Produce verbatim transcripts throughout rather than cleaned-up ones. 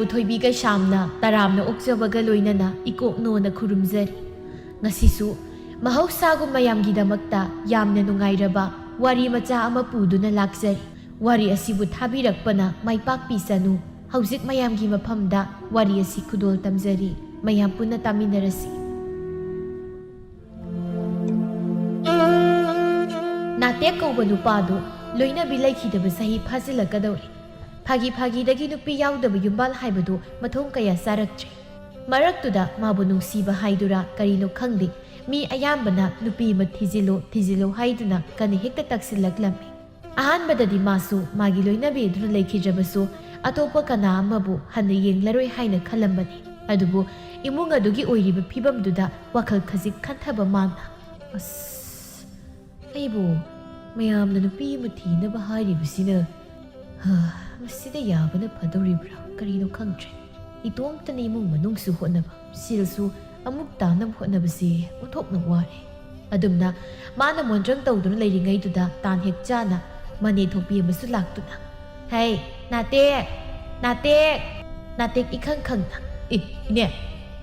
ꯊꯣꯏꯕꯤ ꯀꯩꯁꯥꯝꯅ ꯇꯔꯥꯝꯅ ꯑꯣꯛꯆꯕꯒ ꯂꯣꯏꯅꯅ ꯏꯀꯣꯛꯅꯣꯅ ꯈꯨꯔꯨꯝꯖꯔꯤ꯫ ꯉꯁꯤꯁꯨ ꯃꯍꯧꯁꯥꯒꯨꯝ ꯃꯌꯥꯝꯒꯤꯗꯃꯛꯇ ꯌꯥꯝꯅ ꯅꯨꯡꯉꯥꯏꯔꯕ ꯋꯥꯔꯤ ꯃꯆꯥ ꯑꯃ ꯄꯨꯗꯨꯅ ꯂꯥꯛꯆꯔꯤ꯫ ꯋꯥꯔꯤ ꯑꯁꯤꯕꯨ ꯊꯥꯕꯤꯔꯛꯄꯅ ꯃꯥꯏ ꯄꯥꯛꯄꯤꯁꯅꯨ꯫ ꯍꯧꯖꯤꯛ ꯃꯌꯥꯝꯒꯤ ꯃꯐꯝꯗ ꯋꯥꯔꯤ ꯑꯁꯤ ꯈꯨꯗꯣꯜ ꯇꯝꯖꯔꯤ꯫ ꯃꯌꯥꯝ ꯄꯨꯟꯅ ꯇꯥꯃꯤꯟꯅꯔꯁꯤ꯫ ꯅꯥꯇꯦꯛ ꯀꯧꯕ ꯅꯨꯄꯥꯗꯨ ꯂꯣꯏꯅꯕꯤ ꯂꯩꯈꯤꯗꯕ ꯆꯍꯤ ꯐꯥꯖꯤꯜꯂꯛꯀꯗꯧꯔꯦ꯫ ꯐꯥꯒꯤ ꯐꯥꯒꯤꯗꯒꯤ ꯅꯨꯄꯤ ꯌꯥꯎꯗꯕ ꯌꯨꯝꯕꯥꯜ ꯍꯥꯏꯕꯗꯨ ꯃꯊꯣꯡ ꯀꯌꯥ ꯆꯥꯔꯛꯇ꯭ꯔꯦ꯫ ꯃꯔꯛꯇꯨꯗ ꯃꯥꯕꯨ ꯅꯨꯡꯁꯤꯕ ꯍꯥꯏꯗꯨꯔꯥ ꯀꯔꯤꯅꯣ ꯈꯪꯗꯦ, ꯃꯤ ꯑꯌꯥꯝꯕꯅ ꯅꯨꯄꯤ ꯑꯃ ꯊꯤꯖꯤꯜꯂꯣ, ꯊꯤꯖꯤꯜꯂꯣ ꯍꯥꯏꯗꯨꯅ ꯀꯟꯅ ꯍꯦꯛꯇ ꯇꯛꯁꯤꯜꯂꯛꯂꯝꯃꯤ꯫ ꯑꯍꯥꯟꯕꯗꯗꯤ ꯃꯥꯁꯨ ꯃꯥꯒꯤ ꯂꯣꯏꯅꯕꯤ ꯑꯗꯨꯅ ꯂꯩꯈꯤꯗ꯭ꯔꯕꯁꯨ ꯑꯇꯣꯞꯄ ꯀꯅꯥ ꯑꯃꯕꯨ ꯍꯟꯅ ꯌꯦꯡꯂꯔꯣꯏ ꯍꯥꯏꯅ ꯈꯜꯂꯝꯕꯅꯤ꯫ ꯑꯗꯨꯕꯨ ꯏꯃꯨꯡ ꯑꯗꯨꯒꯤ ꯑꯣꯏꯔꯤꯕ ꯐꯤꯕꯝꯗꯨꯗ ꯋꯥꯈꯜ ꯈꯖꯤꯛ ꯈꯟꯊꯕ ꯃꯥꯅ, "ꯑꯁ, ꯑꯩꯕꯨ ꯃꯌꯥꯝꯅ ꯅꯨꯄꯤ ꯑꯃ ꯊꯤꯅꯕ ꯍꯥꯏꯔꯤꯕꯁꯤꯅ, ꯍꯥ, ꯃꯁꯤꯗ ꯌꯥꯕꯅ ꯐꯗꯧꯔꯤꯕ꯭ꯔꯥ? ꯀꯔꯤꯅꯣ ꯈꯪꯗ꯭ꯔꯦ꯫ ꯏꯇꯣꯝꯇꯅ ꯏꯃꯨꯡ ꯃꯅꯨꯡꯁꯨ ꯍꯣꯠꯅꯕ, ꯁꯦꯜꯁꯨ ꯑꯃꯨꯛ ꯇꯥꯅꯕ ꯍꯣꯠꯅꯕꯁꯦ ꯑꯣꯟꯊꯣꯛꯅ ꯋꯥꯔꯦ"꯫ ꯑꯗꯨꯝꯅ ꯃꯥꯅ ꯃꯣꯟꯗ꯭ꯔꯪ ꯇꯧꯗꯨꯅ ꯂꯩꯔꯤꯉꯩꯗꯨꯗ ꯇꯥꯟ ꯍꯦꯛ ꯆꯥꯅ ꯃꯅꯦ ꯊꯣꯛꯄꯤ ꯑꯃꯁꯨ ꯂꯥꯛꯇꯨꯅ, "ꯍꯩ, ꯅꯥꯇꯦꯛ! ꯅꯥꯇꯦꯛ!" ꯅꯥꯇꯦꯛ ꯏꯈꯪ ꯈꯪꯅ, "ꯑꯦ, ꯏꯅꯦ,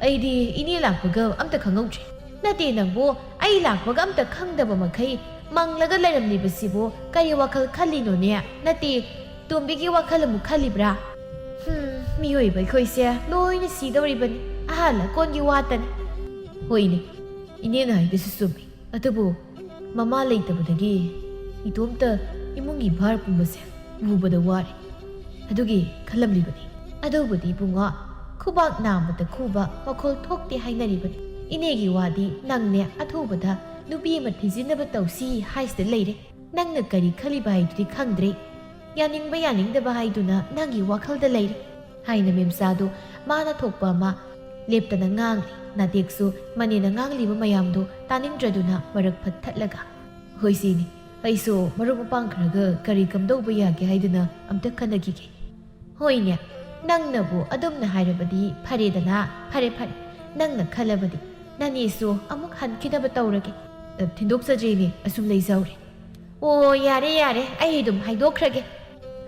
ꯑꯩꯗꯤ ꯏꯅꯦ ꯂꯥꯛꯄꯒ ꯑꯝꯇ ꯈꯪꯍꯧꯗ꯭ꯔꯦ"꯫ "ꯅꯠꯇꯦ ꯅꯪꯕꯨ, ꯑꯩ ꯂꯥꯛꯄꯒ ꯑꯝꯇ ꯈꯪꯗꯕ ꯃꯈꯩ ꯃꯪꯂꯒ ꯂꯩꯔꯝꯂꯤꯕꯁꯤꯕꯨ ꯀꯔꯤ ꯋꯥꯈꯜ ꯈꯜꯂꯤꯅꯣꯅꯦ? ꯅꯠꯇꯦ, ꯇꯣꯝꯕꯤꯒꯤ ꯋꯥꯈꯜ ꯑꯃꯨꯛ ꯈꯜꯂꯤꯕ꯭ꯔꯥ? ꯍꯨꯝ, ꯃꯤꯑꯣꯏꯕ ꯑꯩꯈꯣꯏꯁꯦ ꯂꯣꯏꯅ ꯁꯤꯗꯧꯔꯤꯕꯅꯤ, ꯑꯍꯜ ꯑꯀꯣꯟꯒꯤ ꯋꯥꯇꯅꯤ"꯫ ꯍꯣꯏꯅꯦ, ꯏꯅꯦꯅ ꯍꯥꯏꯕꯁꯨ ꯆꯨꯝꯃꯤ꯫ ꯑꯗꯨꯕꯨ ꯃꯃꯥ ꯂꯩꯇꯕꯗꯒꯤ ꯏꯇꯣꯝꯇ ꯏꯃꯨꯡꯒꯤ ꯚꯥꯔ ꯄꯨꯝꯕꯁꯦ ꯎꯕꯗ ꯋꯥꯔꯦ꯫ ꯑꯗꯨꯒꯤ ꯈꯜꯂꯝꯂꯤꯕꯅꯤ꯫ ꯑꯗꯨꯕꯨꯗꯤ ꯏꯕꯨꯡꯉꯣ, ꯈꯨꯕꯥꯛ ꯅꯥꯝꯃꯇ ꯈꯨꯕ ꯃꯈꯣꯜ ꯊꯣꯛꯇꯦ ꯍꯥꯏꯅꯔꯤꯕꯅꯤ꯫ ꯏꯅꯦꯒꯤ ꯋꯥꯗꯤ ꯅꯪꯅꯦ ꯑꯊꯨꯕꯗ ꯅꯨꯄꯤ ꯑꯃ ꯊꯤꯖꯤꯟꯅꯕ ꯇꯧꯁꯤ ꯍꯥꯏꯁꯤꯗ ꯂꯩꯔꯦ꯫ ꯅꯪꯅ ꯀꯔꯤ ꯈꯜꯂꯤꯕ ꯍꯥꯏꯗꯨꯗꯤ ꯈꯪꯗ꯭ꯔꯦ꯫ ꯌꯥꯅꯤꯡꯕ ꯌꯥꯅꯤꯡꯗꯕ ꯍꯥꯏꯗꯨꯅ ꯅꯪꯒꯤ ꯋꯥꯈꯜꯗ ꯂꯩꯔꯦ꯫ ꯍꯥꯏꯅ ꯃꯦꯝꯆꯥꯗꯨ ꯃꯥꯅ ꯊꯣꯛꯄ ꯑꯃ ꯂꯦꯞꯇꯅ ꯉꯥꯡꯂꯤ꯫ ꯅꯥꯇꯦꯛꯁꯨ ꯃꯅꯦꯅ ꯉꯥꯡꯂꯤꯕ ꯃꯌꯥꯝꯗꯨ ꯇꯥꯅꯤꯡꯗ꯭ꯔꯗꯨꯅ ꯃꯔꯛ ꯐꯠ ꯊꯠꯂꯒ, "ꯍꯣꯏ ꯁꯤꯅꯤ, ꯑꯩꯁꯨ ꯃꯔꯨꯞ ꯃꯄꯥꯡ ꯈꯔꯒ ꯀꯔꯤ ꯀꯝꯗꯧꯕ ꯌꯥꯒꯦ ꯍꯥꯏꯗꯨꯅ ꯑꯝꯇ ꯈꯟꯅꯈꯤꯒꯦ"꯫ "ꯍꯣꯏꯅꯦ, ꯅꯪꯅꯕꯨ ꯑꯗꯨꯝꯅ ꯍꯥꯏꯔꯕꯗꯤ ꯐꯔꯦꯗꯅ, ꯐꯔꯦ ꯐꯔꯦ, ꯅꯪꯅ ꯈꯜꯂꯕꯗꯤ꯫ ꯅꯅꯦꯁꯨ ꯑꯃꯨꯛ ꯍꯟꯈꯤꯅꯕ ꯇꯧꯔꯒꯦ"꯫ "ꯑ, ꯊꯤꯟꯗꯣꯛꯆꯗ꯭ꯔꯤꯅꯦ, ꯑꯁꯨꯝ ꯂꯩꯖꯍꯧꯔꯦ"꯫ "ꯑꯣ, ꯌꯥꯔꯦ ꯌꯥꯔꯦ, ꯑꯩ ꯑꯗꯨꯝ ꯍꯥꯏꯗꯣꯛꯈ꯭ꯔꯒꯦ"꯫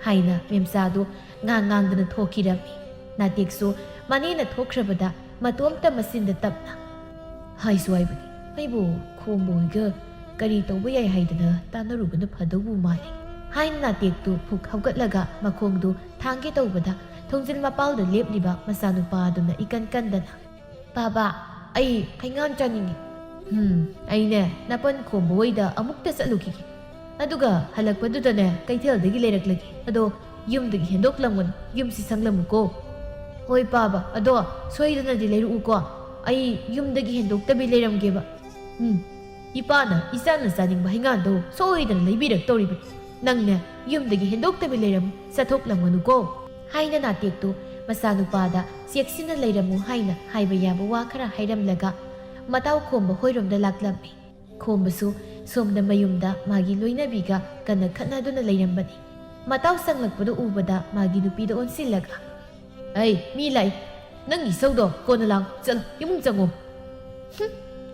ꯍꯥꯏꯅ ꯃꯦꯝꯆꯥꯗꯨ ꯉꯥꯡ ꯉꯥꯡꯗꯅ ꯊꯣꯛꯈꯤꯔꯝꯃꯤ꯫ ꯅꯥꯇꯦꯛꯁꯨ ꯃꯅꯦꯅ ꯊꯣꯛꯈ꯭ꯔꯕꯗ ꯃꯇꯣꯝꯇ ꯃꯆꯤꯟꯗ ꯇꯞꯅ, "ꯍꯥꯏꯁꯨ ꯍꯥꯏꯕꯅꯤ, ꯑꯩꯕꯨ ꯈꯣꯝꯕ ꯍꯣꯏꯒ ꯀꯔꯤ ꯇꯧꯕ ꯌꯥꯏ ꯍꯥꯏꯗꯅ ꯇꯥꯟꯅꯔꯨꯕꯅ ꯐꯗꯧꯕ ꯃꯥꯜꯂꯤ" ꯍꯥꯏꯅ ꯅꯥꯇꯦꯛꯇꯨ ꯐꯨꯛ ꯍꯧꯒꯠꯂꯒ ꯃꯈꯣꯡꯗꯨ ꯊꯥꯡꯒꯦ ꯇꯧꯕꯗ ꯊꯣꯡꯖꯤꯜ ꯃꯄꯥꯜꯗ ꯂꯦꯞꯂꯤꯕ ꯃꯆꯥꯅꯨꯄꯥꯗꯨꯅ ꯏꯀꯟ ꯀꯟꯗꯅ, "ꯄꯥꯕ, ꯑꯩ ꯍꯩꯉꯥꯟ ꯆꯥꯅꯤꯡꯉꯤ꯫ ꯎꯝ, ꯑꯩꯅꯦ ꯅꯥꯄꯟ ꯈꯣꯝꯕ ꯍꯣꯏꯗ ꯑꯃꯨꯛꯇ ꯆꯠꯂꯨꯈꯤꯒꯦ꯫ ꯑꯗꯨꯒ ꯍꯜꯂꯛꯄꯗꯨꯗꯅꯦ ꯀꯩꯊꯦꯜꯗꯒꯤ ꯂꯩꯔꯛꯂꯒꯦ꯫ ꯑꯗꯣ ꯌꯨꯝꯗꯒꯤ ꯍꯦꯟꯗꯣꯛꯂꯝꯒꯅꯨ, ꯌꯨꯝꯁꯤ ꯁꯪꯂꯝꯃꯨꯀꯣ꯫" "ꯍꯣꯏ ꯄꯥꯕ, ꯑꯗꯣ ꯁꯣꯏꯗꯅꯗꯤ ꯂꯩꯔꯛꯎꯀꯣ꯫ ꯑꯩ ꯌꯨꯝꯗꯒꯤ ꯍꯦꯟꯗꯣꯛꯇꯕꯤ ꯂꯩꯔꯝꯒꯦꯕ꯫ ꯎꯝ, ꯏꯄꯥꯅ ꯏꯆꯥꯅ ꯆꯥꯅꯤꯡꯕ ꯍꯩꯉꯥꯟꯗꯣ ꯁꯣꯏꯗꯅ ꯂꯩꯕꯤꯔꯛꯇꯧꯔꯤꯕꯅꯤ꯫ ꯅꯪꯅꯦ ꯌꯨꯝꯗꯒꯤ ꯍꯦꯟꯗꯣꯛꯇꯕꯤ ꯂꯩꯔꯝꯃꯨ, ꯆꯠꯊꯣꯛꯂꯝꯒꯅꯨꯀꯣ" ꯍꯥꯏꯅ ꯅꯥꯇꯦꯛꯇꯨ ꯃꯆꯥꯅꯨꯄꯥꯗ ꯆꯦꯛꯁꯤꯟꯅ ꯂꯩꯔꯝꯃꯨ ꯍꯥꯏꯅ ꯍꯥꯏꯕ ꯌꯥꯕ ꯋꯥ ꯈꯔ ꯍꯥꯏꯔꯝꯂꯒ ꯃꯇꯥꯎ ꯈꯣꯝꯕ ꯍꯣꯏꯔꯣꯝꯗ ꯂꯥꯛꯂꯝꯃꯤ꯫ ꯈꯣꯝꯕꯁꯨ ꯁꯣꯝꯗ ꯃꯌꯨꯝꯗ ꯃꯥꯒꯤ ꯂꯣꯏꯅꯕꯤꯒ ꯀꯟꯅ ꯈꯠꯅꯗꯨꯅ ꯂꯩꯔꯝꯕꯅꯤ꯫ ꯃꯇꯥꯎ ꯆꯪꯂꯛꯄꯗꯨ ꯎꯕꯗ ꯃꯥꯒꯤ ꯅꯨꯄꯤꯗ ꯑꯣꯟꯁꯤꯜꯂꯒ, "ꯑꯩ, ꯃꯤ ꯂꯥꯛꯏ꯫ ꯅꯪꯒꯤ ꯏꯁꯧꯗꯣ ꯀꯣꯟꯅ ꯂꯥꯡ꯫ ꯆꯠꯂꯣ, ꯏꯃꯨꯡ ꯆꯪꯉꯣ꯫" "ꯍꯨꯝ,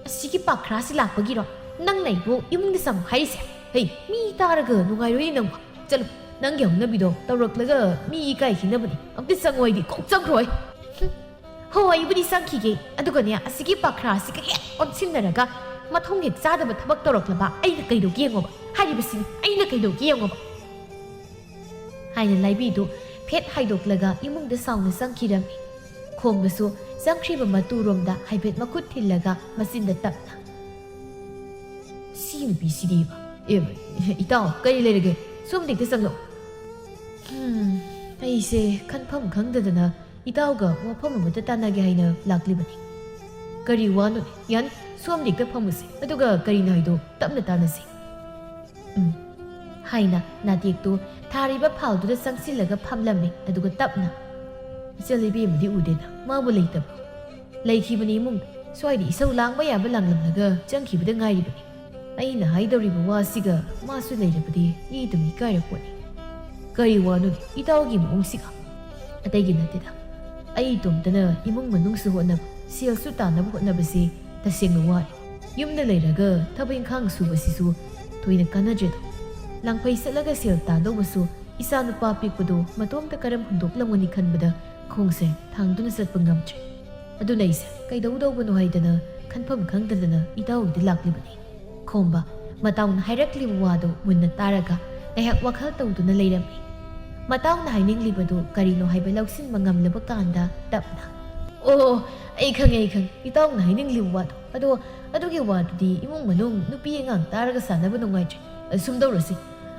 ꯑꯁꯤꯒꯤ ꯄꯥꯈ꯭ꯔꯥꯁꯤ ꯂꯥꯛꯄꯒꯤꯔꯣ ꯅꯪꯅ ꯑꯩꯕꯨ ꯏꯃꯨꯡꯗ ꯆꯪꯉꯣ ꯍꯥꯏꯔꯤꯁꯦ? ꯍꯩ, ꯃꯤ ꯇꯥꯔꯒ ꯅꯨꯡꯉꯥꯏꯔꯣꯏ ꯅꯪꯕꯨ꯫ ꯆꯠꯂꯣ, ꯅꯪꯒꯤ ꯍꯧꯅꯕꯤꯗꯣ ꯇꯧꯔꯛꯂꯒ ꯃꯤ ꯏꯀꯥꯏ ꯈꯤꯅꯕꯅꯤ꯫ ꯑꯝꯇ ꯆꯪꯉꯣ ꯍꯥꯏꯗꯤ ꯀꯣꯛ ꯆꯪꯈ꯭ꯔꯣ ꯑꯩ꯫ ꯍꯨꯝ, ꯍꯣ, ꯑꯩꯕꯨꯗꯤ ꯆꯪꯈꯤꯒꯦ꯫ ꯑꯗꯨꯒꯅꯦ, ꯑꯁꯤꯒꯤ ꯄꯥꯈ꯭ꯔꯥꯁꯤꯒ ꯍꯦꯛ ꯑꯣꯟꯁꯤꯟꯅꯔꯒ ꯃꯊꯣꯡ ꯍꯦꯛ ꯆꯥꯗꯕ ꯊꯕꯛ ꯇꯧꯔꯛꯂꯕ ꯑꯩꯅ ꯀꯩꯗꯧꯒꯦ ꯌꯦꯡꯉꯣꯕ꯫ ꯍꯥꯏꯔꯤꯕꯁꯤꯅꯤ, ꯑꯩꯅ ꯀꯩꯗꯧꯒꯦ ꯌꯦꯡꯉꯣꯕ" ꯍꯥꯏꯅ ꯂꯥꯏꯕꯤꯗꯨ ꯐꯦꯠ ꯍꯥꯏꯗꯣꯛꯂꯒ ꯏꯃꯨꯡꯗ ꯁꯥꯎꯅ ꯆꯪꯈꯤꯔꯝꯃꯤ꯫ ꯈꯣꯝꯕꯁꯨ ꯆꯪꯈ꯭ꯔꯤꯕ ꯃꯇꯨꯔꯣꯝꯗ ꯍꯥꯏꯐꯦꯠ ꯃꯈꯨꯠ ꯊꯤꯜꯂꯒ ꯃꯆꯤꯟꯗ ꯇꯞꯅ, "ꯁꯤ ꯅꯨꯄꯤꯁꯤꯗꯤꯕ꯫ ꯑꯦ, ꯏꯇꯥꯎ, ꯀꯔꯤ ꯂꯩꯔꯒꯦ? ꯁꯣꯝꯗ ꯍꯦꯛꯇ ꯆꯪꯂꯛꯎ꯫" "ꯍꯝ, ꯑꯩꯁꯦ ꯈꯟꯐꯝ ꯈꯪꯗꯗꯅ ꯏꯇꯥꯎꯒ ꯋꯥꯐꯝ ꯑꯃꯇ ꯇꯥꯟꯅꯒꯦ ꯍꯥꯏꯅ ꯂꯥꯛꯂꯤꯕꯅꯤ꯫" "ꯀꯔꯤ ꯋꯥꯅꯣ? ꯌꯥꯅꯤ, ꯁꯣꯝꯗ ꯍꯦꯛꯇ ꯐꯝꯃꯨꯁꯦ꯫ ꯑꯗꯨꯒ ꯀꯔꯤꯅꯣ ꯍꯥꯏꯗꯣ ꯇꯞꯅ ꯇꯥꯟꯅꯁꯤ꯫" "ꯎꯝ" ꯍꯥꯏꯅ ꯅꯥꯇꯦꯛꯇꯨ ꯊꯥꯔꯤꯕ ꯐꯥꯜꯗꯨꯗ ꯆꯪꯁꯤꯜꯂꯒ ꯐꯝꯂꯝꯃꯤ꯫ ꯑꯗꯨꯒ ꯇꯞꯅ, "ꯏꯆꯜ ꯏꯕꯦꯝꯃꯗꯤ ꯎꯗꯦꯅ, ꯃꯥꯕꯨ ꯂꯩꯇꯕ꯭ꯔꯣ?" "ꯂꯩꯈꯤꯕꯅꯤ ꯏꯃꯨꯡꯗ, ꯁ꯭ꯋꯥꯏꯗ ꯏꯁꯧ ꯂꯥꯡꯕ ꯌꯥꯕ ꯂꯥꯡꯂꯝꯂꯒ ꯆꯪꯈꯤꯕꯗ ꯉꯥꯏꯔꯤꯕꯅꯤ꯫ ꯑꯩꯅ ꯍꯥꯏꯗꯧꯔꯤꯕ ꯋꯥꯁꯤꯒ ꯃꯥꯁꯨ ꯂꯩꯔꯕꯗꯤ ꯃꯤ ꯑꯗꯨꯝ ꯏꯀꯥꯏꯔ ꯄꯣꯠꯅꯤ꯫" "ꯀꯔꯤ ꯋꯥꯅꯣꯅꯦ ꯏꯇꯥꯎꯒꯤ ꯃꯑꯣꯡꯁꯤꯒ?" "ꯑꯇꯩꯒꯤ ꯅꯠꯇꯦꯗ, ꯑꯩ ꯏꯇꯣꯝꯇꯅ ꯏꯃꯨꯡ ꯃꯅꯨꯡꯁꯨ ꯍꯣꯠꯅꯕ, ꯁꯦꯜꯁꯨ ꯇꯥꯟꯅꯕ ꯍꯣꯠꯅꯕꯁꯤ ꯇꯁꯦꯡꯅ ꯋꯥꯔꯦ꯫ ꯌꯨꯝꯗ ꯂꯩꯔꯒ ꯊꯕꯛ ꯏꯪꯈꯥꯡ ꯁꯨꯕꯁꯤꯁꯨ ꯊꯣꯏꯅ ꯀꯥꯟꯅꯗ꯭ꯔꯦꯗꯣ꯫ ꯂꯥꯡꯐꯩ ꯆꯠꯂꯒ ꯁꯦꯜ ꯇꯥꯟꯗꯧꯕꯁꯨ ꯏꯆꯥ ꯅꯨꯄꯥ ꯄꯤꯛꯄꯗꯣ ꯃꯇꯣꯝꯇ ꯀꯔꯝ ꯍꯨꯟꯗꯣꯛꯂꯝꯒꯅꯤ ꯈꯟꯕꯗ ꯈꯣꯡꯁꯦ ꯊꯥꯡꯗꯨꯅ ꯆꯠꯄ ꯉꯝꯗ꯭ꯔꯦ꯫ ꯑꯗꯨꯅ ꯑꯩꯁꯦ ꯀꯩꯗꯧꯗꯧꯕꯅꯣ ꯍꯥꯏꯗꯅ ꯈꯟꯐꯝ ꯈꯪꯗꯗꯅ ꯏꯇꯥꯎꯒꯤꯗ ꯂꯥꯛꯂꯤꯕꯅꯤ꯫ ꯈꯣꯝꯕ, ꯃꯇꯥꯎꯅ ꯍꯥꯏꯔꯛꯂꯤꯕ ꯋꯥꯗꯨ ꯃꯨꯟꯅ ꯇꯥꯔꯒ ꯉꯥꯏꯍꯥꯛ ꯋꯥꯈꯜ ꯇꯧꯗꯨꯅ ꯂꯩꯔꯝꯃꯤ꯫ ꯃꯇꯥꯎꯅ ꯍꯥꯏꯅꯤꯡꯂꯤꯕꯗꯨ ꯀꯔꯤꯅꯣ ꯍꯥꯏꯕ ꯂꯧꯁꯤꯟꯕ ꯉꯝꯂꯕ ꯀꯥꯟꯗ ꯇꯞꯅ, "ꯑꯣ, ꯑꯩ ꯈꯪꯉꯦ, ꯑꯩ ꯈꯪꯉꯦ ꯏꯇꯥꯎꯅ ꯍꯥꯏꯅꯤꯡꯂꯤꯕ ꯋꯥꯗꯣ꯫ ꯑꯗꯣ ꯑꯗꯨꯒꯤ ꯋꯥꯗꯨꯗꯤ ꯏꯃꯨꯡ ꯃꯅꯨꯡ ꯅꯨꯄꯤ ꯑꯉꯥꯡ ꯇꯥꯔꯒ ꯁꯥꯟꯅꯕ ꯅꯨꯡꯉꯥꯏꯇ꯭ꯔꯦ꯫ ꯑꯁꯨꯝ ꯇꯧꯔꯁꯤ,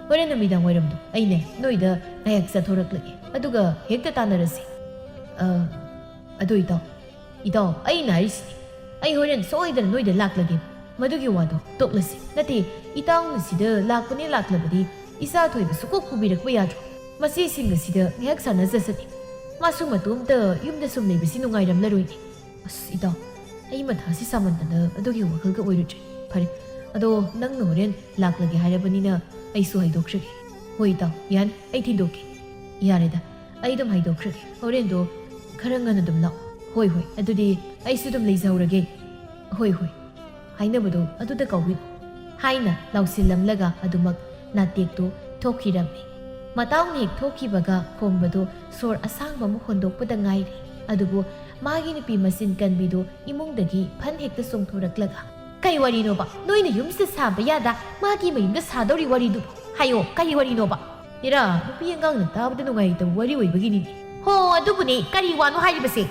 ꯍꯣꯔꯦꯟ ꯅꯨꯃꯤꯗꯥꯡ ꯋꯥꯏꯔꯝꯗꯣ ꯑꯩꯅꯦ ꯅꯣꯏꯗ ꯉꯥꯏꯍꯥꯛ ꯆꯠꯊꯣꯔꯛꯂꯒꯦ, ꯑꯗꯨꯒ ꯍꯦꯛꯇ ꯇꯥꯟꯅꯔꯁꯤ꯫ ꯑ, ꯑꯗꯣ ꯏꯇꯥꯎ, ꯏꯇꯥꯎ, ꯑꯩꯅ ꯍꯥꯏꯔꯤꯁꯤꯅꯤ, ꯑꯩ ꯍꯣꯔꯦꯟ ꯁꯣꯏꯗꯅ ꯅꯣꯏꯗ ꯂꯥꯛꯂꯒꯦ꯫ ꯃꯗꯨꯒꯤ ꯋꯥꯗꯣ ꯇꯣꯛꯂꯁꯤ꯫ ꯅꯠꯇꯦ, ꯏꯇꯥꯎꯅ ꯁꯤꯗ ꯂꯥꯛꯄꯅꯦ ꯂꯥꯛꯂꯕꯗꯤ ꯏꯆꯥ ꯊꯣꯏꯕ ꯁꯨꯛꯀꯣꯛ ꯄꯨꯕꯤꯔꯛꯄ ꯌꯥꯗ꯭ꯔꯣ? ꯃꯆꯦꯁꯤꯡ ꯑꯁꯤꯗ ꯉꯥꯏꯍꯥꯛ ꯁꯥꯟꯅꯖꯁꯅꯤ꯫ ꯃꯥꯁꯨ ꯃꯇꯣꯝꯇ ꯌꯨꯝꯗ ꯁꯨꯝ ꯂꯩꯕꯁꯤ ꯅꯨꯡꯉꯥꯏꯔꯝꯂꯔꯣꯏꯅꯦ꯫ ꯑꯁ ꯏꯇꯥꯎ, ꯑꯩ ꯃꯊꯥꯁꯤ ꯁꯥꯃꯟꯗꯅ ꯑꯗꯨꯒꯤ ꯋꯥꯈꯜꯒ ꯑꯣꯏꯔꯨꯗ꯭ꯔꯦ꯫ ꯐꯔꯦ, ꯑꯗꯣ ꯅꯪꯅ ꯍꯣꯔꯦꯟ ꯂꯥꯛꯂꯒꯦ ꯍꯥꯏꯔꯕꯅꯤꯅ ꯑꯩꯁꯨ ꯍꯥꯏꯗꯣꯛꯈ꯭ꯔꯒꯦ꯫ ꯍꯣꯏ ꯏꯇꯥꯎ, ꯌꯥꯅꯤ, ꯑꯩ ꯊꯤꯟꯗꯣꯛꯀꯦ꯫ ꯌꯥꯔꯦꯗ, ꯑꯩ ꯑꯗꯨꯝ ꯍꯥꯏꯗꯣꯛꯈ꯭ꯔꯒꯦ꯫ ꯍꯣꯔꯦꯟꯗꯣ ꯈꯔ ꯉꯟꯅ ꯑꯗꯨꯝ ꯂꯥꯛꯑꯣ꯫ ꯍꯣꯏ ꯍꯣꯏ, ꯑꯗꯨꯗꯤ ꯑꯩꯁꯨ ꯑꯗꯨꯝ ꯂꯩꯖꯍꯧꯔꯒꯦ꯫ ꯍꯣꯏ ꯍꯣꯏ, ꯍꯥꯏꯅꯕꯗꯣ ꯑꯗꯨꯗ ꯀꯧꯏ꯫ ꯍꯥꯏꯅ ꯂꯥꯎꯁꯤꯜꯂꯝꯂꯒ ꯑꯗꯨꯃꯛ ꯅꯥꯇꯦꯛꯇꯨ ꯊꯣꯛꯈꯤꯔꯝꯃꯤ꯫ ꯃꯇꯥꯎꯅ ꯍꯦꯛ ꯊꯣꯛꯈꯤꯕꯒ ꯈꯣꯝꯕꯗꯨ ꯁꯣꯔ ꯑꯁꯥꯡꯕ ꯑꯃ ꯍꯣꯟꯗꯣꯛꯄꯗ ꯉꯥꯏꯔꯤ꯫ ꯑꯗꯨꯕꯨ ꯃꯥꯒꯤ ꯅꯨꯄꯤ ꯃꯆꯤꯟ ꯀꯟꯕꯤꯗꯨ ꯏꯃꯨꯡꯗꯒꯤ ꯐꯟ ꯍꯦꯛꯇ ꯆꯣꯡꯊꯣꯔꯛꯂꯒ, "ꯀꯩ ꯋꯥꯔꯤꯅꯣꯕ? ꯅꯣꯏꯅ ꯌꯨꯝꯁꯤꯗ ꯁꯥꯕ ꯌꯥꯗ ꯃꯥꯒꯤ ꯃꯌꯨꯝꯗ ꯁꯥꯗꯧꯔꯤ ꯋꯥꯔꯤꯗꯨꯕꯨ? ꯍꯥꯏꯌꯣ, ꯀꯔꯤ ꯋꯥꯔꯤꯅꯣꯕ?" ꯏꯔꯥ, ꯅꯨꯄꯤ ꯑꯉꯥꯡꯅ ꯇꯥꯕꯗ ꯅꯨꯡꯉꯥꯏꯇꯕ ꯋꯥꯔꯤ ꯑꯣꯏꯕꯒꯤꯅꯤꯅꯦ꯫ ꯍꯣ, ꯑꯗꯨꯕꯨꯅꯦ, ꯀꯔꯤ ꯋꯥꯅꯣ ꯍꯥꯏꯔꯤꯕꯁꯦ?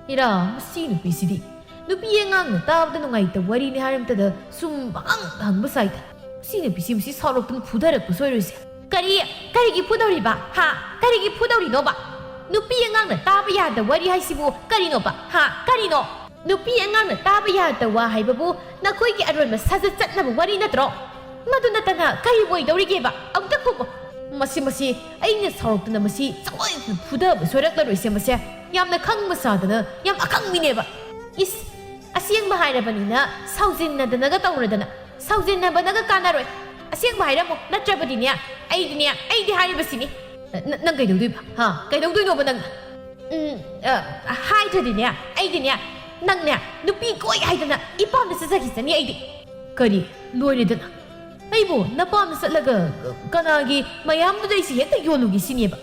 ꯏꯔꯥ, ꯃꯁꯤ ꯅꯨꯄꯤꯁꯤꯗꯤ ꯅꯨꯄꯤ ꯑꯉꯥꯡꯅ ꯇꯥꯕꯗ ꯅꯨꯡꯉꯥꯏꯇꯕ ꯋꯥꯔꯤꯅꯤ ꯍꯥꯏꯔꯝꯇꯗ ꯁꯨꯝ ꯄꯪꯍꯪꯗ ꯍꯪꯕ ꯁꯥꯏꯗ꯫ ꯃꯁꯤ ꯅꯨꯄꯤꯁꯤ ꯃꯁꯤ ꯁꯥꯎꯔꯛꯇꯨꯅ ꯐꯨꯊꯔꯛꯄ ꯁꯣꯏꯔꯣꯏꯁꯦ꯫ ꯀꯔꯤ? ꯀꯔꯤꯒꯤ ꯐꯨꯗꯧꯔꯤꯕ? ꯍꯥ? ꯀꯔꯤꯒꯤ ꯐꯨꯗꯧꯔꯤꯅꯣꯕ? ꯅꯨꯄꯤ ꯑꯉꯥꯡꯅ ꯇꯥꯕ ꯌꯥꯗꯕ ꯋꯥꯔꯤ ꯍꯥꯏꯁꯤꯕꯨ ꯀꯔꯤꯅꯣꯕ? ꯍꯥ? ꯀꯔꯤꯅꯣ? ꯅꯨꯄꯤ ꯑꯉꯥꯡꯅ ꯇꯥꯕ ꯌꯥꯗꯕ ꯋꯥ ꯍꯥꯏꯕꯕꯨ ꯅꯈꯣꯏꯒꯤ ꯑꯔꯣꯟꯕ ꯁꯥꯖꯠ ꯆꯠꯅꯕ ꯋꯥꯔꯤ ꯅꯠꯇ꯭ꯔꯣ? ꯃꯗꯨ ꯅꯠꯇꯅ ꯀꯔꯤ ꯑꯣꯏꯗꯧꯔꯤꯒꯦꯕ? ꯑꯃꯨꯛꯇ ꯈꯨꯝꯃꯨ꯫ ꯃꯁꯤ, ꯃꯁꯤ ꯑꯩꯅ ꯁꯥꯎꯔꯛꯇꯅ ꯃꯁꯤ ꯆꯥꯎꯅ ꯐꯨꯗꯕ ꯁꯣꯏꯔꯛꯂꯔꯣꯏꯁꯦ ꯃꯁꯦ꯫ ꯌꯥꯝꯅ ꯈꯪꯕ ꯁꯥꯗꯅ ꯌꯥꯝ ꯑꯈꯪꯕꯤꯅꯦꯕ꯫ ꯏꯁ, ꯑꯁꯦꯡꯕ ꯍꯥꯏꯔꯕꯅꯤꯅ ꯁꯥꯎꯖꯤꯟꯅꯗꯅꯒ ꯇꯧꯔꯗꯅ꯫ ꯁꯥꯎꯖꯤꯟꯅꯕꯅꯒ ꯀꯥꯟꯅꯔꯣꯏ꯫ ꯑꯁꯦꯡꯕ ꯍꯥꯏꯔꯝꯃꯣ, ꯅꯠꯇ꯭ꯔꯕꯗꯤꯅꯦ ꯑꯩꯗꯤꯅꯦ, ꯑꯩꯗꯤ ꯍꯥꯏꯔꯤꯕꯁꯤꯅꯤ꯫ ꯅ-, ꯅꯪ ꯀꯩꯗꯧꯗꯣꯏꯕ? ꯍꯥ? ꯀꯩꯗꯧꯗꯣꯏꯅꯣꯕ ꯅꯪ? ꯎꯝ, ꯑ, ꯍꯥꯏꯗ꯭ꯔꯗꯤꯅꯦ, ꯑꯩꯗꯤꯅꯦ, ꯅꯪꯅꯦ ꯅꯨꯄꯤ ꯀꯣꯏ ꯍꯥꯏꯗꯅ ꯏꯄꯥꯝꯗ ꯆꯠꯆꯈꯤꯁꯅꯤ ꯑꯩꯗꯤ꯫ ꯀꯔꯤ? ꯂꯣꯏꯔꯦꯗꯅ꯫ ꯑꯩꯕꯨ ꯅꯄꯥꯝꯗ ꯆꯠꯂꯒ ꯀꯅꯥꯒꯤ ꯃꯌꯥꯝꯗꯨꯗ ꯑꯩꯁꯦ ꯍꯦꯛꯇ ꯌꯣꯜꯂꯨꯒꯦ ꯁꯤꯅꯦꯕ?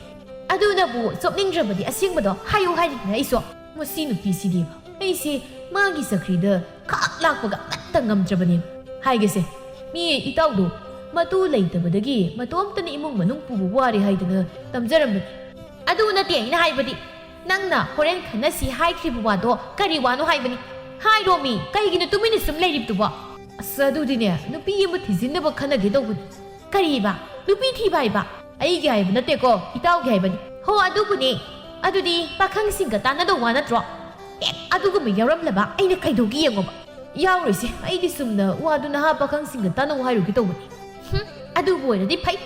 ꯑꯗꯨꯅꯕꯨ ꯆꯣꯞꯅꯤꯡꯗ꯭ꯔꯕꯗꯤ ꯑꯁꯦꯡꯕꯗꯣ ꯍꯥꯏꯌꯨ ꯍꯥꯏꯔꯤꯅꯦ ꯑꯩꯁꯨ꯫ ꯃꯁꯤ ꯅꯨꯄꯤꯁꯤꯗꯤꯕ, ꯑꯩꯁꯦ ꯃꯥꯒꯤ ꯆꯀ꯭ꯔꯤꯗ ꯈꯥꯛ ꯂꯥꯛꯄꯒ ꯑꯃꯠꯇ ꯉꯝꯗ꯭ꯔꯕꯅꯦ꯫ ꯍꯥꯏꯒꯦꯁꯦ, ꯃꯤ ꯏꯇꯥꯎꯗꯣ ꯃꯇꯨ ꯂꯩꯇꯕꯗꯒꯤ ꯃꯇꯣꯝꯇꯅ ꯏꯃꯨꯡ ꯃꯅꯨꯡ ꯄꯨꯕ ꯋꯥꯔꯦ ꯍꯥꯏꯗꯅ ꯇꯝꯖꯔꯝꯕꯅꯤ꯫ ꯑꯗꯨ ꯅꯠꯇꯦ ꯑꯩꯅ ꯍꯥꯏꯕꯗꯤ, ꯅꯪꯅ ꯍꯣꯔꯦꯟ ꯈꯟꯅꯁꯤ ꯍꯥꯏꯈ꯭ꯔꯤꯕ ꯋꯥꯗꯣ ꯀꯔꯤ ꯋꯥꯅꯣ ꯍꯥꯏꯕꯅꯤ? ꯍꯥꯏꯔꯣꯃꯤ, ꯀꯩꯒꯤꯅꯣ ꯇꯨꯃꯤꯟꯅ ꯁꯨꯝ ꯂꯩꯔꯤꯕꯗꯨꯕꯣ? ꯑꯁ, ꯑꯗꯨꯗꯤꯅꯦ, ꯅꯨꯄꯤ ꯑꯃ ꯊꯤꯖꯤꯟꯅꯕ ꯈꯟꯅꯒꯦ ꯇꯧꯕꯅꯤ꯫ ꯀꯔꯤꯕ? ꯅꯨꯄꯤ ꯊꯤꯕ ꯍꯥꯏꯕ? ꯑꯩꯒꯤ ꯍꯥꯏꯕ ꯅꯠꯇꯦꯀꯣ, ꯏꯇꯥꯎꯒꯤ ꯍꯥꯏꯕꯅꯤ꯫ ꯍꯣ, ꯑꯗꯨꯕꯨꯅꯦ꯫ ꯑꯗꯨꯗꯤ ꯄꯥꯈꯪꯁꯤꯡꯒ ꯇꯥꯟꯅꯗꯧ ꯋꯥ ꯅꯠꯇ꯭ꯔꯣ? ꯍꯦꯛ ꯑꯗꯨꯒꯨꯝꯕ ꯌꯥꯎꯔꯝꯂꯕ ꯑꯩꯅ ꯀꯩꯗꯧꯒꯦ ꯌꯦꯡꯉꯣꯕ꯫ ꯌꯥꯎꯔꯣꯏꯁꯦ, ꯑꯩꯗꯤ ꯆꯨꯝꯅ ꯋꯥꯗꯨ ꯅꯍꯥ ꯄꯥꯈꯪꯁꯤꯡꯒ ꯇꯥꯟꯅꯧ ꯍꯥꯏꯔꯨꯒꯦ ꯇꯧꯕꯅꯤ꯫ ꯍꯨꯝ, ꯑꯗꯨꯕꯨ ꯑꯣꯏꯔꯗꯤ ꯐꯩ꯫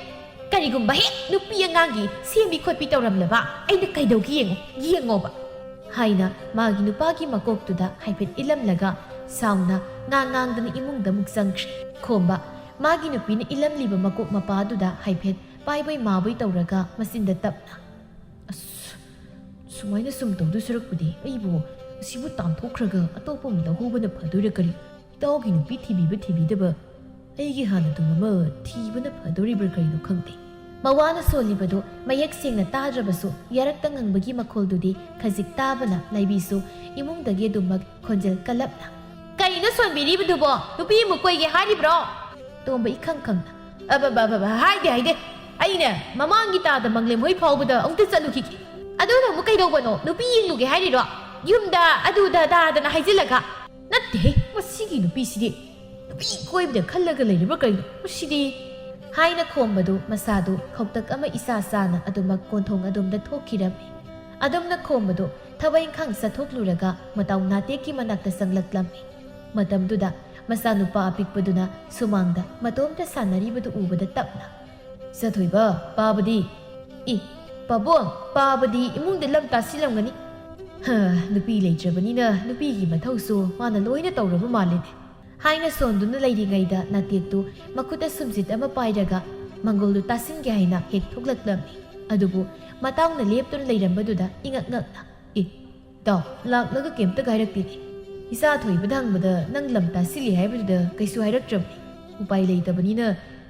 ꯀꯔꯤꯒꯨꯝꯕ ꯍꯦꯛ ꯅꯨꯄꯤ ꯑꯉꯥꯡꯒꯤ ꯁꯦꯝꯕꯤ ꯈꯣꯠꯄꯤ ꯇꯧꯔꯝꯂꯕ ꯑꯩꯅ ꯀꯩꯗꯧꯒꯦ ꯌꯦꯡꯉꯣ, ꯌꯦꯡꯉꯣꯕ꯫ ꯍꯥꯏꯅ ꯃꯥꯒꯤ ꯅꯨꯄꯥꯒꯤ ꯃꯀꯣꯛꯇꯨꯗ ꯍꯥꯏꯐꯦꯠ ꯏꯜꯂꯝꯂꯒ ꯁꯥꯎꯅ ꯉꯥꯡ ꯉꯥꯡꯗꯅ ꯏꯃꯨꯡꯗ ꯑꯃꯨꯛ ꯆꯪꯈ꯭ꯔꯦ꯫ ꯈꯣꯝꯕ, ꯃꯥꯒꯤ ꯅꯨꯄꯤꯅ ꯏꯜꯂꯝꯂꯤꯕ ꯃꯀꯣꯛ ꯃꯄꯥꯗꯨꯗ ꯍꯥꯏꯐꯦꯠ ꯄꯥꯏꯕꯣꯏ ꯃꯥꯕꯣꯏ ꯇꯧꯔꯒ ꯃꯆꯤꯟꯗ ꯇꯞꯅ, "ꯑꯁ, ꯁꯨꯃꯥꯏꯅ ꯁꯨꯝ ꯇꯧꯗꯣꯏ ꯁꯔꯨꯛꯄꯨꯗꯤ ꯑꯩꯕꯨ ꯑꯁꯤꯕꯨ ꯇꯥꯟꯊꯣꯛꯈ꯭ꯔꯒ ꯑꯇꯣꯞꯄ ꯑꯃ ꯂꯧꯍꯧꯕꯅ ꯐꯗꯣꯏꯔꯥ ꯀꯔꯤ? ꯏꯇꯥꯎꯒꯤ ꯅꯨꯄꯤ ꯊꯤꯕꯤꯕ ꯊꯤꯕꯤꯗꯕ ꯑꯩꯒꯤ ꯍꯥꯟꯅ ꯑꯗꯨꯝ ꯑꯃ ꯊꯤꯕꯅ ꯐꯗꯣꯔꯤꯕ꯭ꯔꯥ ꯀꯔꯤꯅꯣ ꯈꯪꯗꯦ"꯫ ꯃꯋꯥꯅ ꯁꯣꯜꯂꯤꯕꯗꯨ ꯃꯌꯦꯛ ꯁꯦꯡꯅ ꯇꯥꯗ꯭ꯔꯕꯁꯨ ꯌꯥꯔꯛꯇ ꯉꯪꯕꯒꯤ ꯃꯈꯣꯜꯗꯨꯗꯤ ꯈꯖꯤꯛ ꯇꯥꯕꯅ ꯂꯥꯏꯕꯤꯁꯨ ꯏꯃꯨꯡꯗꯒꯤ ꯑꯗꯨꯃꯛ ꯈꯣꯟꯖꯦꯜ ꯀꯜꯂꯞꯅ, "ꯀꯔꯤꯅꯣ ꯁꯣꯟꯕꯤꯔꯤꯕꯗꯨꯕꯣ? ꯅꯨꯄꯤ ꯑꯃ ꯀꯣꯏꯒꯦ ꯍꯥꯏꯔꯤꯕ꯭ꯔꯣ?" ꯇꯣꯝꯕ ꯏꯈꯪ ꯈꯪꯅ, "ꯑꯕ, ꯕ, ꯕ, ꯕ, ꯍꯥꯏꯗꯦ, ꯍꯥꯏꯗꯦ꯫ ꯑꯩꯅꯦ, ꯃꯃꯥꯡꯒꯤ ꯇꯥꯗ ꯃꯪꯂꯦꯝ ꯍꯣꯏ ꯐꯥꯎꯕꯗ ꯑꯃꯨꯛꯇ ꯆꯠꯂꯨꯈꯤꯒꯦ"꯫ "ꯑꯗꯨꯅ ꯑꯃꯨꯛ ꯀꯩꯗꯧꯕꯅꯣ? ꯅꯨꯄꯤ ꯌꯦꯡꯂꯨꯒꯦ ꯍꯥꯏꯔꯤꯔꯣ? ꯌꯨꯝꯗ ꯑꯗꯨꯗ ꯑꯗꯥꯗꯅ ꯍꯥꯏꯖꯤꯜꯂꯒ"꯫ "ꯅꯠꯇꯦꯍꯦ, ꯃꯁꯤꯒꯤ ꯅꯨꯄꯤꯁꯤꯗꯤ ꯅꯨꯄꯤ ꯀꯣꯏꯕꯗ ꯈꯜꯂꯒ ꯂꯩꯔꯤꯕ꯭ꯔꯥ ꯀꯔꯤꯅꯣ ꯃꯁꯤꯗꯤ?" ꯍꯥꯏꯅ ꯈꯣꯝꯕꯗꯨ ꯃꯁꯥꯗꯨ ꯈꯧꯇꯛ ꯑꯃ ꯏꯁꯥ ꯁꯥꯅ ꯑꯗꯨꯃꯛ ꯀꯣꯟꯊꯣꯡ ꯑꯗꯣꯝꯗ ꯊꯣꯛꯈꯤꯔꯝꯃꯤ꯫ ꯑꯗꯨꯝꯅ ꯈꯣꯝꯕꯗꯨ ꯊꯕꯛ ꯏꯪꯈꯥꯡ ꯆꯠꯊꯣꯛꯂꯨꯔꯒ ꯃꯇꯥꯎ ꯅꯥꯇꯦꯛꯀꯤ ꯃꯅꯥꯛꯇ ꯆꯪꯂꯛꯂꯝꯃꯤ꯫ ꯃꯇꯝꯗꯨꯗ ꯃꯆꯥꯅꯨꯄꯥ ꯑꯄꯤꯛꯄꯗꯨꯅ ꯁꯨꯃꯥꯡꯗ ꯃꯇꯣꯝꯇ ꯁꯥꯟꯅꯔꯤꯕꯗꯨ ꯎꯕꯗ ꯇꯞꯅ, "ꯁꯥꯊꯣꯏꯕ, ꯄꯥꯕꯗꯤ?" "ꯏ, ꯄꯥꯕꯨꯡ, ꯄꯥꯕꯗꯤ ꯏꯃꯨꯡꯗ ꯂꯝ ꯇꯥꯁꯤꯜꯂꯝꯒꯅꯤ꯫ ꯍ, ꯅꯨꯄꯤ ꯂꯩꯇ꯭ꯔꯕꯅꯤꯅ ꯅꯨꯄꯤꯒꯤ ꯃꯊꯧꯁꯨ ꯃꯥꯅ ꯂꯣꯏꯅ ꯇꯧꯔꯕ ꯃꯥꯜꯂꯦꯅꯦ"꯫ ꯍꯥꯏꯅ ꯁꯣꯟꯗꯨꯅ ꯂꯩꯔꯤꯉꯩꯗ ꯅꯥꯇꯦꯛꯇꯨ ꯃꯈꯨꯠꯇ ꯁꯨꯝꯖꯤꯠ ꯑꯃ ꯄꯥꯏꯔꯒ ꯃꯪꯒꯣꯜꯗꯨ ꯇꯥꯁꯤꯟꯒꯦ ꯍꯥꯏꯅ ꯍꯦꯛ ꯊꯣꯛꯂꯛꯂꯝꯃꯤ꯫ ꯑꯗꯨꯕꯨ ꯃꯇꯥꯎꯅ ꯂꯦꯞꯇꯨꯅ ꯂꯩꯔꯝꯕꯗꯨꯗ ꯏꯉꯛ ꯉꯛꯅ, "ꯑꯦ, ꯏꯇꯥꯎ, ꯂꯥꯛꯂꯒ ꯀꯩꯝꯇꯒ ꯍꯥꯏꯔꯛꯇꯦꯅꯦ꯫ ꯏꯆꯥ ꯊꯣꯏꯕꯗ ꯍꯪꯕꯗ ꯅꯪ ꯂꯝ ꯇꯥꯁꯤꯜꯂꯤ ꯍꯥꯏꯕꯗꯨꯗ ꯀꯩꯁꯨ ꯍꯥꯏꯔꯛꯇ꯭ꯔꯕꯅꯤ꯫ ꯎꯄꯥꯏ ꯂꯩꯇꯕꯅꯤꯅ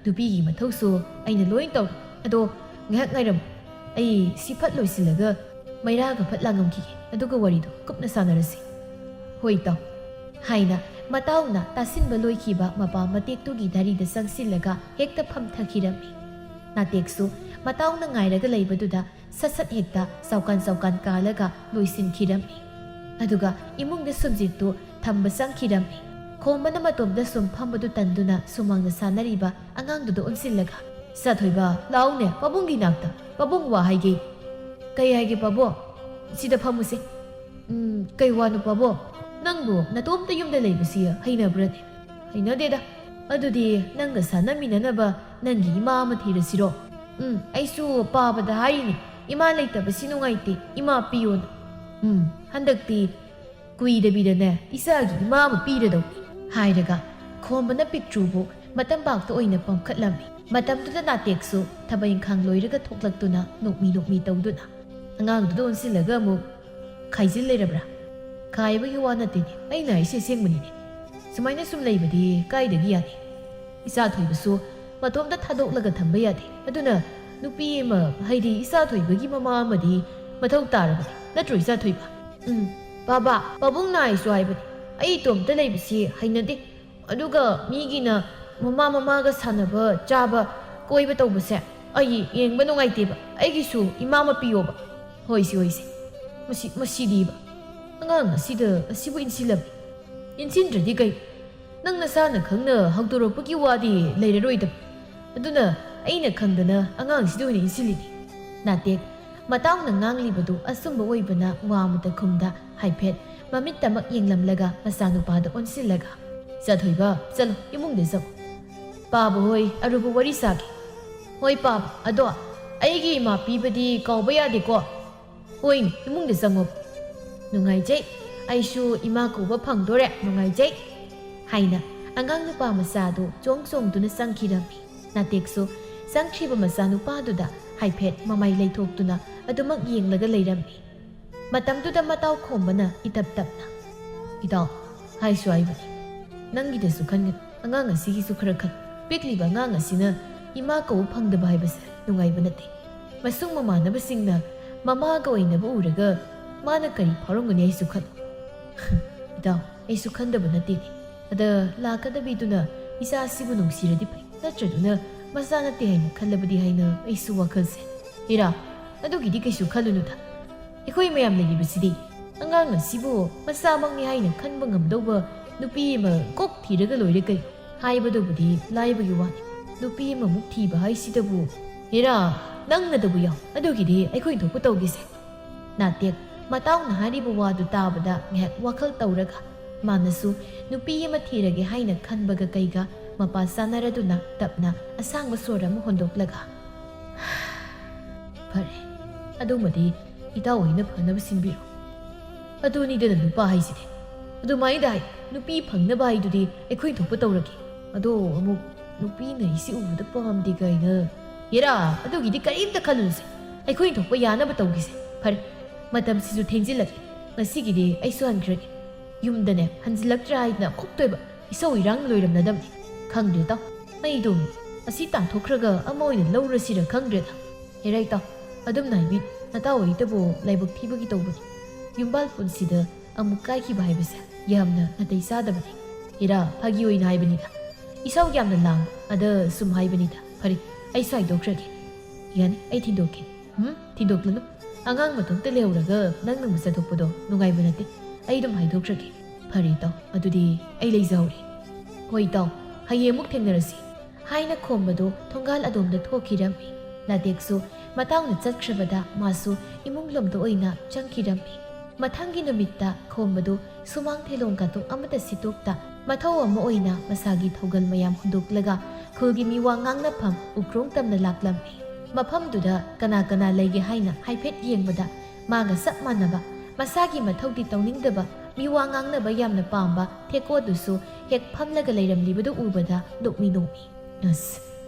ꯅꯨꯄꯤꯒꯤ ꯃꯊꯧꯁꯨ ꯑꯩꯅ ꯂꯣꯏ ꯇꯧꯔꯦ꯫ ꯑꯗꯣ ꯉꯥꯏꯍꯥꯛ ꯉꯥꯏꯔꯝꯃꯨ꯫ ꯑꯩ ꯁꯤ ꯐꯠ ꯂꯣꯏꯁꯤꯜꯂꯒ ꯃꯩꯔꯥꯒ ꯐꯠ ꯂꯥꯡꯉꯝꯈꯤꯒꯦ, ꯑꯗꯨꯒ ꯋꯥꯔꯤꯗꯣ ꯀꯨꯞꯅ ꯁꯥꯟꯅꯔꯁꯤ꯫ "ꯍꯣꯏ ꯏꯇꯥꯎ" ꯍꯥꯏꯅ ꯃꯇꯥꯎꯅ ꯇꯥꯁꯤꯟꯕ ꯂꯣꯏꯈꯤꯕ ꯃꯄꯥ ꯃꯇꯦꯛꯇꯨꯒꯤ ꯗꯥꯔꯤꯗ ꯆꯪꯁꯤꯜꯂꯒ ꯍꯦꯛꯇ ꯐꯝꯊꯈꯤꯔꯝꯃꯤ꯫ ꯅꯥꯇꯦꯛꯁꯨ ꯃꯇꯥꯎꯅ ꯉꯥꯏꯔꯒ ꯂꯩꯕꯗꯨꯗ ꯁꯠ ꯁꯠ ꯍꯦꯛꯇ ꯆꯥꯎꯀꯥꯟ ꯆꯥꯎꯀꯥꯟ ꯀꯥꯜꯂꯒ ꯂꯣꯏꯁꯤꯟꯈꯤꯔꯝꯃꯤ꯫ ꯑꯗꯨꯒ ꯏꯃꯨꯡꯗ ꯁꯨꯝꯖꯤꯠꯇꯨ ꯊꯝꯕ ꯆꯪꯈꯤꯔꯝꯃꯤ꯫ ꯈꯣꯝꯕꯅ ꯃꯇꯣꯝꯗ ꯁꯨꯝ ꯐꯝꯕꯗꯨ ꯇꯟꯗꯨꯅ ꯁꯨꯃꯥꯡꯗ ꯁꯥꯟꯅꯔꯤꯕ ꯑꯉꯥꯡꯗꯨꯗ ꯑꯣꯟꯁꯤꯜꯂꯒ, "ꯏꯆꯥꯊꯣꯏꯕ, ꯂꯥꯛꯎꯅꯦ, ꯄꯥꯕꯨꯡꯒꯤ ꯅꯥꯛꯇ, ꯄꯥꯕꯨꯡ ꯋꯥ ꯍꯥꯏꯒꯦ꯫" "ꯀꯩ ꯍꯥꯏꯒꯦ ꯄꯥꯕꯨꯡ?" "ꯁꯤꯗ ꯐꯝꯃꯨꯁꯦ꯫" "ꯎꯝ, ꯀꯩ ꯋꯥꯅꯣ ꯄꯥꯕꯨꯡ? ꯅꯪꯕꯨ ꯅꯇꯣꯝꯇ ꯌꯨꯝꯗ ꯂꯩꯕꯁꯤ ꯍꯩꯅꯕ꯭ꯔꯅꯦ?" "ꯍꯩꯅꯗꯦꯗ꯫" "ꯑꯗꯨꯗꯤ ꯅꯪꯒ ꯁꯥꯟꯅꯃꯤꯟꯅꯅꯕ ꯅꯪꯒꯤ ꯏꯃꯥ ꯑꯃ ꯊꯤꯔꯁꯤꯔꯣ?" "ꯎꯝ, ꯑꯩꯁꯨ ꯄꯥꯕꯗ ꯍꯥꯏꯔꯤꯅꯦ, ꯏꯃꯥ ꯂꯩꯇꯕꯁꯤ ꯅꯨꯡꯉꯥꯏꯇꯦ, ꯏꯃꯥ ꯄꯤꯌꯣꯅ꯫" "ꯎꯝ, ꯍꯟꯗꯛꯇꯤ ꯀꯨꯏꯗꯕꯤꯗꯅꯦ ꯏꯆꯥꯒꯤ ꯏꯃꯥ ꯑꯃ ꯄꯤꯔꯗꯧꯅꯤ" ꯍꯥꯏꯔꯒ ꯈꯣꯝꯕꯅ ꯄꯤꯛꯇ꯭ꯔꯨꯕꯨ ꯃꯇꯝꯄꯥꯛꯇ ꯑꯣꯏꯅ ꯄꯝꯈꯠꯂꯝꯃꯤ꯫ ꯃꯇꯝꯗꯨꯗ ꯅꯥꯇꯦꯛꯁꯨ ꯊꯕꯛ ꯏꯪꯈꯥꯡ ꯂꯣꯏꯔꯒ ꯊꯣꯛꯂꯛꯇꯨꯅ ꯅꯣꯛꯃꯤ ꯅꯣꯛꯃꯤ ꯇꯧꯗꯨꯅ ꯑꯉꯥꯡꯗꯨꯗ ꯑꯣꯟꯁꯤꯜꯂꯒ ꯑꯃꯨꯛ, "ꯈꯥꯏꯖꯤꯜ ꯂꯩꯔꯕ꯭ꯔꯥ?" "ꯈꯥꯏꯕꯒꯤ ꯋꯥ ꯅꯠꯇꯦꯅꯦ, ꯑꯩꯅ ꯍꯥꯏꯁꯦ ꯑꯁꯦꯡꯕꯅꯤꯅꯦ꯫ ꯁꯨꯃꯥꯏꯅ ꯁꯨꯝ ꯂꯩꯕꯗꯤ ꯀꯥꯏꯗꯒꯤ ꯌꯥꯅꯤ? ꯏꯆꯥ ꯊꯣꯏꯕꯁꯨ ꯃꯇꯣꯝꯇ ꯊꯥꯗꯣꯛꯂꯒ ꯊꯝꯕ ꯌꯥꯗꯦ꯫ ꯑꯗꯨꯅ ꯅꯨꯄꯤ ꯑꯃ, ꯍꯥꯏꯗꯤ ꯏꯆꯥ ꯊꯣꯏꯕꯒꯤ ꯃꯃꯥ ꯑꯃꯗꯤ ꯃꯊꯧ ꯇꯥꯔꯕꯅꯤ, ꯅꯠꯇ꯭ꯔꯣ ꯏꯆꯥ ꯊꯣꯏꯕ?" "ꯎꯝ, ꯕꯥꯕꯥ, ꯄꯥꯕꯨꯡꯅ ꯍꯥꯏꯁꯨ ꯍꯥꯏꯕꯅꯤ, ꯑꯩ ꯏꯇꯣꯝꯇ ꯂꯩꯕꯁꯤ ꯍꯩꯅꯗꯦ꯫ ꯑꯗꯨꯒ ꯃꯤꯒꯤꯅ ꯃꯃꯥ ꯃꯃꯥꯒ ꯁꯥꯟꯅꯕ, ꯆꯥꯕ, ꯀꯣꯏꯕ ꯇꯧꯕꯁꯦ ꯑꯩ ꯌꯦꯡꯕ ꯅꯨꯡꯉꯥꯏꯇꯦꯕ꯫ ꯑꯩꯒꯤꯁꯨ ꯏꯃꯥ ꯑꯃ ꯄꯤꯌꯣꯕ꯫" "ꯍꯣꯏꯁꯦ, ꯍꯣꯏꯁꯦ꯫ ꯃꯁꯤ, ꯃꯁꯤꯗꯤꯕ꯫ ꯑꯉꯥꯡ ꯑꯁꯤꯗ ꯑꯁꯤꯕꯨ ꯏꯟꯁꯤꯜꯂꯝꯃꯤ꯫ ꯏꯟꯁꯤꯟꯗ꯭ꯔꯗꯤ ꯀꯩ? ꯅꯪ ꯅꯁꯥꯅ ꯈꯪꯅ ꯍꯧꯗꯣꯔꯛꯄꯒꯤ ꯋꯥꯗꯤ ꯂꯩꯔꯔꯣꯏꯗꯕ꯫ ꯑꯗꯨꯅ ꯑꯩꯅ ꯈꯪꯗꯅ ꯑꯉꯥꯡꯁꯤꯗ ꯑꯣꯏꯅ ꯏꯟꯁꯤꯜꯂꯤꯅꯤ꯫" ꯅꯥꯇꯦꯛ ꯃꯇꯥꯎꯅ ꯉꯥꯡꯂꯤꯕꯗꯨ ꯑꯆꯨꯝꯕ ꯑꯣꯏꯕꯅ ꯋꯥ ꯑꯃꯇ ꯈꯨꯝꯗ ꯍꯥꯏꯐꯦꯠ ꯃꯃꯤꯠꯇꯃꯛ ꯌꯦꯡꯂꯝꯂꯒ ꯃꯆꯥꯅꯨꯄꯥꯗ ꯑꯣꯟꯁꯤꯜꯂꯒ, "ꯏꯆꯥꯊꯣꯏꯕ, ꯆꯠꯂꯣ, ꯏꯃꯨꯡꯗ ꯆꯪꯉꯨ꯫ ꯄꯥꯕ ꯍꯣꯏ ꯑꯔꯨꯕ ꯋꯥꯔꯤ ꯁꯥꯒꯦ꯫" "ꯍꯣꯏ ꯄꯥꯕ, ꯑꯗꯣ ꯑꯩꯒꯤ ꯏꯃꯥ ꯄꯤꯕꯗꯤ ꯀꯥꯎꯕ ꯌꯥꯗꯦꯀꯣ꯫" "ꯍꯣꯏꯅꯦ, ꯏꯃꯨꯡꯗ ꯆꯪꯉꯣ꯫" "ꯅꯨꯡꯉꯥꯏꯖꯩ, ꯑꯩꯁꯨ ꯏꯃꯥ ꯀꯧꯕ ꯐꯪꯗꯣꯔꯦ, ꯅꯨꯡꯉꯥꯏꯖꯩ" ꯍꯥꯏꯅ ꯑꯉꯥꯡ ꯅꯨꯄꯥ ꯃꯆꯥꯗꯨ ꯆꯣꯡ ꯆꯣꯡꯗꯨꯅ ꯆꯪꯈꯤꯔꯝꯃꯤ꯫ ꯅꯥꯇꯦꯛꯁꯨ ꯆꯪꯈ꯭ꯔꯤꯕ ꯃꯆꯥꯅꯨꯄꯥꯗꯨꯗ ꯍꯥꯏꯐꯦꯠ ꯃꯃꯥꯏ ꯂꯩꯊꯣꯛꯇꯨꯅ ꯑꯗꯨꯃꯛ ꯌꯦꯡꯂꯒ ꯂꯩꯔꯝꯃꯤ꯫ ꯃꯇꯝꯗꯨꯗ ꯃꯇꯥꯎ ꯈꯣꯝꯕꯅ ꯏꯇꯞ ꯇꯞꯅ, "ꯏꯇꯥꯎ, ꯍꯥꯏꯁꯨ ꯍꯥꯏꯕꯅꯤ, ꯅꯪꯒꯤꯗꯁꯨ ꯈꯟꯒꯅꯨ, ꯑꯉꯥꯡ ꯑꯁꯤꯒꯤꯁꯨ ꯈꯔ ꯈꯟ꯫ ꯄꯤꯛꯂꯤꯕ ꯑꯉꯥꯡ ꯑꯁꯤꯅ ꯏꯃꯥ ꯀꯧꯕ ꯐꯪꯗꯕ ꯍꯥꯏꯕꯁꯦ ꯅꯨꯡꯉꯥꯏꯕ ꯅꯠꯇꯦ꯫ ꯃꯁꯨꯡ ꯃꯃꯥꯟꯅꯕꯁꯤꯡꯅ ꯃꯃꯥꯒ ꯑꯣꯏꯅꯕ ꯎꯔꯒ ꯃꯥꯅ ꯀꯔꯤ ꯐꯥꯎꯔꯝꯒꯅꯤ ꯑꯩꯁꯨ ꯈꯜꯂꯨ꯫ ꯏꯇꯥꯎ, ꯑꯩꯁꯨ ꯈꯟꯗꯕ ꯅꯠꯇꯦꯅꯦ꯫ ꯑꯗ ꯂꯥꯛꯀꯗꯕꯤꯗꯨꯅ ꯏꯆꯥꯁꯤꯕꯨ ꯅꯨꯡꯁꯤꯔꯗꯤ ꯐꯩ, ꯅꯠꯇ꯭ꯔꯗꯨꯅ ꯃꯆꯥ ꯅꯠꯇꯦ ꯍꯥꯏꯅ ꯈꯜꯂꯕꯗꯤ ꯍꯥꯏꯅ ꯑꯩꯁꯨ ꯋꯥꯈꯜꯁꯦ꯫ ꯍꯤꯔꯥ, ꯑꯗꯨꯒꯤꯗꯤ ꯀꯩꯁꯨ ꯈꯜꯂꯨꯅꯨꯗ꯫ ꯑꯩꯈꯣꯏ ꯃꯌꯥꯝ ꯂꯩꯔꯤꯕꯁꯤꯗꯤ ꯑꯉꯥꯡ ꯑꯁꯤꯕꯨ ꯃꯆꯥꯃꯛꯅꯤ ꯍꯥꯏꯅ ꯈꯟꯕ ꯉꯝꯗꯧꯕ ꯅꯨꯄꯤ ꯑꯃ ꯀꯣꯛ ꯊꯤꯔꯒ ꯂꯣꯏꯔꯦ ꯀꯩꯅꯣ꯫ ꯍꯥꯏꯕꯗꯨꯕꯨꯗꯤ ꯂꯥꯏꯕꯒꯤ ꯋꯥꯅꯤ꯫ ꯅꯨꯄꯤ ꯑꯃꯃꯨꯛ ꯊꯤꯕ ꯍꯥꯏꯁꯤꯗꯕꯨ꯫ ꯍꯦꯔꯥ, ꯅꯪꯅꯗꯕꯨ ꯌꯥꯎ꯫ ꯑꯗꯨꯒꯤꯗꯤ ꯑꯩꯈꯣꯏ ꯊꯣꯛꯄ ꯇꯧꯒꯦꯁꯦ꯫ ꯅꯥꯇꯦꯛ ꯃꯇꯥꯎꯅ ꯍꯥꯏꯔꯤꯕ ꯋꯥꯗꯨ ꯇꯥꯕꯗ ꯉꯥꯏꯍꯥꯛ ꯋꯥꯈꯜ ꯇꯧꯔꯒ ꯃꯥꯅꯁꯨ ꯅꯨꯄꯤ ꯑꯃ ꯊꯤꯔꯒꯦ ꯍꯥꯏꯅ ꯈꯟꯕꯒ ꯀꯩꯒ ꯃꯄꯥ ꯆꯥꯟꯅꯔꯗꯨꯅ ꯇꯞꯅ ꯑꯁꯥꯡꯕ ꯁꯣꯔ ꯑꯃ ꯍꯣꯟꯗꯣꯛꯂꯒ, "ꯐꯔꯦ, ꯑꯗꯨꯃꯗꯤ ꯏꯇꯥꯎ ꯍꯣꯏꯅ ꯐꯅꯕ ꯁꯤꯟꯕꯤꯔꯣ꯫ ꯑꯗꯨꯅꯤꯗꯅ ꯅꯨꯄꯥ ꯍꯥꯏꯁꯤꯗꯤ꯫ ꯑꯗꯨꯃꯥꯏꯅ ꯍꯥꯏ, ꯅꯨꯄꯤ ꯐꯪꯅꯕ ꯍꯥꯏꯗꯨꯗꯤ ꯑꯩꯈꯣꯏ ꯊꯣꯛꯄ ꯇꯧꯔꯒꯦ꯫ ꯑꯗꯣ ꯑꯃꯨꯛ ꯅꯨꯄꯤꯅ ꯑꯩꯁꯤ ꯎꯕꯗ ꯄꯥꯝꯗꯦ ꯀꯥꯏꯅ꯫ ꯍꯦꯔꯥ, ꯑꯗꯨꯒꯤꯗꯤ ꯀꯔꯤꯝꯇ ꯈꯜꯂꯨꯅꯨꯁꯦ꯫ ꯑꯩꯈꯣꯏ ꯊꯣꯛꯄ ꯌꯥꯅꯕ ꯇꯧꯈꯤꯁꯦ꯫ ꯐꯔꯦ, ꯃꯇꯝꯁꯤꯁꯨ ꯊꯦꯡꯖꯤꯜꯂꯛꯂꯦ꯫ ꯉꯁꯤꯒꯤꯗꯤ ꯑꯩꯁꯨ ꯍꯟꯈ꯭ꯔꯒꯦ꯫ ꯌꯨꯝꯗꯅꯦ ꯍꯟꯖꯤꯜꯂꯛꯇ꯭ꯔꯥ ꯍꯥꯏꯗꯅ ꯈꯣꯛꯇꯣꯏꯕ꯫ ꯏꯁꯧ ꯏꯔꯥꯡ ꯂꯣꯏꯔꯝꯅꯗꯕꯅꯤ꯫ ꯈꯪꯗ꯭ꯔꯦ ꯇꯥꯎ꯫ ꯑꯩꯗꯣ ꯑꯁꯤ ꯇꯥꯟꯊꯣꯛꯈ꯭ꯔꯒ ꯑꯃ ꯑꯣꯏꯅ ꯂꯧꯔꯁꯤꯔ ꯈꯪꯗ꯭ꯔꯦꯗ꯫ ꯍꯦꯔꯥ ꯏꯇꯥꯎ, ꯑꯗꯨꯝꯅ ꯍꯥꯏꯕꯤ, ꯅꯇꯥꯎ ꯑꯩꯇꯕꯨ ꯂꯥꯏꯕꯛ ꯊꯤꯕꯒꯤ ꯇꯧꯕꯅꯤ꯫ ꯌꯨꯝꯕꯥꯜ ꯄꯨꯟꯁꯤꯗ ꯑꯃꯨꯛ ꯀꯥꯏꯈꯤꯕ ꯍꯥꯏꯕꯁꯦ ꯌꯥꯝꯅ ꯅꯥꯇꯩ ꯆꯥꯗꯕꯅꯤ꯫ ꯍꯦꯔꯥ, ꯐꯥꯒꯤ ꯑꯣꯏꯅ ꯍꯥꯏꯕꯅꯤꯗ꯫ ꯏꯁꯧ ꯌꯥꯝꯅ ꯂꯥꯡ, ꯑꯗ ꯁꯨꯝ ꯍꯥꯏꯕꯅꯤꯗ꯫ ꯐꯔꯦ, ꯑꯩꯁꯨ ꯍꯥꯏꯗꯣꯛꯈ꯭ꯔꯒꯦ꯫ ꯌꯥꯅꯤ, ꯑꯩ ꯊꯤꯟꯗꯣꯛꯀꯦ꯫ ꯎꯝ, ꯊꯤꯟꯗꯣꯛꯂꯅꯨ꯫ ꯑꯉꯥꯡ ꯃꯇꯣꯝꯇ ꯂꯩꯍꯧꯔꯒ ꯅꯪꯅ ꯑꯃꯨꯛ ꯆꯠꯊꯣꯛꯄꯗꯣ ꯅꯨꯡꯉꯥꯏꯕ ꯅꯠꯇꯦ꯫ ꯑꯩ ꯑꯗꯨꯝ ꯍꯥꯏꯗꯣꯛꯈ꯭ꯔꯒꯦ꯫ ꯐꯔꯦ ꯏꯇꯥꯎ, ꯑꯗꯨꯗꯤ ꯑꯩ ꯂꯩꯖꯍꯧꯔꯦ꯫ ꯍꯣꯏ ꯏꯇꯥꯎ, ꯍꯌꯦꯡ ꯑꯃꯨꯛ ꯊꯦꯡꯅꯔꯁꯤ꯫ ꯍꯥꯏꯅ ꯈꯣꯝꯕꯗꯨ ꯊꯣꯡꯒꯥꯜ ꯑꯗꯣꯝꯗ ꯊꯣꯛꯈꯤꯔꯝꯃꯤ꯫ ꯅꯥꯇꯦꯛꯁꯨ ꯃꯇꯥꯎꯅ ꯆꯠꯈ꯭ꯔꯕꯗ ꯃꯥꯁꯨ ꯏꯃꯨꯡ ꯂꯣꯝꯗ ꯑꯣꯏꯅ ꯆꯪꯈꯤꯔꯝꯃꯤ꯫ ꯃꯊꯪꯒꯤ ꯅꯨꯃꯤꯠꯇ ꯈꯣꯝꯕꯗꯨ ꯁꯨꯃꯥꯡ ꯊꯦꯂꯣꯡ ꯀꯥꯇꯨ ꯑꯃꯠꯇ ꯁꯤꯠꯇꯣꯛꯇ ꯃꯊꯧ ꯑꯃ ꯑꯣꯏꯅ ꯃꯁꯥꯒꯤ ꯊꯧꯒꯜ ꯃꯌꯥꯝ ꯍꯨꯟꯗꯣꯛꯂꯒ ꯈꯨꯜꯒꯤ ꯃꯤꯋꯥ ꯉꯥꯡꯅꯐꯝ ꯎꯈ꯭ꯔꯣꯡ ꯇꯝꯅ ꯂꯥꯛꯂꯝꯃꯤ꯫ ꯃꯐꯝꯗꯨꯗ ꯀꯅꯥ ꯀꯅꯥ ꯂꯩꯒꯦ ꯍꯥꯏꯅ ꯍꯥꯏꯐꯦꯠ ꯌꯦꯡꯕꯗ ꯃꯥꯒ ꯆꯞ ꯃꯥꯟꯅꯕ, ꯃꯁꯥꯒꯤ ꯃꯊꯧꯗꯤ ꯇꯧꯅꯤꯡꯗꯕ, ꯃꯤꯋꯥ ꯉꯥꯡꯅꯕ ꯌꯥꯝꯅ ꯄꯥꯝꯕ ꯊꯦꯀꯣꯗꯨꯁꯨ ꯍꯦꯛ ꯐꯝꯂꯒ ꯂꯩꯔꯝꯂꯤꯕꯗꯨ ꯎꯕꯗ ꯅꯣꯛꯃꯤ ꯅꯣꯛꯃꯤ꯫ ꯑꯁ,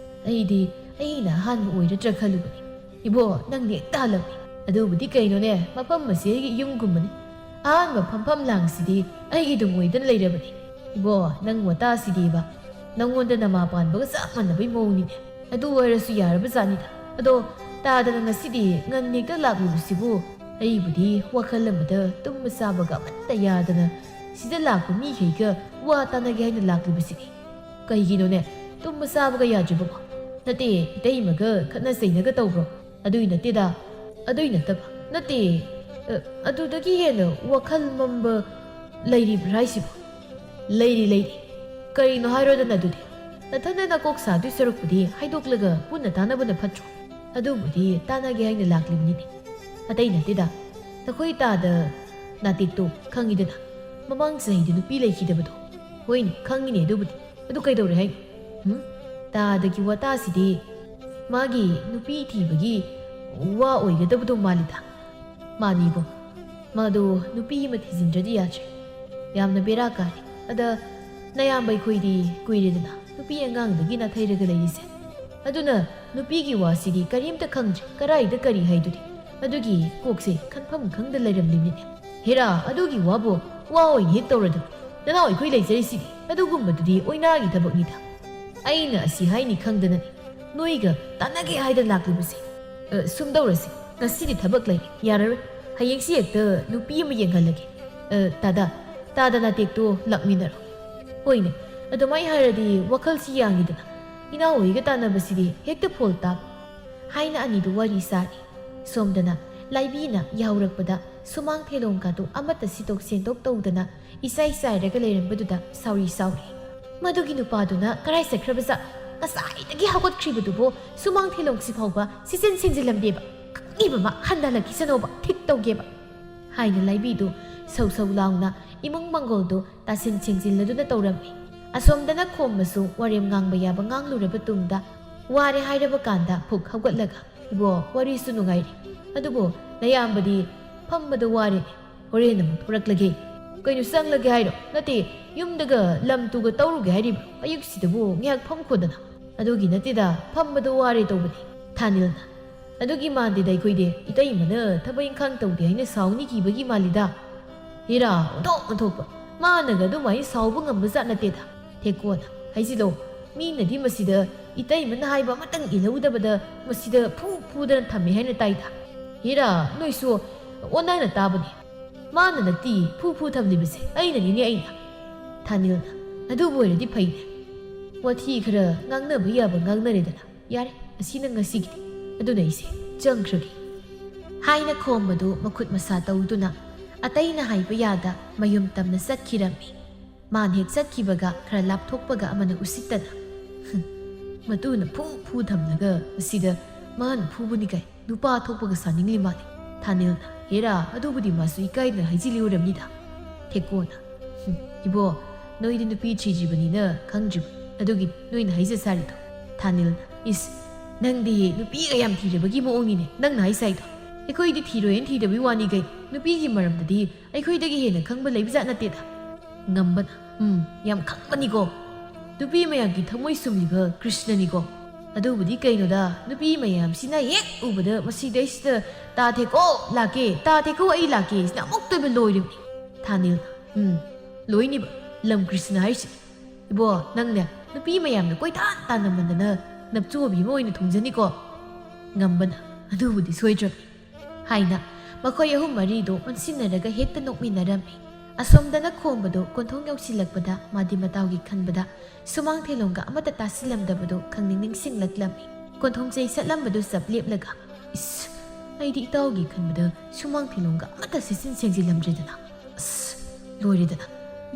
ꯑꯩꯗꯤ ꯑꯩꯅ ꯑꯍꯥꯟꯕ ꯑꯣꯏꯔꯗ꯭ꯔꯥ ꯈꯜꯂꯨꯕꯅꯤ꯫ ꯏꯕꯣ, ꯅꯪꯗꯤ ꯍꯦꯛꯇ ꯍꯜꯂꯝꯃꯤ꯫ ꯑꯗꯨꯕꯨꯗꯤ ꯀꯩꯅꯣꯅꯦ, ꯃꯐꯝ ꯑꯁꯤ ꯑꯩꯒꯤ ꯌꯨꯝꯒꯨꯝꯕꯅꯤ꯫ ꯑꯍꯥꯟꯕ ꯐꯝꯐꯝ ꯂꯥꯡꯁꯤꯗꯤ ꯑꯩꯒꯤ ꯑꯗꯨꯝ ꯑꯣꯏꯗꯅ ꯂꯩꯔꯕꯅꯤ꯫ ꯏꯕꯣ, ꯅꯪ ꯋꯥꯇꯥꯁꯤꯗꯤꯕ, ꯅꯪꯉꯣꯟꯗ ꯅꯃꯥ ꯄꯥꯟꯕꯒ ꯆꯞ ꯃꯥꯟꯅꯕꯩ ꯃꯑꯣꯡꯅꯤꯅꯦ꯫ ꯑꯗꯨ ꯑꯣꯏꯔꯁꯨ ꯌꯥꯔꯕ ꯖꯥꯠꯅꯤꯗ꯫ ꯑꯗꯣ ꯇꯥꯗꯅ ꯉꯁꯤꯗꯤ ꯉꯟꯅ ꯍꯦꯛꯇ ꯂꯥꯛꯂꯤꯕꯁꯤꯕꯨ? ꯑꯩꯕꯨꯗꯤ ꯋꯥꯈꯜ ꯑꯃꯗ ꯇꯨꯝꯕ ꯆꯥꯕꯒ ꯑꯃꯠꯇ ꯌꯥꯗꯅ ꯁꯤꯗ ꯂꯥꯛꯄ ꯃꯤꯈꯩꯒ ꯋꯥ ꯇꯥꯟꯅꯒꯦ ꯍꯥꯏꯅ ꯂꯥꯛꯂꯤꯕꯁꯤꯅꯤ꯫ ꯀꯩꯒꯤꯅꯣꯅꯦ? ꯇꯨꯝꯕ ꯆꯥꯕꯒ ꯌꯥꯗ꯭ꯔꯤꯕꯣ? ꯅꯠꯇꯦ, ꯏꯇꯩꯃꯒ ꯈꯠꯅ ꯆꯩꯅꯒ ꯇꯧꯕ꯭ꯔꯣ? ꯑꯗꯨꯏ ꯅꯠꯇꯦꯗ꯫ ꯑꯗꯨꯏ ꯅꯠꯇꯕ꯫ ꯅꯠꯇꯦ, ꯑ, ꯑꯗꯨꯗꯒꯤ ꯍꯦꯟꯅ ꯋꯥꯈꯜ ꯃꯝꯕ ꯂꯩꯔꯤꯕ꯭ꯔꯥ ꯍꯥꯏꯁꯤꯕꯣ? ꯂꯩꯔꯤ, ꯂꯩꯔꯤ꯫ ꯀꯔꯤꯅꯣ ꯍꯥꯏꯔꯣꯗꯅ ꯑꯗꯨꯗꯤ? ꯅꯊꯟꯗ ꯅꯀꯣꯛ ꯁꯥꯗꯣꯏ ꯁꯔꯨꯛꯄꯨꯗꯤ ꯍꯥꯏꯗꯣꯛꯂꯒ ꯄꯨꯟꯅ ꯇꯥꯟꯅꯕꯅ ꯐꯠꯇ꯭ꯔꯣ? ꯑꯗꯨꯕꯨꯗꯤ ꯇꯥꯟꯅꯒꯦ ꯍꯥꯏꯅ ꯂꯥꯛꯂꯤꯕꯅꯤꯅꯦ꯫ ꯑꯇꯩ ꯅꯠꯇꯦꯗ, ꯅꯈꯣꯏ ꯇꯥꯗ ꯅꯥꯇꯦꯛꯇꯣ ꯈꯪꯉꯤꯗꯅ, ꯃꯃꯥꯡ ꯆꯍꯤꯗ ꯅꯨꯄꯤ ꯂꯩꯈꯤꯗꯕꯗꯣ꯫ ꯍꯣꯏꯅꯦ, ꯈꯪꯉꯤꯅꯦ ꯑꯗꯨꯕꯨꯗꯤ꯫ ꯑꯗꯨ ꯀꯩꯗꯧꯔꯦ ꯍꯥꯏꯅꯣ? ꯍꯨꯝ? ꯇꯥꯗꯒꯤ ꯋꯥꯇꯥꯁꯤꯗꯤ ꯃꯥꯒꯤ ꯅꯨꯄꯤ ꯊꯤꯕꯒꯤ ꯋꯥ ꯑꯣꯏꯒꯗꯕꯗꯣ ꯃꯥꯜꯂꯤꯗ꯫ ꯃꯥꯅꯤꯕꯣ, ꯃꯥꯗꯣ ꯅꯨꯄꯤ ꯑꯃ ꯊꯤꯖꯤꯟꯗ꯭ꯔꯗꯤ ꯌꯥꯗ꯭ꯔꯦ꯫ ꯌꯥꯝꯅ ꯕꯦꯔꯥ ꯀꯥꯔꯦ꯫ ꯑꯗ ꯅꯌꯥꯝꯕ ꯑꯩꯈꯣꯏꯗꯤ ꯀꯨꯏꯔꯦꯗꯅ ꯅꯨꯄꯤ ꯑꯉꯥꯡꯗꯒꯤ ꯅꯥꯊꯩꯔꯒ ꯂꯩꯔꯤꯁꯦ꯫ ꯑꯗꯨꯅ ꯅꯨꯄꯤꯒꯤ ꯋꯥꯁꯤꯗꯤ ꯀꯔꯤꯝꯇ ꯈꯪꯗ꯭ꯔꯦ, ꯀꯔꯥꯏꯗ ꯀꯔꯤ ꯍꯥꯏꯗꯨꯅꯤ꯫ ꯑꯗꯨꯒꯤ ꯀꯣꯛꯁꯦ ꯈꯟꯐꯝ ꯈꯪꯗ ꯂꯩꯔꯝꯂꯤꯕꯅꯤꯅꯦ꯫ ꯍꯦꯔꯥ, ꯑꯗꯨꯒꯤ ꯋꯥꯕꯨ ꯋꯥ ꯑꯣꯏꯅ ꯍꯦꯛ ꯇꯧꯔꯗꯅ꯫ ꯅꯅꯥꯎ ꯑꯩꯈꯣꯏ ꯂꯩꯖꯔꯤꯁꯤꯗꯤ꯫ ꯑꯗꯨꯒꯨꯝꯕꯗꯨꯗꯤ ꯑꯣꯏꯅꯥꯒꯤ ꯊꯕꯛꯅꯤꯗ꯫ ꯑꯩꯅ ꯑꯁꯤ ꯍꯥꯏꯅꯤ ꯈꯪꯗꯅꯅꯤ ꯅꯣꯏꯒ ꯇꯥꯟꯅꯒꯦ ꯍꯥꯏꯗꯅ ꯂꯥꯛꯂꯤꯕꯁꯦ꯫ ꯑ, ꯁꯨꯝ ꯇꯧꯔꯁꯤ, ꯉꯁꯤꯗꯤ ꯊꯕꯛ ꯂꯩ, ꯌꯥꯔꯔꯣꯏ꯫ ꯍꯌꯦꯡꯁꯤ ꯍꯦꯛꯇ ꯅꯨꯄꯤ ꯑꯃ ꯌꯦꯡꯍꯜꯂꯒꯦ꯫ ꯑ, ꯇꯥꯗ, ꯇꯥꯗ ꯅꯥꯇꯦꯛꯇꯣ ꯂꯥꯛꯃꯤꯟꯅꯔꯣ꯫ ꯍꯣꯏꯅꯦ, ꯑꯗꯨꯃꯥꯏ ꯍꯥꯏꯔꯗꯤ ꯋꯥꯈꯜꯁꯤ ꯌꯥꯡꯉꯤꯗꯅ꯫ ꯏꯅꯥꯎ ꯍꯣꯏꯒ ꯇꯥꯟꯅꯕꯁꯤꯗꯤ ꯍꯦꯛꯇ ꯐꯣꯜ ꯇꯥꯕ꯫ ꯍꯥꯏꯅ ꯑꯅꯤꯗꯨ ꯋꯥꯔꯤ ꯁꯥꯔꯤ꯫ ꯁꯣꯝꯗꯅ ꯂꯥꯏꯕꯤꯅ ꯌꯥꯍꯧꯔꯛꯄꯗ ꯁꯨꯃꯥꯡ ꯊꯦꯂꯣꯡꯒꯗꯨ ꯑꯃꯠꯇ ꯁꯤꯠꯇꯣꯛ ꯁꯦꯡꯗꯣꯛ ꯇꯧꯗꯅ ꯏꯆꯥꯏ ꯆꯥꯏꯔꯒ ꯂꯩꯔꯝꯕꯗꯨꯗ ꯁꯥꯎꯔꯤ ꯁꯥꯎꯔꯤ꯫ "ꯃꯗꯨꯒꯤ ꯅꯨꯄꯥꯗꯨꯅ ꯀꯔꯥꯏ ꯆꯠꯈ꯭ꯔꯕꯖꯥꯠ? ꯉꯁꯥꯏꯗꯒꯤ ꯍꯧꯒꯠꯈ꯭ꯔꯤꯕꯗꯨꯕꯨ ꯁꯨꯃꯥꯡ ꯊꯦꯂꯣꯡꯁꯤ ꯐꯥꯎꯕ ꯁꯤꯠꯆꯤꯟ ꯁꯦꯡꯖꯤꯜꯂꯝꯗꯦꯕ꯫ ꯈꯪꯉꯤꯕ ꯃꯥ ꯍꯟꯅ ꯍꯜꯂꯛꯈꯤꯁꯅꯣꯕ, ꯊꯤꯛ ꯇꯧꯒꯦꯕ" ꯍꯥꯏꯅ ꯂꯥꯏꯕꯤꯗꯨ ꯁꯧ ꯁꯧ ꯂꯥꯎꯅ ꯏꯃꯨꯡ ꯃꯪꯒꯣꯜꯗꯨ ꯇꯥꯁꯤꯟ ꯁꯦꯡꯖꯤꯜꯂꯗꯨꯅ ꯇꯧꯔꯝꯃꯤ꯫ ꯑꯁꯣꯝꯗꯅ ꯈꯣꯝꯃꯁꯨ ꯋꯥꯔꯦꯝ ꯉꯥꯡꯕ ꯌꯥꯕ ꯉꯥꯡꯂꯨꯔꯕ ꯇꯨꯡꯗ, ꯋꯥꯔꯦ ꯍꯥꯏꯔꯕ ꯀꯥꯟꯗ ꯐꯨꯛ ꯍꯧꯒꯠꯂꯒ, "ꯏꯕꯣ, ꯋꯥꯔꯤꯁꯨ ꯅꯨꯡꯉꯥꯏꯔꯤ, ꯑꯗꯨꯕꯨ ꯅꯌꯥꯝꯕꯗꯤ ꯐꯝꯕꯗ ꯋꯥꯔꯦꯅꯦ, ꯍꯣꯔꯦꯟ ꯑꯃꯨꯛ ꯊꯣꯔꯛꯂꯒꯦ"꯫ "ꯀꯩꯅꯣ, ꯆꯪꯂꯒꯦ ꯍꯥꯏꯔꯣ? ꯅꯠꯇꯦ, ꯌꯨꯝꯗꯒ ꯂꯝ ꯇꯨꯒ ꯇꯧꯔꯨꯒꯦ ꯍꯥꯏꯔꯤꯕ꯭ꯔꯣ? ꯑꯌꯨꯛꯁꯤꯗꯕꯨ ꯉꯥꯏꯍꯥꯛ ꯐꯝꯈꯣꯗꯅ"꯫ "ꯑꯗꯨꯒꯤ ꯅꯠꯇꯦꯗ, ꯐꯝꯕꯗ ꯋꯥꯔꯦ ꯇꯧꯕꯅꯤ", ꯊꯥꯅꯤꯜꯅ꯫ "ꯑꯗꯨꯒꯤ ꯃꯥꯟꯗꯦꯗ ꯑꯩꯈꯣꯏꯗꯤ, ꯏꯇꯩꯃꯅ ꯊꯕꯛ ꯏꯪꯈꯥꯡ ꯇꯧꯗꯦ ꯍꯥꯏꯅ ꯁꯥꯎꯅꯤ ꯀꯤꯕꯒꯤ ꯃꯥꯜꯂꯤꯗ"꯫ ꯍꯦꯔꯥ, ꯑꯣꯟꯊꯣꯛ ꯑꯣꯟꯊꯣꯛꯄ! ꯃꯥꯅꯒ ꯑꯗꯨꯃꯥꯏꯅ ꯁꯥꯎꯕ ꯉꯝꯕ ꯖꯥꯠ ꯅꯠꯇꯦꯗ꯫ ꯊꯦꯛꯀꯣꯅ ꯍꯥꯏꯖꯤꯜꯂꯣ꯫ ꯃꯤꯅꯗꯤ ꯃꯁꯤꯗ ꯏꯇꯩꯃꯅ ꯍꯥꯏꯕ ꯑꯃꯇꯪ ꯏꯜꯍꯧꯗꯕꯗ ꯃꯁꯤꯗ ꯐꯨ ꯐꯨꯗꯅ ꯊꯝꯃꯦ ꯍꯥꯏꯅ ꯇꯥꯏꯗ꯫ ꯍꯦꯔꯥ, ꯅꯣꯏꯁꯨ ꯑꯣꯟꯅꯅ ꯇꯥꯕꯅꯦ꯫ ꯃꯥꯅ ꯅꯠꯇꯤ ꯐꯨ ꯐꯨ ꯊꯝꯂꯤꯕꯁꯦ, ꯑꯩꯅꯅꯤꯅꯦ, ꯑꯩꯅ꯫ ꯊꯥꯅꯤꯜꯅ, ꯑꯗꯨꯕꯨ ꯑꯣꯏꯔꯗꯤ ꯐꯩꯅꯦ꯫ ꯋꯥꯊꯤ ꯈꯔ ꯉꯥꯡꯅꯕ ꯌꯥꯕ ꯉꯥꯡꯅꯔꯦꯗꯅ꯫ ꯌꯥꯔꯦ, ꯑꯁꯤꯅ ꯉꯁꯤꯒꯤꯗꯤ꯫ ꯑꯗꯨꯅ ꯑꯩꯁꯦ ꯆꯪꯈ꯭ꯔꯒꯦ꯫ ꯍꯥꯏꯅ ꯈꯣꯝꯕꯗꯨ ꯃꯈꯨꯠ ꯃꯁꯥ ꯇꯧꯗꯨꯅ ꯑꯇꯩꯅ ꯍꯥꯏꯕ ꯌꯥꯗ ꯃꯌꯨꯝ ꯇꯝꯅ ꯆꯠꯈꯤꯔꯝꯃꯤ꯫ ꯃꯥꯅ ꯍꯦꯛ ꯆꯠꯈꯤꯕꯒ ꯈꯔ ꯂꯥꯞꯊꯣꯛꯄꯒ ꯑꯃꯅ ꯎꯁꯤꯠꯇꯅ, "ꯍꯨꯝ, ꯃꯇꯨꯅ ꯐꯨ ꯐꯨ ꯊꯝꯂꯒ ꯑꯁꯤꯗ ꯃꯥꯅ ꯐꯨꯕꯅꯤ ꯀꯥꯏ ꯅꯨꯄꯥ ꯊꯣꯛꯄꯒ ꯁꯥꯅꯤꯡꯂꯤ ꯃꯥꯜꯂꯦ"꯫ ꯊꯥꯅꯤꯜꯅ, "ꯍꯦꯔꯥ, ꯑꯗꯨꯕꯨꯗꯤ ꯃꯥꯁꯨ ꯏꯀꯥꯏꯗꯅ ꯍꯥꯏꯖꯤꯜꯂꯤ ꯑꯣꯏꯔꯝꯅꯤꯗ"꯫ ꯊꯦꯛꯀꯣꯅ, "ꯍꯨꯝ, ꯏꯕꯣ, ꯅꯣꯏꯗꯤ ꯅꯨꯄꯤ ꯊꯤꯗ꯭ꯔꯤꯕꯅꯤꯅ ꯈꯪꯗ꯭ꯔꯤꯕ, ꯑꯗꯨꯒꯤ ꯅꯣꯏꯅ ꯍꯥꯏꯖ ꯁꯥꯔꯤꯗꯣ"꯫ ꯊꯥꯅꯤꯜꯅ, "ꯏꯁ, ꯅꯪꯗꯤ ꯅꯨꯄꯤꯒ ꯌꯥꯝ ꯊꯤꯔꯕꯒꯤ ꯃꯑꯣꯡꯅꯤꯅꯦ ꯅꯪꯅ ꯍꯥꯏ ꯁꯥꯏꯗꯣ꯫ ꯑꯩꯈꯣꯏꯗꯤ ꯊꯤꯔꯣꯏꯅ ꯊꯤꯗꯕꯩ ꯋꯥꯅꯤ ꯀꯩ, ꯅꯨꯄꯤꯒꯤ ꯃꯔꯝꯗꯗꯤ ꯑꯩꯈꯣꯏꯗꯒꯤ ꯍꯦꯟꯅ ꯈꯪꯕ ꯂꯩꯕꯖꯥꯠ ꯅꯠꯇꯦꯗ"꯫ ꯉꯝꯕꯅ, "ꯎꯝ, ꯌꯥꯝ ꯈꯪꯕꯅꯤꯀꯣ꯫ ꯅꯨꯄꯤ ꯃꯌꯥꯝꯒꯤ ꯊꯃꯣꯏ ꯁꯨꯝꯂꯤꯕ ꯀ꯭ꯔꯤꯁꯅꯅꯤꯀꯣ꯫ ꯑꯗꯨꯕꯨꯗꯤ ꯀꯩꯅꯣꯗ, ꯅꯨꯄꯤ ꯃꯌꯥꯝꯁꯤꯅ ꯍꯦꯛ ꯎꯕꯗ ꯃꯁꯤꯗꯩꯁꯤꯗ 'ꯇꯥ ꯊꯦꯛꯀꯣ ꯂꯥꯛꯀꯦ, ꯇꯥ ꯊꯦꯛꯀꯣ ꯑꯩ ꯂꯥꯛꯀꯦ' ꯁꯤꯅ ꯑꯃꯨꯛꯇꯣꯏꯕ ꯂꯣꯏꯔꯤꯕꯅꯤ"꯫ ꯊꯥꯅꯤꯜꯅ, "ꯎꯝ, ꯂꯣꯏꯅꯤꯕ ꯂꯝ ꯀ꯭ꯔꯤꯁꯅ ꯍꯥꯏꯔꯤꯁꯦ꯫ ꯏꯕꯣ, ꯅꯪꯅꯦ ꯅꯨꯄꯤ ꯃꯌꯥꯝꯅ ꯀꯣꯏꯇꯥꯟ ꯇꯥꯟꯅꯃꯟꯗꯅ ꯅꯞꯆꯣꯕꯤ ꯑꯃ ꯑꯣꯏꯅ ꯊꯨꯡꯖꯅꯤꯀꯣ"꯫ ꯉꯝꯕꯅ, "ꯑꯗꯨꯕꯨꯗꯤ ꯁꯣꯏꯗ꯭ꯔꯕꯅꯤ"꯫ ꯍꯥꯏꯅ ꯃꯈꯣꯏ ꯑꯍꯨꯝ ꯃꯔꯤꯗꯨ ꯑꯣꯟꯁꯤꯟꯅꯔꯒ ꯍꯦꯛꯇ ꯅꯣꯛꯃꯤꯟꯅꯔꯝꯃꯤ꯫ ꯑꯁꯣꯝꯗꯅ ꯈꯣꯝꯕꯗꯨ ꯀꯣꯟꯊꯣꯡ ꯌꯧꯁꯤꯜꯂꯛꯄꯗ ꯃꯥꯗꯤ ꯃꯇꯥꯎꯒꯤ ꯈꯟꯕꯗ ꯁꯨꯃꯥꯡ ꯊꯦꯂꯣꯡꯒ ꯑꯃꯠꯇ ꯇꯥꯁꯤꯜꯂꯝꯗꯕꯗꯨ ꯈꯪꯅꯤꯡ ꯅꯤꯡꯁꯤꯡꯂꯛꯂꯝꯃꯤ꯫ ꯀꯣꯟꯊꯣꯡ ꯆꯩ ꯁꯠꯂꯝꯕꯗꯨ ꯆꯞ ꯂꯦꯞꯂꯒ, "ꯏꯁ, ꯑꯩꯗꯤ ꯏꯇꯥꯎꯒꯤ ꯈꯟꯕꯗ ꯁꯨꯃꯥꯡ ꯊꯦꯂꯣꯡꯒ ꯑꯃꯠꯇ ꯁꯤꯠꯆꯤꯟ ꯁꯦꯡꯖꯤꯜꯂꯝꯗ꯭ꯔꯦꯗꯅ꯫ ꯑꯁ, ꯂꯣꯏꯔꯦꯗꯅ꯫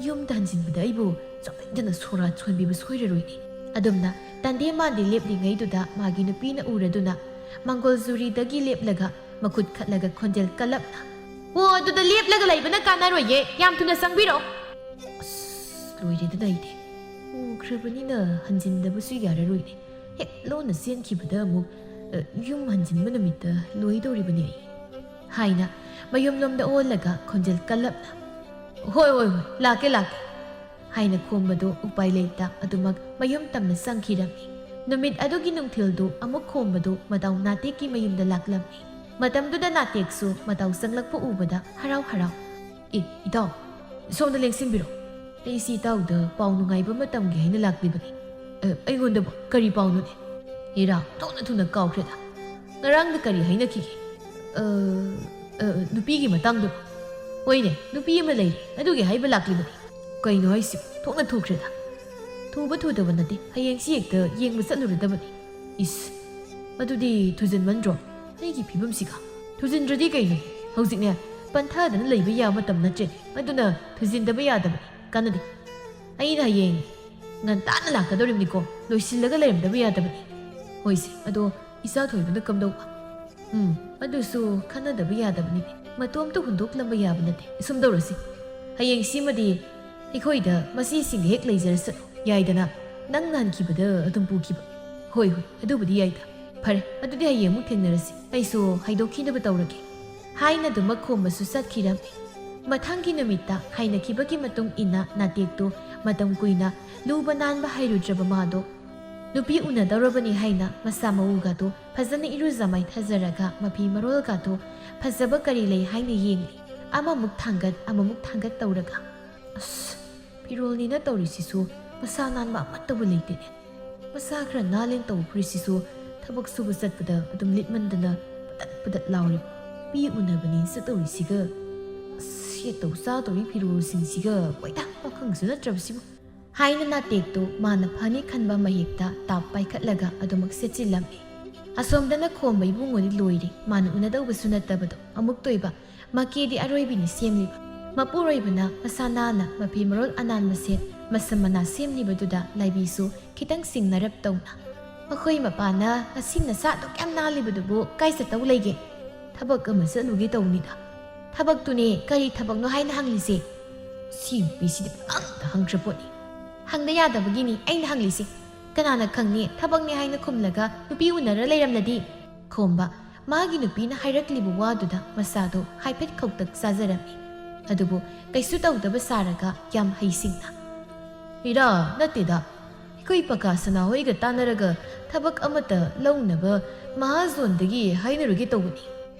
ꯌꯨꯝꯗ ꯍꯟꯖꯤꯟꯕꯗ ꯑꯩꯕꯨ ꯆꯥꯎꯃꯟꯗꯅ ꯁꯣꯔꯥ ꯁꯣꯟꯕꯤꯕ ꯁꯣꯏꯔꯔꯣꯏꯅꯦ"꯫ ꯑꯗꯨꯝꯅ ꯇꯟꯗꯦ ꯃꯥꯟꯗꯦ ꯂꯦꯞꯂꯤꯉꯩꯗꯨꯗ ꯃꯥꯒꯤ ꯅꯨꯄꯤꯅ ꯎꯔꯗꯨꯅ ꯃꯥꯡꯒꯣꯜꯖꯨꯔꯤꯗꯒꯤ ꯂꯦꯞꯂꯒ ꯃꯈꯨꯠ ꯈꯠꯂꯒ ꯈꯣꯟꯖꯦꯜ ꯀꯜꯂꯞꯅ, "ꯑꯣ, ꯑꯗꯨꯗ ꯂꯦꯞꯂꯒ ꯂꯩꯕꯅ ꯀꯥꯟꯅꯔꯣꯏꯌꯦ, ꯌꯥꯝ ꯊꯨꯅ ꯆꯪꯕꯤꯔꯛꯑꯣ"꯫ ꯑꯁ, ꯂꯣꯏꯔꯦꯗꯅ ꯑꯩꯗꯤ꯫ ꯎꯈ꯭ꯔꯕꯅꯤꯅ ꯍꯟꯖꯤꯟꯗꯕꯁꯨ ꯌꯥꯔꯔꯣꯏꯅꯦ꯫ ꯍꯦꯛ ꯂꯣꯟꯅ ꯆꯦꯟꯈꯤꯕꯗ ꯑꯃꯨꯛ, ꯑ, ꯌꯨꯝ ꯍꯟꯖꯤꯟꯕ ꯅꯨꯃꯤꯠꯇ ꯂꯣꯏꯗꯧꯔꯤꯕꯅꯤ ꯑꯩ꯫ ꯍꯥꯏꯅ ꯃꯌꯨꯝꯂꯣꯝꯗ ꯑꯣꯜꯂꯒ ꯈꯣꯟꯖꯦꯜ ꯀꯜꯂꯞꯅ, "ꯍꯣꯏ, ꯍꯣꯏ, ꯍꯣꯏ, ꯂꯥꯛꯀꯦ, ꯂꯥꯛꯀꯦ" ꯍꯥꯏꯅ ꯈꯣꯝꯕꯗꯨ ꯎꯄꯥꯏ ꯂꯩꯇ ꯑꯗꯨꯃꯛ ꯃꯌꯨꯝ ꯇꯝꯅ ꯆꯪꯈꯤꯔꯝꯃꯤ꯫ ꯅꯨꯃꯤꯠ ꯑꯗꯨꯒꯤ ꯅꯨꯡꯊꯤꯜꯗꯨ ꯑꯃꯨꯛ ꯈꯣꯝꯕꯗꯨ ꯃꯇꯥꯎ ꯅꯥꯇꯦꯛꯀꯤ ꯃꯌꯨꯝꯗ ꯂꯥꯛꯂꯝꯃꯤ꯫ ꯃꯇꯝꯗꯨꯗ ꯅꯥꯇꯦꯛꯁꯨ ꯃꯇꯥꯎ ꯆꯪꯂꯛꯄ ꯎꯕꯗ ꯍꯔꯥꯎ ꯍꯔꯥꯎ, "ꯑꯦ, ꯏꯇꯥꯎ, ꯁꯣꯝꯗ ꯂꯦꯡꯁꯤꯟꯕꯤꯔꯣ꯫ ꯑꯩꯁꯤ ꯏꯇꯥꯎꯗ ꯄꯥꯎ ꯅꯨꯡꯉꯥꯏꯕ ꯑꯃ ꯇꯝꯒꯦ ꯍꯥꯏꯅ ꯂꯥꯛꯂꯤꯕꯅꯤ꯫ ꯑ, ꯑꯩꯉꯣꯟꯗꯕꯨ ꯀꯔꯤ ꯄꯥꯎꯅꯣꯅꯦ? ꯍꯤꯔꯥ, ꯊꯣꯛꯅ ꯊꯨꯅ ꯀꯥꯎꯈ꯭ꯔꯦꯗ꯫ ꯉꯔꯥꯡꯗ ꯀꯔꯤ ꯍꯥꯏꯅꯈꯤꯒꯦ? ꯑ, ꯑ, ꯅꯨꯄꯤꯒꯤ ꯃꯇꯥꯡꯗꯨꯔꯣ? ꯍꯣꯏꯅꯦ, ꯅꯨꯄꯤ ꯑꯃ ꯂꯩꯔꯦ, ꯑꯗꯨꯒꯤ ꯍꯥꯏꯕ ꯂꯥꯛꯂꯤꯕꯅꯤ꯫ ꯀꯩꯅꯣ ꯍꯥꯏꯁꯤꯕꯨ? ꯊꯣꯛꯅ ꯊꯨꯈ꯭ꯔꯦꯗ꯫ ꯊꯨꯕ ꯊꯨꯗꯕ ꯅꯠꯇꯦ, ꯍꯌꯦꯡꯁꯤ ꯍꯦꯛꯇ ꯌꯦꯡꯕ ꯆꯠꯂꯨꯔꯗꯕꯅꯤ꯫ ꯏꯁ, ꯑꯗꯨꯗꯤ ꯊꯨꯖꯤꯟꯃꯟꯗ꯭ꯔꯣ? ꯑꯩꯒꯤ ꯐꯤꯕꯝꯁꯤꯒ꯫ ꯊꯨꯖꯤꯟꯗ꯭ꯔꯗꯤ ꯀꯩꯅꯣ? ꯍꯧꯖꯤꯛꯅꯦ, ꯄꯟꯊꯗꯅ ꯂꯩꯕ ꯌꯥꯕ ꯃꯇꯝ ꯅꯠꯇ꯭ꯔꯦ꯫ ꯑꯗꯨꯅ ꯊꯨꯖꯤꯟꯗꯕ ꯌꯥꯗꯕꯅꯤ, ꯀꯥꯟꯅꯗꯦ꯫ ꯑꯩꯅ ꯍꯌꯦꯡ ꯉꯟꯇꯥꯅ ꯂꯥꯛꯀꯗꯧꯔꯤꯕꯅꯤꯀꯣ, ꯂꯣꯏꯁꯤꯜꯂꯒ ꯂꯩꯔꯝꯗꯕ ꯌꯥꯗꯕꯅꯤ꯫ ꯍꯣꯏꯁꯦ, ꯑꯗꯣ ꯏꯆꯥ ꯊꯣꯏꯕꯅ ꯀꯝꯗꯧꯕ? ꯎꯝ, ꯑꯗꯨꯁꯨ ꯈꯟꯅꯗꯕ ꯌꯥꯗꯕꯅꯤꯅꯦ꯫ ꯃꯇꯣꯝꯇ ꯍꯨꯟꯗꯣꯛꯂꯝꯕ ꯌꯥꯕ ꯅꯠꯇꯦ꯫ ꯁꯨꯝ ꯇꯧꯔꯁꯤ, ꯍꯌꯦꯡꯁꯤꯃꯗꯤ ꯑꯩꯈꯣꯏꯗ ꯃꯆꯦꯁꯤꯡꯒ ꯍꯦꯛ ꯂꯩꯖꯔꯁꯅꯨ꯫ ꯌꯥꯏꯗꯅ, ꯅꯪ ꯅꯍꯥꯟꯈꯤꯕꯗ ꯑꯗꯨꯝ ꯄꯨꯈꯤꯕ꯫ ꯍꯣꯏ, ꯍꯣꯏ, ꯑꯗꯨꯕꯨꯗꯤ ꯌꯥꯏꯗ꯫ ꯐꯔꯦ, ꯑꯗꯨꯗꯤ ꯍꯌꯦꯡ ꯑꯃꯨꯛ ꯊꯦꯡꯅꯔꯁꯤ꯫ ꯑꯩꯁꯨ ꯍꯥꯏꯗꯣꯛꯈꯤꯅꯕ ꯇꯧꯔꯒꯦ꯫ ꯍꯥꯏꯅꯗꯨꯃꯛ ꯈꯣꯝꯕꯁꯨ ꯆꯠꯈꯤꯔꯝꯃꯤ꯫ ꯃꯊꯪꯒꯤ ꯅꯨꯃꯤꯠꯇ ꯍꯥꯏꯅꯈꯤꯕꯒꯤ ꯃꯇꯨꯡ ꯏꯟꯅ ꯅꯥꯇꯦꯛꯇꯨ ꯃꯇꯝ ꯀꯨꯏꯅ ꯂꯨꯕ ꯅꯥꯟꯕ ꯍꯩꯔꯨꯗ꯭ꯔꯕ ꯃꯥꯗꯣ ꯅꯨꯄꯤ ꯎꯅꯗꯧꯔꯕꯅꯤ ꯍꯥꯏꯅ ꯃꯁꯥ ꯃꯎꯒꯗꯣ ꯐꯖꯅ ꯏꯔꯨꯖ ꯃꯥꯏꯊꯖꯔꯒ ꯃꯐꯤ ꯃꯔꯣꯜꯒꯗꯣ ꯐꯖꯕ ꯀꯔꯤ ꯂꯩ ꯍꯥꯏꯅ ꯌꯦꯡꯂꯤ꯫ ꯑꯃꯃꯨꯛ ꯊꯥꯡꯒꯠ, ꯑꯃꯃꯨꯛ ꯊꯥꯡꯒꯠ ꯇꯧꯔꯒ, "ꯑꯁ, ꯐꯤꯔꯣꯜꯅꯤꯅ ꯇꯧꯔꯤꯁꯤꯁꯨ ꯃꯁꯥ ꯅꯥꯟꯕ ꯑꯃꯠꯇꯕꯨ ꯂꯩꯇꯦꯅꯦ꯫ ꯃꯁꯥ ꯈꯔ ꯅꯥꯜꯂꯦꯅ ꯇꯧꯕ ꯐꯨꯔꯤꯠꯁꯤꯁꯨ ꯊꯕꯛ ꯁꯨꯕ ꯆꯠꯄꯗ ꯑꯗꯨꯝ ꯂꯤꯠꯃꯟꯗꯅ ꯄꯗꯠ ꯄꯗꯠ ꯂꯥꯎꯔꯤꯕ꯫ ꯃꯤ ꯎꯅꯕꯅꯤ ꯆꯠꯇꯧꯔꯤꯁꯤꯒ, ꯑꯁ, ꯁꯦꯠꯇꯧ ꯆꯥꯗꯧꯔꯤ ꯐꯤꯔꯣꯜꯁꯤꯡꯁꯤꯒ ꯀꯣꯏꯗ ꯄꯥꯈꯪꯁꯨ ꯅꯠꯇ꯭ꯔꯕꯁꯤꯕꯨ" ꯍꯥꯏꯅ ꯅꯥꯇꯦꯛꯇꯨ ꯃꯥꯅ ꯐꯅꯤ ꯈꯟꯕ ꯃꯍꯤꯛꯇ ꯇꯥꯞ ꯄꯥꯏꯈꯠꯂꯒ ꯑꯗꯨꯃꯛ ꯁꯦꯠꯆꯤꯜꯂꯝꯃꯤ꯫ ꯑꯁꯣꯝꯗꯅ ꯈꯣꯝꯕ ꯏꯕꯨꯡꯉꯣꯗꯤ ꯂꯣꯏꯔꯦ, ꯃꯥꯅ ꯎꯅꯗꯧꯕꯁꯨ ꯅꯠꯇꯕꯗꯣ꯫ ꯑꯃꯨꯛꯇꯣꯏꯕ, ꯃꯀꯦꯗꯤ ꯑꯔꯣꯏꯕꯤꯅꯤ ꯁꯦꯝꯂꯤꯕ꯫ ꯃꯄꯨꯔꯣꯏꯕꯅ ꯃꯁꯥ ꯅꯥꯟꯅ ꯃꯐꯤ ꯃꯔꯣꯜ ꯑꯅꯥꯟꯕ ꯁꯦꯠ, ꯃꯁꯝ ꯃꯅꯥ ꯁꯦꯝꯂꯤꯕꯗꯨꯗ ꯂꯥꯏꯕꯤꯁꯨ ꯈꯤꯇꯪ ꯁꯤꯡꯅꯔꯞ ꯇꯧꯅ, "ꯃꯈꯣꯏ ꯃꯄꯥꯅ ꯉꯁꯤ ꯅꯁꯥ ꯑꯗꯨꯛ ꯌꯥꯝ ꯅꯥꯜꯂꯤꯕꯗꯨꯕꯨ ꯀꯥꯏ ꯆꯠꯇꯧ ꯂꯩꯒꯦ?" "ꯊꯕꯛ ꯑꯃ ꯆꯠꯂꯨꯒꯦ ꯇꯧꯅꯤꯗ꯫" "ꯊꯕꯛꯇꯨꯅꯦ, ꯀꯔꯤ ꯊꯕꯛꯅꯣ ꯍꯥꯏꯅ ꯍꯪꯂꯤꯁꯦ?" "ꯁꯤ ꯅꯨꯄꯤꯁꯤꯗꯤ ꯄꯪꯍꯪꯗ ꯍꯪꯗ꯭ꯔ ꯄꯣꯠꯅꯤ꯫" "ꯍꯪꯗ ꯌꯥꯗꯕꯒꯤꯅꯤ ꯑꯩꯅ ꯍꯪꯂꯤꯁꯦ꯫ ꯀꯅꯥꯅ ꯈꯪꯅꯤ, ꯊꯕꯛꯅꯦ ꯍꯥꯏꯅ ꯈꯨꯝꯂꯒ ꯅꯨꯄꯤ ꯎꯅꯔ ꯂꯩꯔꯝꯂꯗꯤ?" ꯈꯣꯝꯕ, ꯃꯥꯒꯤ ꯅꯨꯄꯤꯅ ꯍꯥꯏꯔꯛꯂꯤꯕ ꯋꯥꯗꯨꯗ ꯃꯁꯥꯗꯣ ꯍꯥꯏꯐꯦꯠ ꯈꯧꯇꯛ ꯆꯥꯖꯔꯝꯃꯤ꯫ ꯑꯗꯨꯕꯨ ꯀꯩꯁꯨ ꯇꯧꯗꯕ ꯁꯥꯔꯒ ꯌꯥꯝ ꯍꯩꯁꯤꯡꯅ, "ꯍꯤꯔꯥ, ꯅꯠꯇꯦꯗ, ꯑꯩꯈꯣꯏ ꯄꯀꯥ ꯁꯅꯥꯍꯣꯏꯒ ꯇꯥꯟꯅꯔꯒ ꯊꯕꯛ ꯑꯃꯠꯇ ꯂꯧꯅꯕ ꯃꯍꯥꯖꯣꯟꯗꯒꯤ ꯍꯥꯏꯅꯔꯨꯒꯦ ꯇꯧꯕꯅꯤ꯫"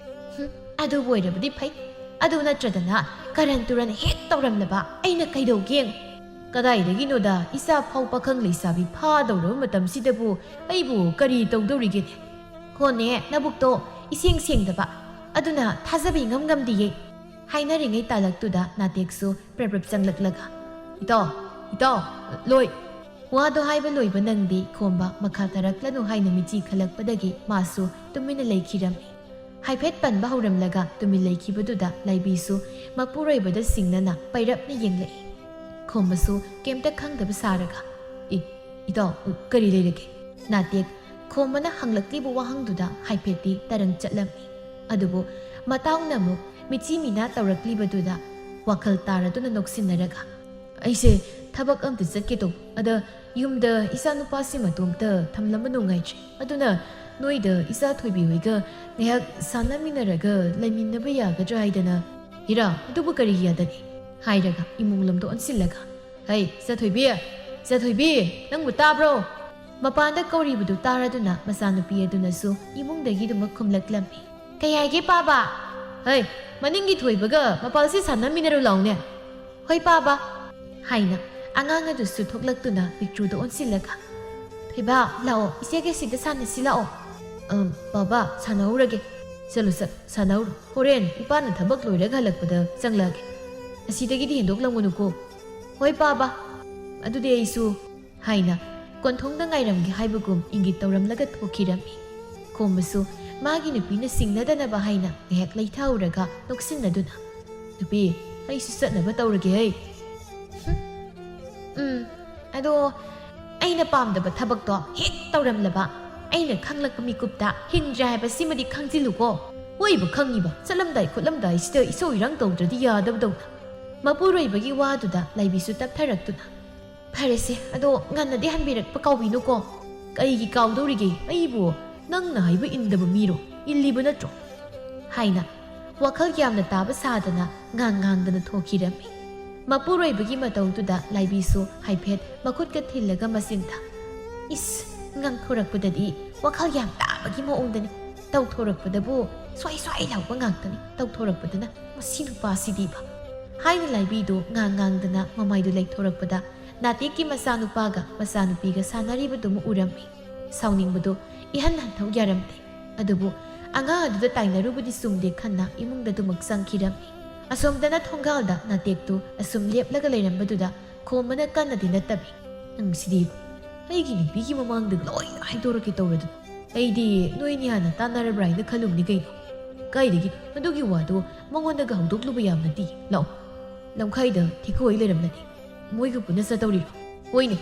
"ꯍꯨꯝ, ꯑꯗꯨꯕꯨ ꯑꯣꯏꯔꯕꯗꯤ ꯐꯩ꯫ ꯑꯗꯨ ꯅꯠꯇ꯭ꯔꯗꯅ ꯀꯔꯟ ꯇꯨꯔꯟ ꯍꯦꯛ ꯇꯧꯔꯝꯂꯕ ꯑꯩꯅ ꯀꯩꯗꯧꯒꯦ ꯌꯦꯡꯉꯨ꯫" "ꯀꯗꯥꯏꯗꯒꯤꯅꯣꯗ, ꯏꯆꯥ ꯐꯥꯎ ꯄꯥꯈꯪ ꯂꯩꯁꯥꯕꯤ ꯐꯥꯗꯧꯔꯕ ꯃꯇꯝꯁꯤꯗꯕꯨ ꯑꯩꯕꯨ ꯀꯔꯤ ꯇꯧꯗꯧꯔꯤꯒꯦꯅꯦ?" "ꯍꯣꯅꯦ, ꯅꯕꯨꯛꯇꯣ ꯏꯁꯦꯡ ꯁꯦꯡꯗꯕ, ꯑꯗꯨꯅ ꯊꯥꯖꯕ ꯏꯉꯝ ꯉꯝꯗꯤꯌꯦ" ꯍꯥꯏꯅꯔꯤꯉꯩ ꯇꯥꯂꯛꯇꯨꯗ ꯅꯥꯇꯦꯛꯁꯨ ꯄ꯭ꯔꯞ ꯄ꯭ꯔꯞ ꯆꯪꯂꯛꯂꯒ, "ꯏꯇꯥꯎ, ꯏꯇꯥꯎ, ꯂꯣꯏ!" ꯋꯥꯗꯣ ꯍꯥꯏꯕ ꯂꯣꯏꯕ ꯅꯪꯗꯤ ꯈꯣꯝꯕ ꯃꯈꯥ ꯇꯥꯔꯛꯂꯅꯨ ꯍꯥꯏꯅ ꯃꯤꯆꯤ ꯈꯜꯂꯛꯄꯗꯒꯤ ꯃꯥꯁꯨ ꯇꯨꯃꯤꯟꯅ ꯂꯩꯈꯤꯔꯝꯃꯤ꯫ ꯍꯥꯏꯐꯦꯠ ꯄꯟꯕ ꯍꯧꯔꯝꯂꯒ ꯇꯨꯃꯤꯟ ꯂꯩꯈꯤꯕꯗꯨꯗ ꯂꯥꯏꯕꯤꯁꯨ ꯃꯄꯨꯔꯣꯏꯕꯗ ꯁꯤꯡꯅꯅ ꯄꯩꯔꯞꯅ ꯌꯦꯡꯂꯛꯏ꯫ ꯈꯣꯝꯕꯁꯨ ꯀꯩꯝꯇ ꯈꯪꯗꯕ ꯁꯥꯔꯒ, "ꯏ, ꯏꯇꯥꯎ, ꯀꯔꯤ ꯂꯩꯔꯒꯦ?" ꯅꯥꯇꯦꯛ ꯈꯣꯝꯕꯅ ꯍꯪꯂꯛꯂꯤꯕ ꯋꯥꯍꯪꯗꯨꯗ ꯍꯥꯏꯐꯦꯠꯇꯤ ꯇꯔꯪ ꯆꯠꯂꯝꯃꯤ꯫ ꯑꯗꯨꯕꯨ ꯃꯇꯥꯎꯅ ꯑꯃꯨꯛ ꯃꯤꯆꯤ ꯃꯤꯅꯥ ꯇꯧꯔꯛꯂꯤꯕꯗꯨꯗ ꯋꯥꯈꯜ ꯇꯥꯔꯗꯨꯅ ꯅꯣꯛꯁꯤꯟꯅꯔꯒ, "ꯑꯩꯁꯦ ꯊꯕꯛ ꯑꯝꯇ ꯆꯠꯀꯦ ꯇꯧꯕ, ꯑꯗ ꯌꯨꯝꯗ ꯏꯆꯥꯅꯨꯄꯥꯁꯤ ꯃꯇꯣꯝꯇ ꯊꯝꯂꯝꯕ ꯅꯨꯡꯉꯥꯏꯇ꯭ꯔꯦ, ꯑꯗꯨꯅ ꯅꯣꯏꯗ ꯏꯆꯥ ꯊꯣꯏꯕꯤ ꯍꯣꯏꯒ ꯉꯥꯏꯍꯥꯛ ꯁꯥꯟꯅꯃꯤꯟꯅꯔꯒ ꯂꯩꯃꯤꯟꯅꯕ ꯌꯥꯒꯗ꯭ꯔꯥ ꯍꯥꯏꯗꯅ꯫ ꯏꯔꯥ, ꯑꯗꯨꯕꯨ ꯀꯔꯤ ꯌꯥꯗꯅꯤ?" ꯍꯥꯏꯔꯒ ꯏꯃꯨꯡ ꯂꯣꯝꯗ ꯑꯣꯟꯁꯤꯜꯂꯒ, "ꯍꯩ, ꯏꯆꯥ ꯊꯣꯏꯕꯤ, ꯏꯆꯥ ꯊꯣꯏꯕꯤ, ꯅꯪꯕꯨ ꯇꯥꯕ꯭ꯔꯣ?" ꯃꯄꯥꯟꯗ ꯀꯧꯔꯤꯕꯗꯨ ꯇꯥꯔꯗꯨꯅ ꯃꯆꯥꯅꯨꯄꯤ ꯑꯗꯨꯅꯁꯨ ꯏꯃꯨꯡꯗꯒꯤꯗꯨꯃꯛ ꯈꯨꯝꯂꯛꯂꯝꯃꯤ꯫ "ꯀꯩ ꯍꯥꯏꯒꯦ ꯄꯥꯕ?" "ꯍꯩ, ꯃꯅꯤꯡꯒꯤ ꯊꯣꯏꯕꯒ ꯃꯄꯥꯜꯁꯤ ꯁꯥꯟꯅꯃꯤꯟꯅꯔꯨ ꯂꯥꯎꯅꯦ꯫" "ꯍꯣꯏ ꯄꯥꯕ" ꯍꯥꯏꯅ ꯑꯉꯥꯡ ꯑꯗꯨꯁꯨ ꯊꯣꯛꯂꯛꯇꯨꯅ ꯄꯤꯛꯇ꯭ꯔꯨꯗ ꯑꯣꯟꯁꯤꯜꯂꯒ, "ꯊꯣꯏꯕ, ꯂꯥꯛꯑꯣ, ꯏꯆꯦꯒ ꯁꯤꯗ ꯁꯥꯟꯅꯁꯤ ꯂꯥꯛꯑꯣ꯫" "ꯑ, ꯄꯥꯕ, ꯁꯥꯟꯅꯍꯧꯔꯒꯦ꯫ ꯆꯠꯂꯨ, ꯆꯠ, ꯁꯥꯟꯅꯍꯧꯔꯣ꯫ ꯍꯣꯔꯦꯟ ꯏꯄꯥꯅ ꯊꯕꯛ ꯂꯣꯏꯔꯒ ꯍꯜꯂꯛꯄꯗ ꯆꯪꯂꯛꯑꯒꯦ꯫ ꯑꯁꯤꯗꯒꯤꯗꯤ ꯍꯦꯟꯗꯣꯛꯂꯝꯒꯅꯨꯀꯣ꯫" "ꯍꯣꯏ ꯄꯥꯕ꯫ ꯑꯗꯨꯗꯤ ꯑꯩꯁꯨ" ꯍꯥꯏꯅ ꯀꯣꯟꯊꯣꯡꯗ ꯉꯥꯏꯔꯝꯒꯦ ꯍꯥꯏꯕꯒꯨꯝ ꯏꯪꯒꯤꯠ ꯇꯧꯔꯝꯂꯒ ꯊꯣꯛꯈꯤꯔꯝꯃꯤ꯫ ꯈꯣꯝꯕꯁꯨ ꯃꯥꯒꯤ ꯅꯨꯄꯤꯅ ꯁꯤꯡꯅꯗꯅꯕ ꯍꯥꯏꯅ ꯉꯥꯏꯍꯥꯛ ꯂꯩꯊꯍꯧꯔꯒ ꯅꯣꯛꯁꯤꯟꯅꯗꯨꯅ, "ꯅꯨꯄꯤ, ꯑꯩꯁꯨ ꯆꯠꯅꯕ ꯇꯧꯔꯒꯦ ꯍꯩ꯫" "ꯎꯝ, ꯑꯗꯣ ꯑꯩꯅ ꯄꯥꯝꯗꯕ ꯊꯕꯛꯇꯣ ꯍꯦꯛ ꯇꯧꯔꯝꯂꯕ, ꯑꯩꯅ ꯈꯪꯂꯛꯄ ꯃꯤꯀꯨꯞꯇ ꯍꯤꯡꯗ꯭ꯔꯦ ꯍꯥꯏꯕꯁꯤꯃꯗꯤ ꯈꯪꯖꯤꯜꯂꯨꯀꯣ꯫" "ꯍꯣꯏꯕꯨ ꯈꯪꯉꯤꯕ, ꯆꯠꯂꯝꯗꯥꯏ ꯈꯣꯠꯂꯝꯗꯥꯏꯁꯤꯗ ꯏꯁꯧ ꯏꯔꯥꯡ ꯇꯧꯗ꯭ꯔꯗꯤ ꯌꯥꯗꯕꯗꯧꯅ꯫" ꯃꯄꯨꯔꯣꯏꯕꯒꯤ ꯋꯥꯗꯨꯗ ꯂꯥꯏꯕꯤꯁꯨ ꯇꯞꯊꯔꯛꯇꯨꯅ, "ꯐꯔꯦꯁꯦ, ꯑꯗꯣ ꯉꯟꯅꯗꯤ ꯍꯟꯕꯤꯔꯛꯄ ꯀꯥꯎꯕꯤꯅꯨꯀꯣ꯫" "ꯀꯩꯒꯤ ꯀꯥꯎꯗꯧꯔꯤꯒꯦ? ꯑꯩꯕꯨ ꯅꯪꯅ ꯍꯥꯏꯕ ꯏꯟꯗꯕ ꯃꯤꯔꯣ? ꯏꯜꯂꯤꯕ ꯅꯠꯇ꯭ꯔꯣ?" ꯍꯥꯏꯅ ꯋꯥꯈꯜ ꯌꯥꯝꯅ ꯇꯥꯕ ꯁꯥꯗꯅ ꯉꯥꯡ ꯉꯥꯡꯗꯅ ꯊꯣꯛꯈꯤꯔꯝꯃꯤ꯫ ꯃꯄꯨꯔꯣꯏꯕꯒꯤ ꯃꯇꯧꯗꯨꯗ ꯂꯥꯏꯕꯤꯁꯨ ꯍꯥꯏꯐꯦꯠ ꯃꯈꯨꯠꯀ ꯊꯤꯜꯂꯒ ꯃꯆꯤꯟꯗ, "ꯏꯁ, ꯉꯥꯡꯊꯣꯔꯛꯄꯗꯗꯤ ꯋꯥꯈꯜ ꯌꯥꯝ ꯇꯥꯕꯒꯤ ꯃꯑꯣꯡꯗꯅꯤ, ꯇꯧꯊꯣꯔꯛꯄꯗꯕꯨ ꯁ꯭ꯋꯥꯏ ꯁ꯭ꯋꯥꯏ ꯂꯥꯎꯕ ꯉꯥꯛꯇꯅꯤ, ꯇꯧꯊꯣꯔꯛꯄꯗꯅ ꯃꯁꯤ ꯅꯨꯄꯥꯁꯤꯗꯤꯕ" ꯍꯥꯏꯅ ꯂꯥꯏꯕꯤꯗꯨ ꯉꯥꯡ ꯉꯥꯡꯗꯅ ꯃꯃꯥꯏꯗꯨ ꯂꯩꯊꯣꯔꯛꯄꯗ ꯅꯥꯇꯦꯛꯀꯤ ꯃꯆꯥꯅꯨꯄꯥꯒ ꯃꯆꯥꯅꯨꯄꯤꯒ ꯁꯥꯟꯅꯔꯤꯕꯗꯨ ꯑꯃꯨꯛ ꯎꯔꯝꯃꯤ꯫ ꯁꯥꯎꯅꯤꯡꯕꯗꯨ ꯏꯍꯟ ꯍꯟꯊꯧ ꯌꯥꯔꯝꯗꯦ꯫ ꯑꯗꯨꯕꯨ ꯑꯉꯥꯡ ꯑꯗꯨꯗ ꯇꯥꯏꯅꯔꯨꯕꯗꯤ ꯆꯨꯝꯗꯦ ꯈꯟꯅ ꯏꯃꯨꯡꯗ ꯑꯗꯨꯃꯛ ꯆꯪꯈꯤꯔꯝꯃꯤ꯫ ꯑꯁꯣꯝꯗꯅ ꯊꯣꯡꯒꯥꯜꯗ ꯅꯥꯇꯦꯛꯇꯨ ꯑꯁꯨꯝ ꯂꯦꯞꯂꯒ ꯂꯩꯔꯝꯕꯗꯨꯗ ꯈꯣꯝꯕꯅ ꯀꯟꯅꯗꯤ ꯅꯠꯇꯕꯤ, "ꯅꯨꯡꯁꯤꯗꯦꯕ, ꯑꯩꯒꯤ ꯅꯨꯄꯤꯒꯤ ꯃꯃꯥꯡꯗ ꯂꯣꯏꯅ ꯍꯥꯏꯗꯣꯔꯛꯀꯦ ꯇꯧꯔꯗꯅ꯫ ꯑꯩꯗꯤ ꯅꯣꯏꯅꯤ ꯍꯥꯟꯅ ꯇꯥꯟꯅꯔꯕ꯭ꯔꯥ ꯍꯥꯏꯅ ꯈꯜꯂꯨꯕꯅꯤ ꯀꯩꯅꯣ꯫ ꯀꯥꯏꯗꯒꯤ? ꯃꯗꯨꯒꯤ ꯋꯥꯗꯣ ꯃꯉꯣꯟꯗꯒ ꯍꯧꯗꯣꯛꯂꯨꯕ ꯌꯥꯕ ꯅꯠꯇꯦ꯫ ꯂꯥꯛꯑꯣ, ꯂꯝꯈꯥꯏꯗ ꯊꯤꯀꯣꯏ ꯂꯩꯔꯝꯂꯅꯤ꯫ ꯃꯣꯏꯒ ꯄꯨꯟꯅ ꯆꯠꯇꯧꯔꯤꯔꯣ?" "ꯍꯣꯏꯅꯦ,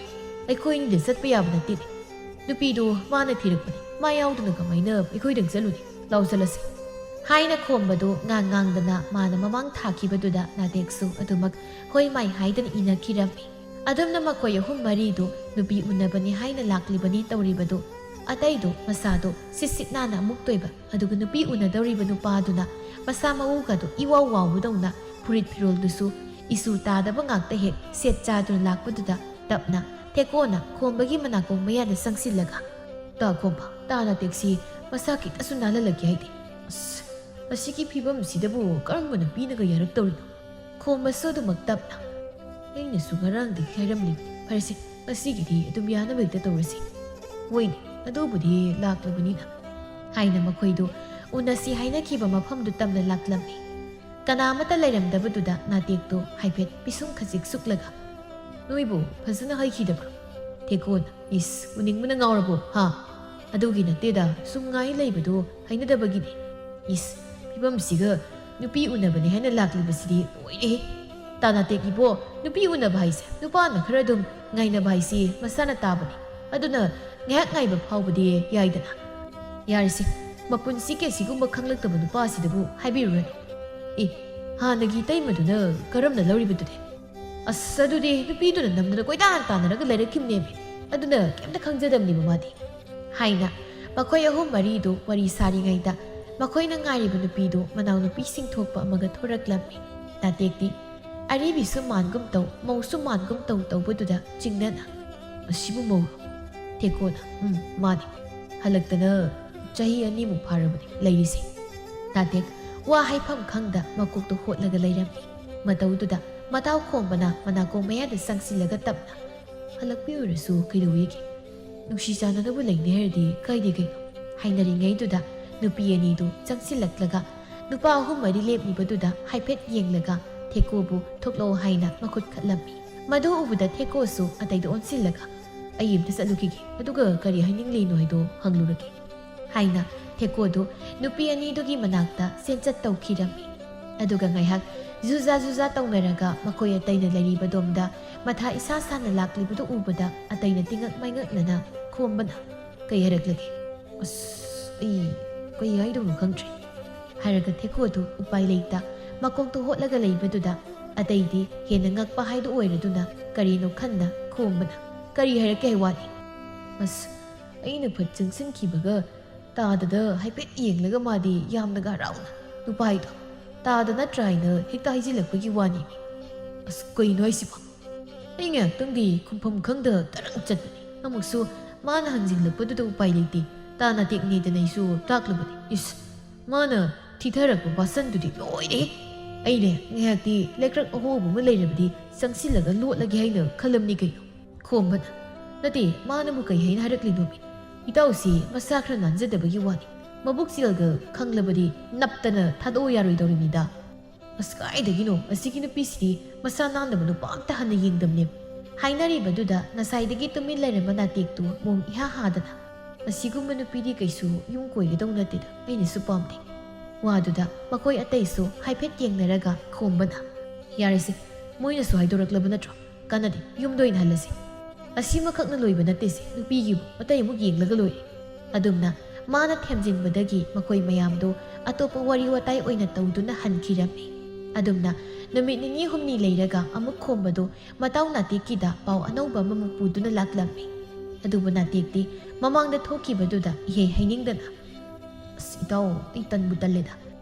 ꯑꯩꯈꯣꯏꯅꯤꯗ ꯆꯠꯄ ꯌꯥꯕ ꯅꯠꯇꯦꯅꯦ꯫ ꯅꯨꯄꯤꯗꯣ ꯃꯥꯅ ꯊꯤꯔꯛꯄꯅꯦ꯫ ꯃꯥ ꯌꯥꯎꯗꯅ ꯀꯃꯥꯏꯅ ꯑꯩꯈꯣꯏꯗꯪ ꯆꯠꯂꯨꯅꯤ? ꯂꯥꯎ ꯆꯠꯂꯁꯤ," ꯍꯥꯏꯅ ꯈꯣꯝꯕꯗꯨ ꯉꯥꯡ ꯉꯥꯡꯗꯅ ꯃꯥꯅ ꯃꯃꯥꯡ ꯊꯥꯈꯤꯕꯗꯨꯗ ꯅꯥꯇꯦꯛꯁꯨ ꯑꯗꯨꯃꯛ ꯍꯣꯏ ꯃꯥꯏ ꯍꯥꯏꯗꯅ ꯏꯟꯅꯈꯤꯔꯝꯃꯤ꯫ ꯑꯗꯨꯝꯅ ꯃꯈꯣꯏ ꯑꯍꯨꯝ ꯃꯔꯤꯗꯨ ꯅꯨꯄꯤ ꯎꯅꯕꯅꯤ ꯍꯥꯏꯅ ꯂꯥꯛꯂꯤꯕꯅꯤ ꯇꯧꯔꯤꯕꯗꯨ꯫ ꯑꯇꯩꯗꯨ ꯃꯁꯥꯗꯨ ꯁꯤꯠ ꯁꯤꯠ ꯅꯥꯟꯅ ꯑꯃꯨꯛꯇꯣꯏꯕ, ꯑꯗꯨꯒ ꯅꯨꯄꯤ ꯎꯅꯗꯧꯔꯤꯕ ꯅꯨꯄꯥꯗꯨꯅ ꯃꯁꯥ ꯃꯎꯒꯗꯨ ꯏꯋꯥꯎ ꯋꯥꯎꯕꯗꯧꯅ ꯐꯨꯔꯤꯠ ꯐꯤꯔꯣꯜꯗꯨꯁꯨ ꯏꯆꯨ ꯇꯥꯗꯕ ꯉꯥꯛꯇ ꯍꯦꯛ ꯁꯦꯠ ꯆꯥꯗꯨꯅ ꯂꯥꯛꯄꯗꯨꯗ ꯇꯞꯅ ꯊꯦꯛꯀꯣꯅ ꯈꯣꯝꯕꯒꯤ ꯃꯅꯥꯀꯣꯡ ꯃꯌꯥꯗ ꯆꯪꯁꯤꯜꯂꯒ, "ꯇꯥ ꯈꯣꯝꯕ, ꯇꯥ ꯅꯥꯇꯦꯛꯁꯤ ꯃꯁꯥ ꯈꯤꯇꯁꯨ ꯅꯥꯜꯍꯜꯂꯒꯦ ꯍꯥꯏꯗꯦ꯫ ꯑꯁ, ꯃꯁꯤꯒꯤ ꯐꯤꯕꯝꯁꯤꯗꯕꯨ ꯀꯔꯝꯕ ꯅꯨꯄꯤꯅꯒ ꯌꯥꯔꯛꯇꯧꯔꯤꯅꯣ?" ꯈꯣꯝꯕꯁꯨ ꯑꯗꯨꯃꯛ ꯇꯞꯅ, "ꯑꯩꯅꯁꯨ ꯉꯔꯥꯡꯗꯒꯤ ꯍꯥꯏꯔꯝꯂꯤꯕꯅꯤ꯫ ꯐꯔꯦꯁꯦ, ꯉꯁꯤꯒꯤꯗꯤ ꯑꯗꯨꯝ ꯌꯥꯅꯕ ꯍꯦꯛꯇ ꯇꯧꯔꯁꯤ꯫ ꯍꯣꯏꯅꯦ, ꯑꯗꯨꯕꯨꯗꯤ ꯂꯥꯛꯂꯕꯅꯤꯅ," ꯍꯥꯏꯅ ꯃꯈꯣꯏꯗꯨ ꯎꯅꯁꯤ ꯍꯥꯏꯅꯈꯤꯕ ꯃꯐꯝꯗꯨ ꯇꯝꯅ ꯂꯥꯛꯂꯝꯃꯤ꯫ ꯀꯅꯥ ꯑꯃꯠꯇ ꯂꯩꯔꯝꯗꯕꯗꯨꯗ ꯅꯥꯇꯦꯛꯇꯨ ꯍꯥꯏꯐꯦꯠ ꯄꯤꯁꯨꯝ ꯈꯖꯤꯛ ꯁꯨꯛꯂꯒ, "ꯅꯣꯏꯕꯨ ꯐꯖꯅ ꯍꯥꯏꯈꯤꯗꯕ꯭ꯔꯣ?" ꯊꯦꯛꯀꯣꯅ, "ꯏꯁ, ꯎꯅꯤꯡꯕꯅ ꯉꯥꯎꯔꯕꯣ, ꯍꯥ? ꯑꯗꯨꯒꯤ ꯅꯠꯇꯦꯗ, ꯁꯨꯝ ꯉꯥꯏ ꯂꯩꯕꯗꯨ ꯍꯩꯅꯗꯕꯒꯤꯅꯦ꯫ ꯏꯁ, ꯐꯤꯕꯝꯁꯤꯒ ꯅꯨꯄꯤ ꯎꯅꯕꯅꯦ ꯍꯥꯏꯅ ꯂꯥꯛꯂꯤꯕꯁꯤꯗꯤ ꯂꯣꯏꯔꯦꯍꯦ꯫ ꯇꯥ ꯅꯥꯇꯦꯛ ꯏꯕꯣ, ꯅꯨꯄꯤ ꯎꯅꯕ ꯍꯥꯏꯁꯦ ꯅꯨꯄꯥꯅ ꯈꯔ ꯑꯗꯨꯝ ꯉꯥꯏꯅꯕ ꯍꯥꯏꯁꯤ ꯃꯁꯥꯅ ꯇꯥꯕꯅꯤ꯫ ꯑꯗꯨꯅ ꯉꯥꯏꯍꯥꯛ ꯉꯥꯏꯕ ꯐꯥꯎꯕꯗꯤ ꯌꯥꯏꯗꯅ꯫ ꯌꯥꯔꯦꯁꯦ, ꯃꯄꯨꯟꯁꯤꯒꯤ ꯑꯁꯤꯒꯨꯝꯕ ꯈꯪꯂꯛꯇꯕ ꯅꯨꯄꯥꯁꯤꯗꯕꯨ ꯍꯥꯏꯕꯤꯔꯨꯔꯅꯨ꯫ ꯑꯦ, ꯍꯥꯟꯅꯒꯤ ꯏꯇꯩꯃꯗꯨꯅ ꯀꯔꯝꯅ ꯂꯧꯔꯤꯕꯗꯨꯗꯤ?" "ꯑꯁ, ꯑꯗꯨꯗꯤ ꯅꯨꯄꯤꯗꯨꯅ ꯅꯝꯗꯅ ꯀꯣꯏꯇꯥꯟ ꯇꯥꯟꯅꯔꯒ ꯂꯩꯔꯛꯈꯤꯕꯅꯦꯃꯤ꯫ ꯑꯗꯨꯅ ꯀꯩꯝꯇ ꯈꯪꯖꯗꯕꯅꯦꯕ ꯃꯥꯗꯤ," ꯍꯥꯏꯅ ꯃꯈꯣꯏ ꯑꯍꯨꯝ ꯃꯔꯤꯗꯨ ꯋꯥꯔꯤ ꯁꯥꯔꯤꯉꯩꯗ ꯃꯈꯣꯏꯅ ꯉꯥꯏꯔꯤꯕ ꯅꯨꯄꯤꯗꯨ ꯃꯅꯥꯎꯅꯨꯄꯤꯁꯤꯡ ꯊꯣꯛꯄ ꯑꯃꯒ ꯊꯣꯔꯛꯂꯝꯃꯤ꯫ ꯅꯥꯇꯦꯛꯇꯤ ꯑꯔꯤꯕꯤꯁꯨ ꯃꯥꯟꯒꯨꯝ ꯇꯧ, ꯃꯧꯁꯨ ꯃꯥꯟꯒꯨꯝ ꯇꯧ ꯇꯧꯕꯗꯨꯗ ꯆꯤꯡꯅꯅ, "ꯑꯁꯤꯕꯨ ꯃꯧꯔꯣ?" ꯊꯦꯛꯀꯣꯅ, "ꯎꯝ, ꯃꯥꯅꯤ꯫ ꯍꯜꯂꯛꯇꯅ ꯆꯍꯤ ꯑꯅꯤꯃꯨꯛ ꯐꯥꯔꯕꯅꯤ ꯂꯩꯔꯤꯁꯦ꯫" ꯅꯥꯇꯦꯛ ꯋꯥ ꯍꯥꯏꯐꯝ ꯈꯪꯗ ꯃꯀꯣꯛꯇꯨ ꯍꯣꯠꯂꯒ ꯂꯩꯔꯝꯃꯤ꯫ ꯃꯇꯧꯗꯨꯗ ꯃꯇꯥꯎ ꯈꯣꯝꯕꯅ ꯃꯅꯥꯀꯣꯡ ꯃꯌꯥꯗ ꯆꯪꯁꯤꯜꯂꯒ ꯇꯞꯅ, "ꯍꯜꯂꯛꯄꯤꯔꯨꯔꯁꯨ ꯀꯩꯗꯧꯋꯤꯒꯦ? ꯅꯨꯡꯁꯤ ꯆꯥꯟꯅꯅꯕ ꯂꯩꯅꯤ ꯍꯥꯏꯔꯗꯤ ꯀꯥꯏꯗꯦ ꯀꯩꯅꯣ?" ꯍꯥꯏꯅꯔꯤꯉꯩꯗꯨꯗ ꯅꯨꯄꯤ ꯑꯅꯤꯗꯨ ꯆꯪꯁꯤꯜꯂꯛꯂꯒ ꯅꯨꯄꯥ ꯑꯍꯨꯝ ꯃꯔꯤ ꯂꯦꯞꯂꯤꯕꯗꯨꯗ ꯍꯥꯏꯐꯦꯠ ꯌꯦꯡꯂꯒ ꯊꯦꯀꯣꯕꯨ ꯊꯣꯛꯂꯛꯑꯣ ꯍꯥꯏꯅ ꯃꯈꯨꯠ ꯈꯠꯂꯝꯃꯤ꯫ ꯃꯗꯨ ꯎꯕꯗ ꯊꯦꯀꯣꯁꯨ ꯑꯇꯩꯗ ꯑꯣꯟꯁꯤꯜꯂꯒ, "ꯑꯩ ꯑꯝꯇ ꯆꯠꯂꯨꯈꯤꯒꯦ, ꯑꯗꯨꯒ ꯀꯔꯤ ꯍꯥꯏꯅꯤꯡꯂꯤꯅꯣ ꯍꯥꯏꯗꯣ ꯍꯪꯂꯨꯔꯒꯦ" ꯍꯥꯏꯅ ꯊꯦꯀꯣꯗꯨ ꯅꯨꯄꯤ ꯑꯅꯤꯗꯨꯒꯤ ꯃꯅꯥꯛꯇ ꯆꯦꯟꯆꯠ ꯇꯧꯈꯤꯔꯝꯃꯤ꯫ ꯑꯗꯨꯒ ꯉꯥꯏꯍꯥꯛ ꯖꯨꯖꯥ ꯖꯨꯖꯥ ꯇꯧꯅꯔꯒ ꯃꯈꯣꯏ ꯑꯇꯩꯅ ꯂꯩꯔꯤꯕꯗꯣꯝꯗ ꯃꯊꯥ ꯏꯁꯥ ꯁꯥꯅ ꯂꯥꯛꯂꯤꯕꯗꯨ ꯎꯕꯗ ꯑꯇꯩꯅ ꯇꯤꯉꯛ ꯃꯥꯏꯉꯛꯅꯅ ꯈꯣꯝꯕꯅ, "ꯀꯩ ꯍꯥꯏꯔꯛꯂꯒꯦ?" "ꯑꯁ, ꯑꯩ ꯀꯩ ꯍꯥꯏꯗꯧꯅꯣ ꯈꯪꯗ꯭ꯔꯦ" ꯍꯥꯏꯔꯒ ꯊꯦꯀꯣꯗꯨ ꯎꯄꯥꯏ ꯂꯩꯇ ꯃꯀꯣꯛꯇꯨ ꯍꯣꯠꯂꯒ ꯂꯩꯕꯗꯨꯗ ꯑꯇꯩꯗꯤ ꯍꯦꯟꯅ ꯉꯛꯄ ꯍꯥꯏꯗꯨ ꯑꯣꯏꯔꯗꯨꯅ ꯀꯔꯤꯅꯣ ꯈꯟꯅ ꯈꯣꯝꯕꯅ, "ꯀꯔꯤ ꯍꯥꯏꯔꯛꯀꯦ ꯍꯥꯏ ꯋꯥꯅꯤ?" "ꯑꯁ, ꯑꯩꯅ ꯐꯠ ꯆꯪꯁꯤꯟꯈꯤꯕꯒ ꯇꯥꯗꯗ ꯍꯥꯏꯐꯦꯠ ꯌꯦꯡꯂꯒ ꯃꯥꯗꯤ ꯌꯥꯝꯅꯒ ꯍꯔꯥꯎꯅ ꯅꯨꯄꯥ ꯍꯥꯏꯗꯣ ꯇꯥꯗ ꯅꯠꯇ꯭ꯔꯥ ꯍꯥꯏꯅ ꯍꯦꯛꯇ ꯍꯥꯏꯖꯤꯜꯂꯛꯄꯒꯤ ꯋꯥꯅꯤ꯫" "ꯑꯁ, ꯀꯩꯅꯣ ꯍꯥꯏꯁꯤꯕꯣ?" ꯑꯩ ꯉꯥꯏꯍꯥꯛꯇꯪꯗꯤ ꯈꯨꯝꯐꯝ ꯈꯪꯗ ꯇꯔꯪ ꯆꯠꯄꯅꯤ꯫ ꯑꯃꯨꯛꯁꯨ ꯃꯥꯅ ꯍꯪꯖꯤꯜꯂꯛꯄꯗꯨꯗ ꯎꯄꯥꯏ ꯂꯩꯇꯦ꯫ ꯇꯥ ꯅꯥꯇꯦꯛꯅꯦꯗꯅ ꯑꯩꯁꯨ ꯇꯥꯛꯂꯨꯕꯅꯤ꯫ ꯏꯁ, ꯃꯥꯅ ꯊꯤꯊꯔꯛꯄ ꯄꯥꯁꯟꯗꯨꯗꯤ ꯂꯣꯏꯔꯦ꯫ ꯑꯩꯅꯦ ꯉꯥꯏꯍꯥꯛꯇꯤ ꯂꯩꯀ꯭ꯔꯛ ꯑꯍꯣꯕ ꯑꯃ ꯂꯩꯔꯕꯗꯤ ꯆꯪꯁꯤꯜꯂꯒ ꯂꯣꯠꯂꯒꯦ ꯍꯥꯏꯅ ꯈꯜꯂꯝꯅꯤ ꯀꯩꯅꯣ꯫ ꯈꯣꯝꯕꯅ, "ꯅꯠꯇꯦ, ꯃꯥꯅꯕꯨ ꯀꯩ ꯍꯥꯏꯅ ꯍꯥꯏꯔꯛꯂꯤꯅꯣꯃꯤ? ꯏꯇꯥꯎꯁꯤ ꯃꯁꯥ ꯈꯔ ꯅꯥꯟꯖꯗꯕꯒꯤ ꯋꯥꯅꯤ꯫ ꯃꯕꯨꯛ ꯆꯦꯜꯒ ꯈꯪꯂꯕꯗꯤ ꯅꯞꯇꯅ ꯊꯥꯗꯣꯛꯑꯣ ꯌꯥꯔꯣꯏꯗꯧꯔꯤꯕꯅꯤꯗ꯫" "ꯑꯁ, ꯀꯥꯏꯗꯒꯤꯅꯣ? ꯑꯁꯤꯒꯤ ꯅꯨꯄꯤꯁꯤꯗꯤ ꯃꯁꯥ ꯅꯥꯟꯗꯕ ꯅꯨꯄꯥ ꯑꯝꯇ ꯍꯟꯅ ꯌꯦꯡꯗꯕꯅꯦ꯫" ꯍꯥꯏꯅꯔꯤꯕꯗꯨꯗ ꯉꯁꯥꯏꯗꯒꯤ ꯇꯨꯃꯤꯟ ꯂꯩꯔꯝꯕ ꯅꯥꯇꯦꯛꯇꯨ ꯃꯣꯡ ꯏꯍꯥ ꯍꯥꯗꯅ, "ꯑꯁꯤꯒꯨꯝꯕ ꯅꯨꯄꯤꯗꯤ ꯀꯩꯁꯨ ꯌꯨꯝ ꯀꯣꯏꯒꯗꯧ ꯅꯠꯇꯦꯗ, ꯑꯩꯅꯁꯨ ꯄꯥꯝꯗꯦ꯫" ꯋꯥꯗꯨꯗ ꯃꯈꯣꯏ ꯑꯇꯩꯁꯨ ꯍꯥꯏꯐꯦꯠ ꯌꯦꯡꯅꯔꯒ ꯈꯣꯝꯕꯅ, "ꯌꯥꯔꯦꯁꯦ, ꯃꯣꯏꯅꯁꯨ ꯍꯥꯏꯗꯣꯔꯛꯂꯕ ꯅꯠꯇ꯭ꯔꯣ? ꯀꯥꯟꯅꯗꯦ, ꯌꯨꯝꯗ ꯑꯣꯏꯅ ꯍꯜꯂꯁꯤ꯫ ꯑꯁꯤꯃꯈꯛꯅ ꯂꯣꯏꯕ ꯅꯠꯇꯦꯁꯦ, ꯅꯨꯄꯤꯒꯤꯕꯨ ꯑꯇꯩ ꯑꯃꯨꯛ ꯌꯦꯡꯂꯒ ꯂꯣꯏꯔꯦ꯫" ꯑꯗꯨꯝꯅ ꯃꯥꯅ ꯊꯦꯝꯖꯤꯟꯕꯗꯒꯤ ꯃꯈꯣꯏ ꯃꯌꯥꯝꯗꯣ ꯑꯇꯣꯞꯄ ꯋꯥꯔꯤ ꯋꯥꯇꯥꯏ ꯑꯣꯏꯅ ꯇꯧꯗꯨꯅ ꯍꯟꯈꯤꯔꯝꯃꯤ꯫ ꯑꯗꯨꯝꯅ ꯅꯨꯃꯤꯠ ꯅꯤꯅꯤ ꯍꯨꯝꯅꯤ ꯂꯩꯔꯒ ꯑꯃꯨꯛ ꯈꯣꯝꯕꯗꯣ ꯃꯇꯥꯎ ꯅꯥꯇꯦꯛꯀꯤꯗ ꯄꯥꯎ ꯑꯅꯧꯕ ꯑꯃꯃꯨꯛ ꯄꯨꯗꯨꯅ ꯂꯥꯛꯂꯝꯃꯤ꯫ ꯑꯗꯨꯕꯨ ꯅꯥꯇꯦꯛꯇꯤ ꯃꯃꯥꯡꯗ ꯊꯣꯛꯈꯤꯕꯗꯨꯗ ꯏꯍꯩ ꯍꯩꯅꯤꯡꯗꯅ, "ꯑꯁ, ꯏꯇꯥꯎ, ꯑꯩ ꯇꯟꯕꯨ ꯇꯜꯂꯦꯗ꯫"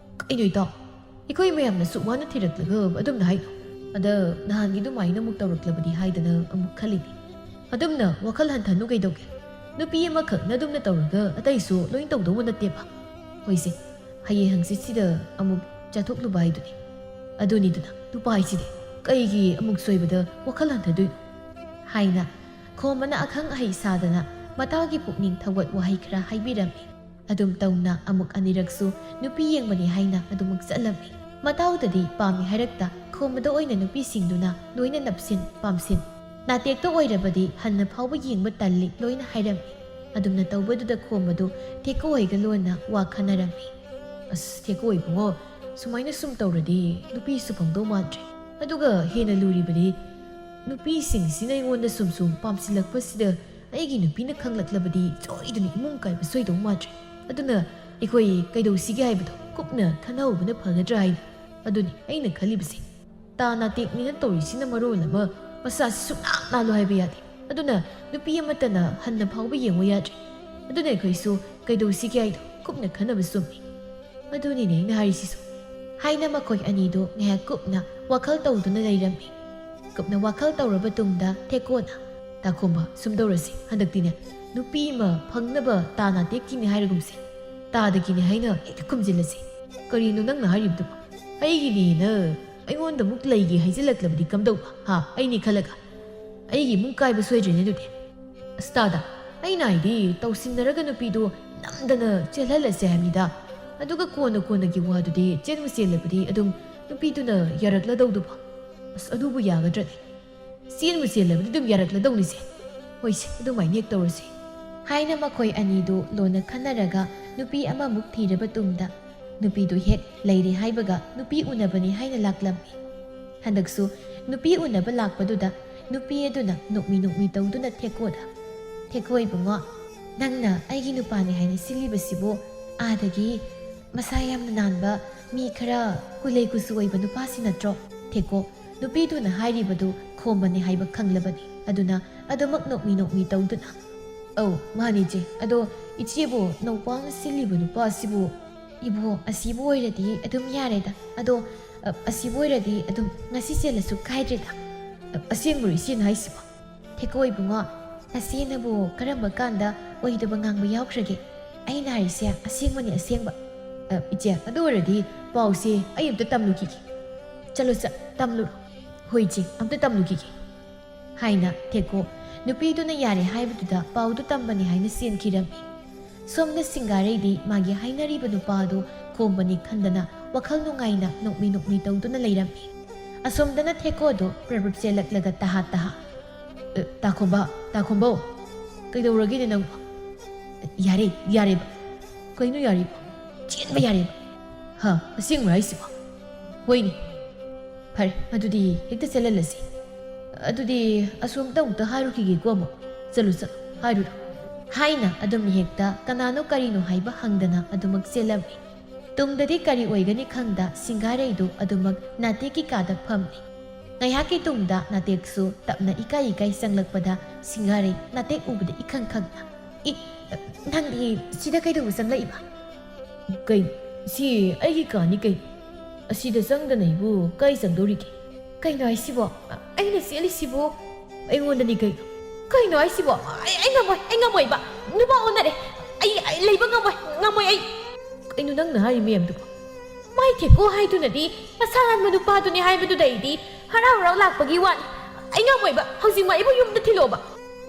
"ꯀꯩꯅꯣ ꯏꯇꯥꯎ? ꯑꯩꯈꯣꯏ ꯃꯌꯥꯝꯅ ꯁꯨꯛ ꯋꯥꯅ ꯊꯤꯔꯛꯂꯒ ꯑꯗꯨꯝꯅ ꯍꯥꯏꯅꯣ? ꯑꯗ ꯅꯍꯥꯟꯒꯤ ꯑꯗꯨꯃꯥꯏꯅ ꯑꯃꯨꯛ ꯇꯧꯔꯛꯂꯕꯗꯤ ꯍꯥꯏꯗꯅ ꯑꯃꯨꯛ ꯈꯜꯂꯤꯅꯤ꯫ ꯑꯗꯨꯝꯅ ꯋꯥꯈꯜ ꯍꯟꯊꯅꯨ ꯀꯩꯗꯧꯒꯦ? ꯅꯨꯄꯤ ꯑꯃꯈꯛꯅ ꯑꯗꯨꯝꯅ ꯇꯧꯔꯒ ꯑꯇꯩꯁꯨ ꯂꯣꯏ ꯇꯧꯗꯧꯕ ꯅꯠꯇꯦꯕ꯫ ꯍꯣꯏꯁꯦ, ꯍꯌꯦꯡ ꯍꯪꯆꯤꯠꯁꯤꯗ ꯑꯃꯨꯛ ꯆꯠꯊꯣꯛꯂꯨꯕ ꯍꯥꯏꯗꯨꯅꯤ꯫ ꯑꯗꯨꯅꯤꯗꯅ, "ꯅꯨꯄꯥ ꯍꯥꯏꯁꯤꯗꯤ ꯀꯩꯒꯤ ꯑꯃꯨꯛ ꯁꯣꯏꯕꯗ ꯋꯥꯈꯜ ꯍꯟꯊꯗꯣꯏꯅꯣ?" ꯍꯥꯏꯅ ꯈꯣꯝꯕꯅ ꯑꯈꯪ ꯑꯍꯩ ꯁꯥꯗꯅ ꯃꯇꯥꯒꯤ ꯄꯨꯛꯅꯤꯡ ꯊꯧꯒꯠ ꯋꯥꯍꯩ ꯈꯔ ꯍꯥꯏꯕꯤꯔꯝꯃꯤ꯫ ꯑꯗꯨꯝ ꯇꯧꯅ ꯑꯃꯨꯛ ꯑꯅꯤꯔꯛꯁꯨ ꯅꯨꯄꯤ ꯌꯦꯡꯕꯅꯤ ꯍꯥꯏꯅ ꯑꯗꯨꯃꯛ ꯆꯠꯂꯝꯃꯤ꯫ ꯃꯇꯥꯎꯗꯗꯤ ꯄꯥꯝꯃꯤ ꯍꯥꯏꯔꯛꯇ ꯈꯣꯝꯕꯗ ꯑꯣꯏꯅ ꯅꯨꯄꯤꯁꯤꯡꯗꯨꯅ ꯂꯣꯏꯅ ꯅꯞꯁꯤꯟ ꯄꯥꯝꯁꯤꯟ꯫ ꯅꯥꯇꯦꯛꯇ ꯑꯣꯏꯔꯕꯗꯤ ꯍꯟꯅ ꯐꯥꯎꯕ ꯌꯦꯡꯕ ꯇꯜꯂꯤ ꯂꯣꯏꯅ ꯍꯥꯏꯔꯝꯃꯤ꯫ ꯑꯗꯨꯝꯅ ꯇꯧꯕꯗꯨꯗ ꯈꯣꯝꯕꯗꯨ ꯊꯦꯛꯀꯣ ꯍꯣꯏꯒ ꯂꯣꯟꯅ ꯋꯥ ꯈꯟꯅꯔꯝꯃꯤ꯫ "ꯑꯁ ꯊꯦꯛꯀꯣ ꯏꯕꯨꯡꯉꯣ, ꯁꯨꯃꯥꯏꯅ ꯁꯨꯝ ꯇꯧꯔꯗꯤ ꯅꯨꯄꯤꯁꯨ ꯐꯪꯗꯧ ꯃꯥꯟꯗ꯭ꯔꯦ꯫ ꯑꯗꯨꯒ ꯍꯦꯟꯅ ꯂꯨꯔꯤꯕꯗꯤ ꯅꯨꯄꯤꯁꯤꯡꯁꯤꯅ ꯑꯩꯉꯣꯟꯗ ꯁꯨꯝ ꯁꯨꯝ ꯄꯥꯝꯁꯤꯜꯂꯛꯄꯁꯤꯗ ꯑꯩꯒꯤ ꯅꯨꯄꯤꯅ ꯈꯪꯂꯛꯂꯕꯗꯤ ꯁꯣꯏꯗꯅ ꯏꯃꯨꯡ ꯀꯥꯏꯕ ꯁꯣꯏꯗꯧ ꯃꯥꯟꯗ꯭ꯔꯦ꯫ ꯑꯗꯨꯅ ꯑꯩꯈꯣꯏ ꯀꯩꯗꯧꯁꯤꯒꯦ ꯍꯥꯏꯕꯗꯣ ꯀꯨꯞꯅ ꯈꯟꯅꯍꯧꯕꯅ ꯐꯒꯗ꯭ꯔꯥ ꯍꯥꯏꯅ ꯑꯗꯨꯅꯤ ꯑꯩꯅ ꯈꯜꯂꯤꯕꯁꯦ꯫ ꯇꯥ ꯅꯥꯇꯦꯛꯅꯤꯅ ꯇꯧꯔꯤꯁꯤꯅ ꯃꯔꯣꯜ ꯑꯃ ꯃꯁꯥꯁꯤ ꯁꯨꯡꯅꯥꯟ ꯅꯥꯜꯂꯨ ꯍꯥꯏꯕ ꯌꯥꯗꯦ꯫ ꯑꯗꯨꯅ ꯅꯨꯄꯤ ꯑꯃꯠꯇꯅ ꯍꯟꯅ ꯐꯥꯎꯕ ꯌꯦꯡꯉꯨ ꯌꯥꯗ꯭ꯔꯦ꯫ ꯑꯗꯨꯅ ꯑꯩꯈꯣꯏꯁꯨ ꯀꯩꯗꯧꯁꯤꯒꯦ ꯍꯥꯏꯗꯣ ꯀꯨꯞꯅ ꯈꯟꯅꯕ ꯆꯨꯝꯃꯤ꯫ ꯑꯗꯨꯅꯤꯅꯦ ꯑꯩꯅ ꯍꯥꯏꯔꯤꯁꯤꯁꯨ," ꯍꯥꯏꯅ ꯃꯈꯣꯏ ꯑꯅꯤꯗꯨ ꯉꯥꯏꯍꯥꯛ ꯀꯨꯞꯅ ꯋꯥꯈꯜ ꯇꯧꯗꯨꯅ ꯂꯩꯔꯝꯃꯤ꯫ ꯀꯨꯞꯅ ꯋꯥꯈꯜ ꯇꯧꯔꯕ ꯇꯨꯡꯗ ꯊꯦꯛꯀꯣꯅ, "ꯇꯥꯈꯣꯝꯕ, ꯁꯨꯝ ꯇꯧꯔꯁꯤ, ꯍꯟꯗꯛꯇꯤꯅꯦ ꯅꯨꯄꯤ ꯑꯃ ꯐꯪꯅꯕ ꯇꯥ ꯅꯥꯇꯦꯛꯀꯤꯅꯤ ꯍꯥꯏꯔꯒꯨꯝꯁꯦ꯫ ꯇꯥꯗꯒꯤꯅꯤ ꯍꯥꯏꯅ ꯍꯦꯛꯇ ꯈꯨꯝꯖꯤꯜꯂꯁꯤ꯫ ꯀꯔꯤꯅꯣ ꯅꯪꯅ ꯍꯥꯏꯔꯤꯕꯗꯨꯕꯣ? ꯑꯩꯒꯤꯅꯦꯅ ꯑꯩꯉꯣꯟꯗ ꯑꯃꯨꯛ ꯂꯩꯒꯦ ꯍꯥꯏꯖꯤꯜꯂꯛꯂꯕꯗꯤ ꯀꯝꯗꯧꯕ? ꯍꯥ? ꯑꯩꯅꯤ ꯈꯜꯂꯒ ꯑꯩꯒꯤ ꯏꯃꯨꯡ ꯀꯥꯏꯕ ꯁꯣꯏꯗ꯭ꯔꯦꯅꯦ ꯑꯗꯨꯗꯤ?" "ꯑꯁ ꯇꯥꯗ, ꯑꯩꯅ ꯍꯥꯏꯗꯤ ꯇꯧꯁꯤꯟꯅꯔꯒ ꯅꯨꯄꯤꯗꯣ ꯅꯝꯗꯅ ꯆꯦꯜꯍꯜꯂꯁꯦ ꯍꯥꯏꯕꯅꯤꯗ꯫ ꯑꯗꯨꯒ ꯀꯣꯟꯅ ꯀꯣꯟꯅꯒꯤ ꯋꯥꯗꯨꯗꯤ ꯆꯦꯟꯕꯨ ꯆꯦꯜꯂꯕꯗꯤ ꯑꯗꯨꯝ ꯅꯨꯄꯤꯗꯨꯅ ꯌꯥꯔꯛꯂꯗꯧꯗꯨꯕꯣ꯫ ꯑꯁ ꯑꯗꯨꯕꯨ ꯌꯥꯒꯗ꯭ꯔꯅꯦ? ꯆꯦꯟꯕꯨ ꯆꯦꯜꯂꯕꯗꯤ ꯑꯗꯨꯝ ꯌꯥꯔꯛꯂꯗꯧꯅꯤꯁꯦ꯫ ꯍꯣꯏꯁꯦ, ꯑꯗꯨꯃꯥꯏꯅ ꯍꯦꯛ ꯇꯧꯔꯁꯦ," ꯍꯥꯏꯅ ꯃꯈꯣꯏ ꯑꯅꯤꯗꯨ ꯂꯣꯟꯅ ꯈꯟꯅꯔꯒ ꯅꯨꯄꯤ ꯑꯃꯃꯨꯛ ꯊꯤꯔꯕ ꯇꯨꯡꯗ ꯅꯨꯄꯤꯗꯨ ꯍꯦꯛ ꯂꯩꯔꯦ ꯍꯥꯏꯕꯒ ꯅꯨꯄꯤ ꯎꯅꯕꯅꯤ ꯍꯥꯏꯅ ꯂꯥꯛꯂꯝꯃꯤ꯫ ꯍꯟꯗꯛꯁꯨ ꯅꯨꯄꯤ ꯎꯅꯕ ꯂꯥꯛꯄꯗꯨꯗ ꯅꯨꯄꯤ ꯑꯗꯨꯅ ꯅꯣꯛꯃꯤ ꯅꯣꯛꯃꯤ ꯇꯧꯗꯨꯅ ꯊꯦꯛꯀꯣꯗ, "ꯊꯦꯛꯀꯣ ꯏꯕꯨꯡꯉꯣ, ꯅꯪꯅ ꯑꯩꯒꯤ ꯅꯨꯄꯥꯅꯤ ꯍꯥꯏꯅ ꯁꯤꯜꯂꯤꯕꯁꯤꯕꯨ ꯑꯥꯗꯒꯤ ꯃꯁꯥ ꯌꯥꯝꯅ ꯅꯥꯟꯕ ꯃꯤ ꯈꯔ ꯀꯨꯂꯩ ꯀꯨꯆꯨ ꯑꯣꯏꯕ ꯅꯨꯄꯥꯁꯤ ꯅꯠꯇ꯭ꯔꯣ?" ꯊꯦꯛꯀꯣ ꯅꯨꯄꯤꯗꯨꯅ ꯍꯥꯏꯔꯤꯕꯗꯨ ꯈꯣꯝꯕꯅꯤ ꯍꯥꯏꯕ ꯈꯪꯂꯕꯅꯤ꯫ ꯑꯗꯨꯅ ꯑꯗꯨꯃꯛ ꯅꯣꯛꯃꯤ ꯅꯣꯛꯃꯤ ꯇꯧꯗꯨꯅ, "ꯑꯧ, ꯃꯥꯅꯤ ꯏꯆꯦ꯫ ꯑꯗꯣ ꯏꯆꯦꯕꯨ ꯅꯧꯄꯥꯅ ꯁꯤꯜꯂꯤꯕ ꯅꯨꯄꯥ ꯑꯁꯤꯕꯨ?" "ꯏꯕꯣ, ꯑꯁꯤꯕꯨ ꯑꯣꯏꯔꯗꯤ ꯑꯗꯨꯝ ꯌꯥꯔꯦꯗ꯫ ꯑꯗꯣ, ꯑ, ꯑꯁꯤꯕꯨ ꯑꯣꯏꯔꯗꯤ ꯑꯗꯨꯝ ꯉꯁꯤ ꯆꯦꯜꯂꯁꯨ ꯀꯥꯏꯗ꯭ꯔꯦꯗ꯫" "ꯑ, ꯑꯁꯦꯡꯕꯔꯣ ꯏꯆꯦꯅ ꯍꯥꯏꯁꯤꯕꯣ?" "ꯊꯦꯛꯀꯣ ꯏꯕꯨꯡꯉꯣ, ꯅꯆꯦꯅꯕꯨ ꯀꯔꯝꯕ ꯀꯥꯟꯗ ꯑꯣꯏꯗꯕ ꯉꯥꯡꯕ ꯌꯥꯎꯈ꯭ꯔꯒꯦ? ꯑꯩꯅ ꯍꯥꯏꯔꯤꯁꯦ ꯑꯁꯦꯡꯕꯅꯤ, ꯑꯁꯦꯡꯕ꯫" "ꯑ, ꯏꯆꯦ, ꯑꯗꯨ ꯑꯣꯏꯔꯗꯤ ꯄꯥꯎꯁꯦ ꯑꯩ ꯑꯝꯇ ꯇꯝꯂꯨꯈꯤꯒꯦ꯫" "ꯆꯠꯂꯨ, ꯆꯠ, ꯇꯝꯂꯨꯔꯣ꯫ ꯍꯣꯏ ꯏꯆꯦ, ꯑꯝꯇ ꯇꯝꯂꯨꯈꯤꯒꯦ," ꯍꯥꯏꯅ ꯊꯦꯀꯣ ꯅꯨꯄꯤꯗꯨꯅ ꯌꯥꯔꯦ ꯍꯥꯏꯕꯗꯨꯗ ꯄꯥꯎꯗꯨ ꯇꯝꯕꯅꯤ ꯍꯥꯏꯅ ꯆꯦꯟꯈꯤꯔꯝꯃꯤ꯫ ꯁꯣꯝꯗ ꯁꯤꯡꯒꯥꯔꯩꯗꯤ ꯃꯥꯒꯤ ꯍꯥꯏꯅꯔꯤꯕ ꯅꯨꯄꯥ ꯑꯗꯨ ꯈꯣꯝꯕꯅꯤ ꯈꯟꯗꯅ ꯋꯥꯈꯜ ꯅꯨꯡꯉꯥꯏꯅ ꯅꯣꯛꯃꯤ ꯅꯣꯛꯃꯤ ꯇꯧꯗꯨꯅ ꯂꯩꯔꯝꯃꯤ꯫ ꯑꯁꯣꯝꯗꯅ ꯊꯦꯀꯣꯗꯨ ꯄ꯭ꯔꯞ ꯄ꯭ꯔꯞ ꯆꯦꯜꯂꯛꯂꯒ ꯇꯍꯥ ꯇꯍꯥ, "ꯑ, ꯇꯥꯈꯣꯝꯕ, ꯇꯥꯈꯣꯝꯕꯧ, ꯀꯩꯗꯧꯔꯒꯦꯅꯦ ꯅꯪꯕꯣ? ꯌꯥꯔꯦ, ꯌꯥꯔꯦꯕ꯫ ꯀꯩꯅꯣ ꯌꯥꯔꯦꯕ? ꯆꯦꯟꯕ ꯌꯥꯔꯦꯕ? ꯍꯥ, ꯑꯁꯦꯡꯕ꯭ꯔꯥ ꯍꯥꯏꯁꯤꯕꯣ? ꯍꯣꯏꯅꯦ꯫ ꯐꯔꯦ, ꯑꯗꯨꯗꯤ ꯍꯦꯛꯇ ꯆꯦꯜꯍꯜꯂꯁꯤ꯫ ꯑꯗꯨꯗꯤ ꯑꯁꯣꯝꯗ ꯑꯃꯨꯛꯇ ꯍꯥꯏꯔꯨꯈꯤꯒꯦꯀꯣ ꯑꯃꯨꯛ꯫ ꯆꯠꯂꯨ, ꯆꯠꯂꯨ, ꯍꯥꯏꯔꯨꯔꯣ," ꯍꯥꯏꯅ ꯑꯗꯨꯝ ꯍꯦꯛꯇ ꯀꯅꯥꯅꯣ ꯀꯔꯤꯅꯣ ꯍꯥꯏꯕ ꯍꯪꯗꯅ ꯑꯗꯨꯃꯛ ꯆꯦꯜꯂꯝꯃꯤ꯫ ꯇꯨꯡꯗꯗꯤ ꯀꯔꯤ ꯑꯣꯏꯒꯅꯤ ꯈꯪꯗ ꯁꯤꯡꯒꯥꯔꯩꯗꯨ ꯑꯗꯨꯃꯛ ꯅꯥꯇꯦꯛꯀꯤ ꯀꯥꯗ ꯐꯝꯃꯤ꯫ ꯉꯥꯏꯍꯥꯛꯀꯤ ꯇꯨꯡꯗ ꯅꯥꯇꯦꯛꯁꯨ ꯇꯞꯅ ꯏꯀꯥꯏ ꯏꯀꯥꯏ ꯆꯪꯂꯛꯄꯗ ꯁꯤꯡꯒꯥꯔꯩ ꯅꯥꯇꯦꯛ ꯎꯕꯗ ꯏꯈꯪ ꯈꯪꯅ, "ꯏ, ꯅꯪꯗꯤ ꯁꯤꯗ ꯀꯩꯗꯧꯕ ꯆꯪꯂꯛꯏꯕ?" "ꯀꯩ, ꯁꯤ ꯑꯩꯒꯤ ꯀꯥꯅꯤ ꯀꯩ꯫ ꯑꯁꯤꯗ ꯆꯪꯗꯅ ꯑꯩꯕꯨ ꯀꯥꯏ ꯆꯪꯗꯧꯔꯤꯒꯦ?" "ꯀꯩꯅꯣ ꯍꯥꯏꯁꯤꯕꯣ? ꯑꯩꯅ ꯆꯦꯜꯂꯤꯁꯤꯕꯨ?" "ꯑꯩꯉꯣꯟꯗꯅꯤ ꯀꯩꯅꯣ?" "ꯀꯩꯅꯣ ꯍꯥꯏꯁꯤꯕꯣ? ꯑꯩ, ꯑꯩ ꯉꯝꯃꯣꯏ, ꯑꯩ ꯉꯝꯃꯣꯏꯕ꯫ ꯅꯨꯄꯥ ꯑꯣꯟꯅꯔꯦ꯫ ꯑꯩ, ꯑꯩ ꯂꯩꯕ ꯉꯝꯃꯣꯏ, ꯉꯝꯃꯣꯏ ꯑꯩ꯫" "ꯀꯩꯅꯣ ꯅꯪꯅ ꯍꯥꯏꯔꯤ ꯃꯌꯥꯝꯗꯨꯕꯣ?" "ꯃꯥꯏ ꯊꯦꯛꯀꯣ ꯍꯥꯏꯗꯨꯅꯗꯤ ꯃꯁꯥ ꯅꯥꯟꯕ ꯅꯨꯄꯥꯗꯨꯅꯤ ꯍꯥꯏꯕꯗꯨꯗ ꯑꯩꯗꯤ ꯍꯔꯥꯎ ꯍꯔꯥꯎ ꯂꯥꯛꯄꯒꯤ ꯋꯥꯅꯤ꯫ ꯑꯩ ꯉꯝꯃꯣꯏꯕ꯫ ꯍꯧꯖꯤꯛꯃꯛ ꯑꯩꯕꯨ ꯌꯨꯝꯗ ꯊꯤꯜꯂꯛꯑꯣꯕ꯫"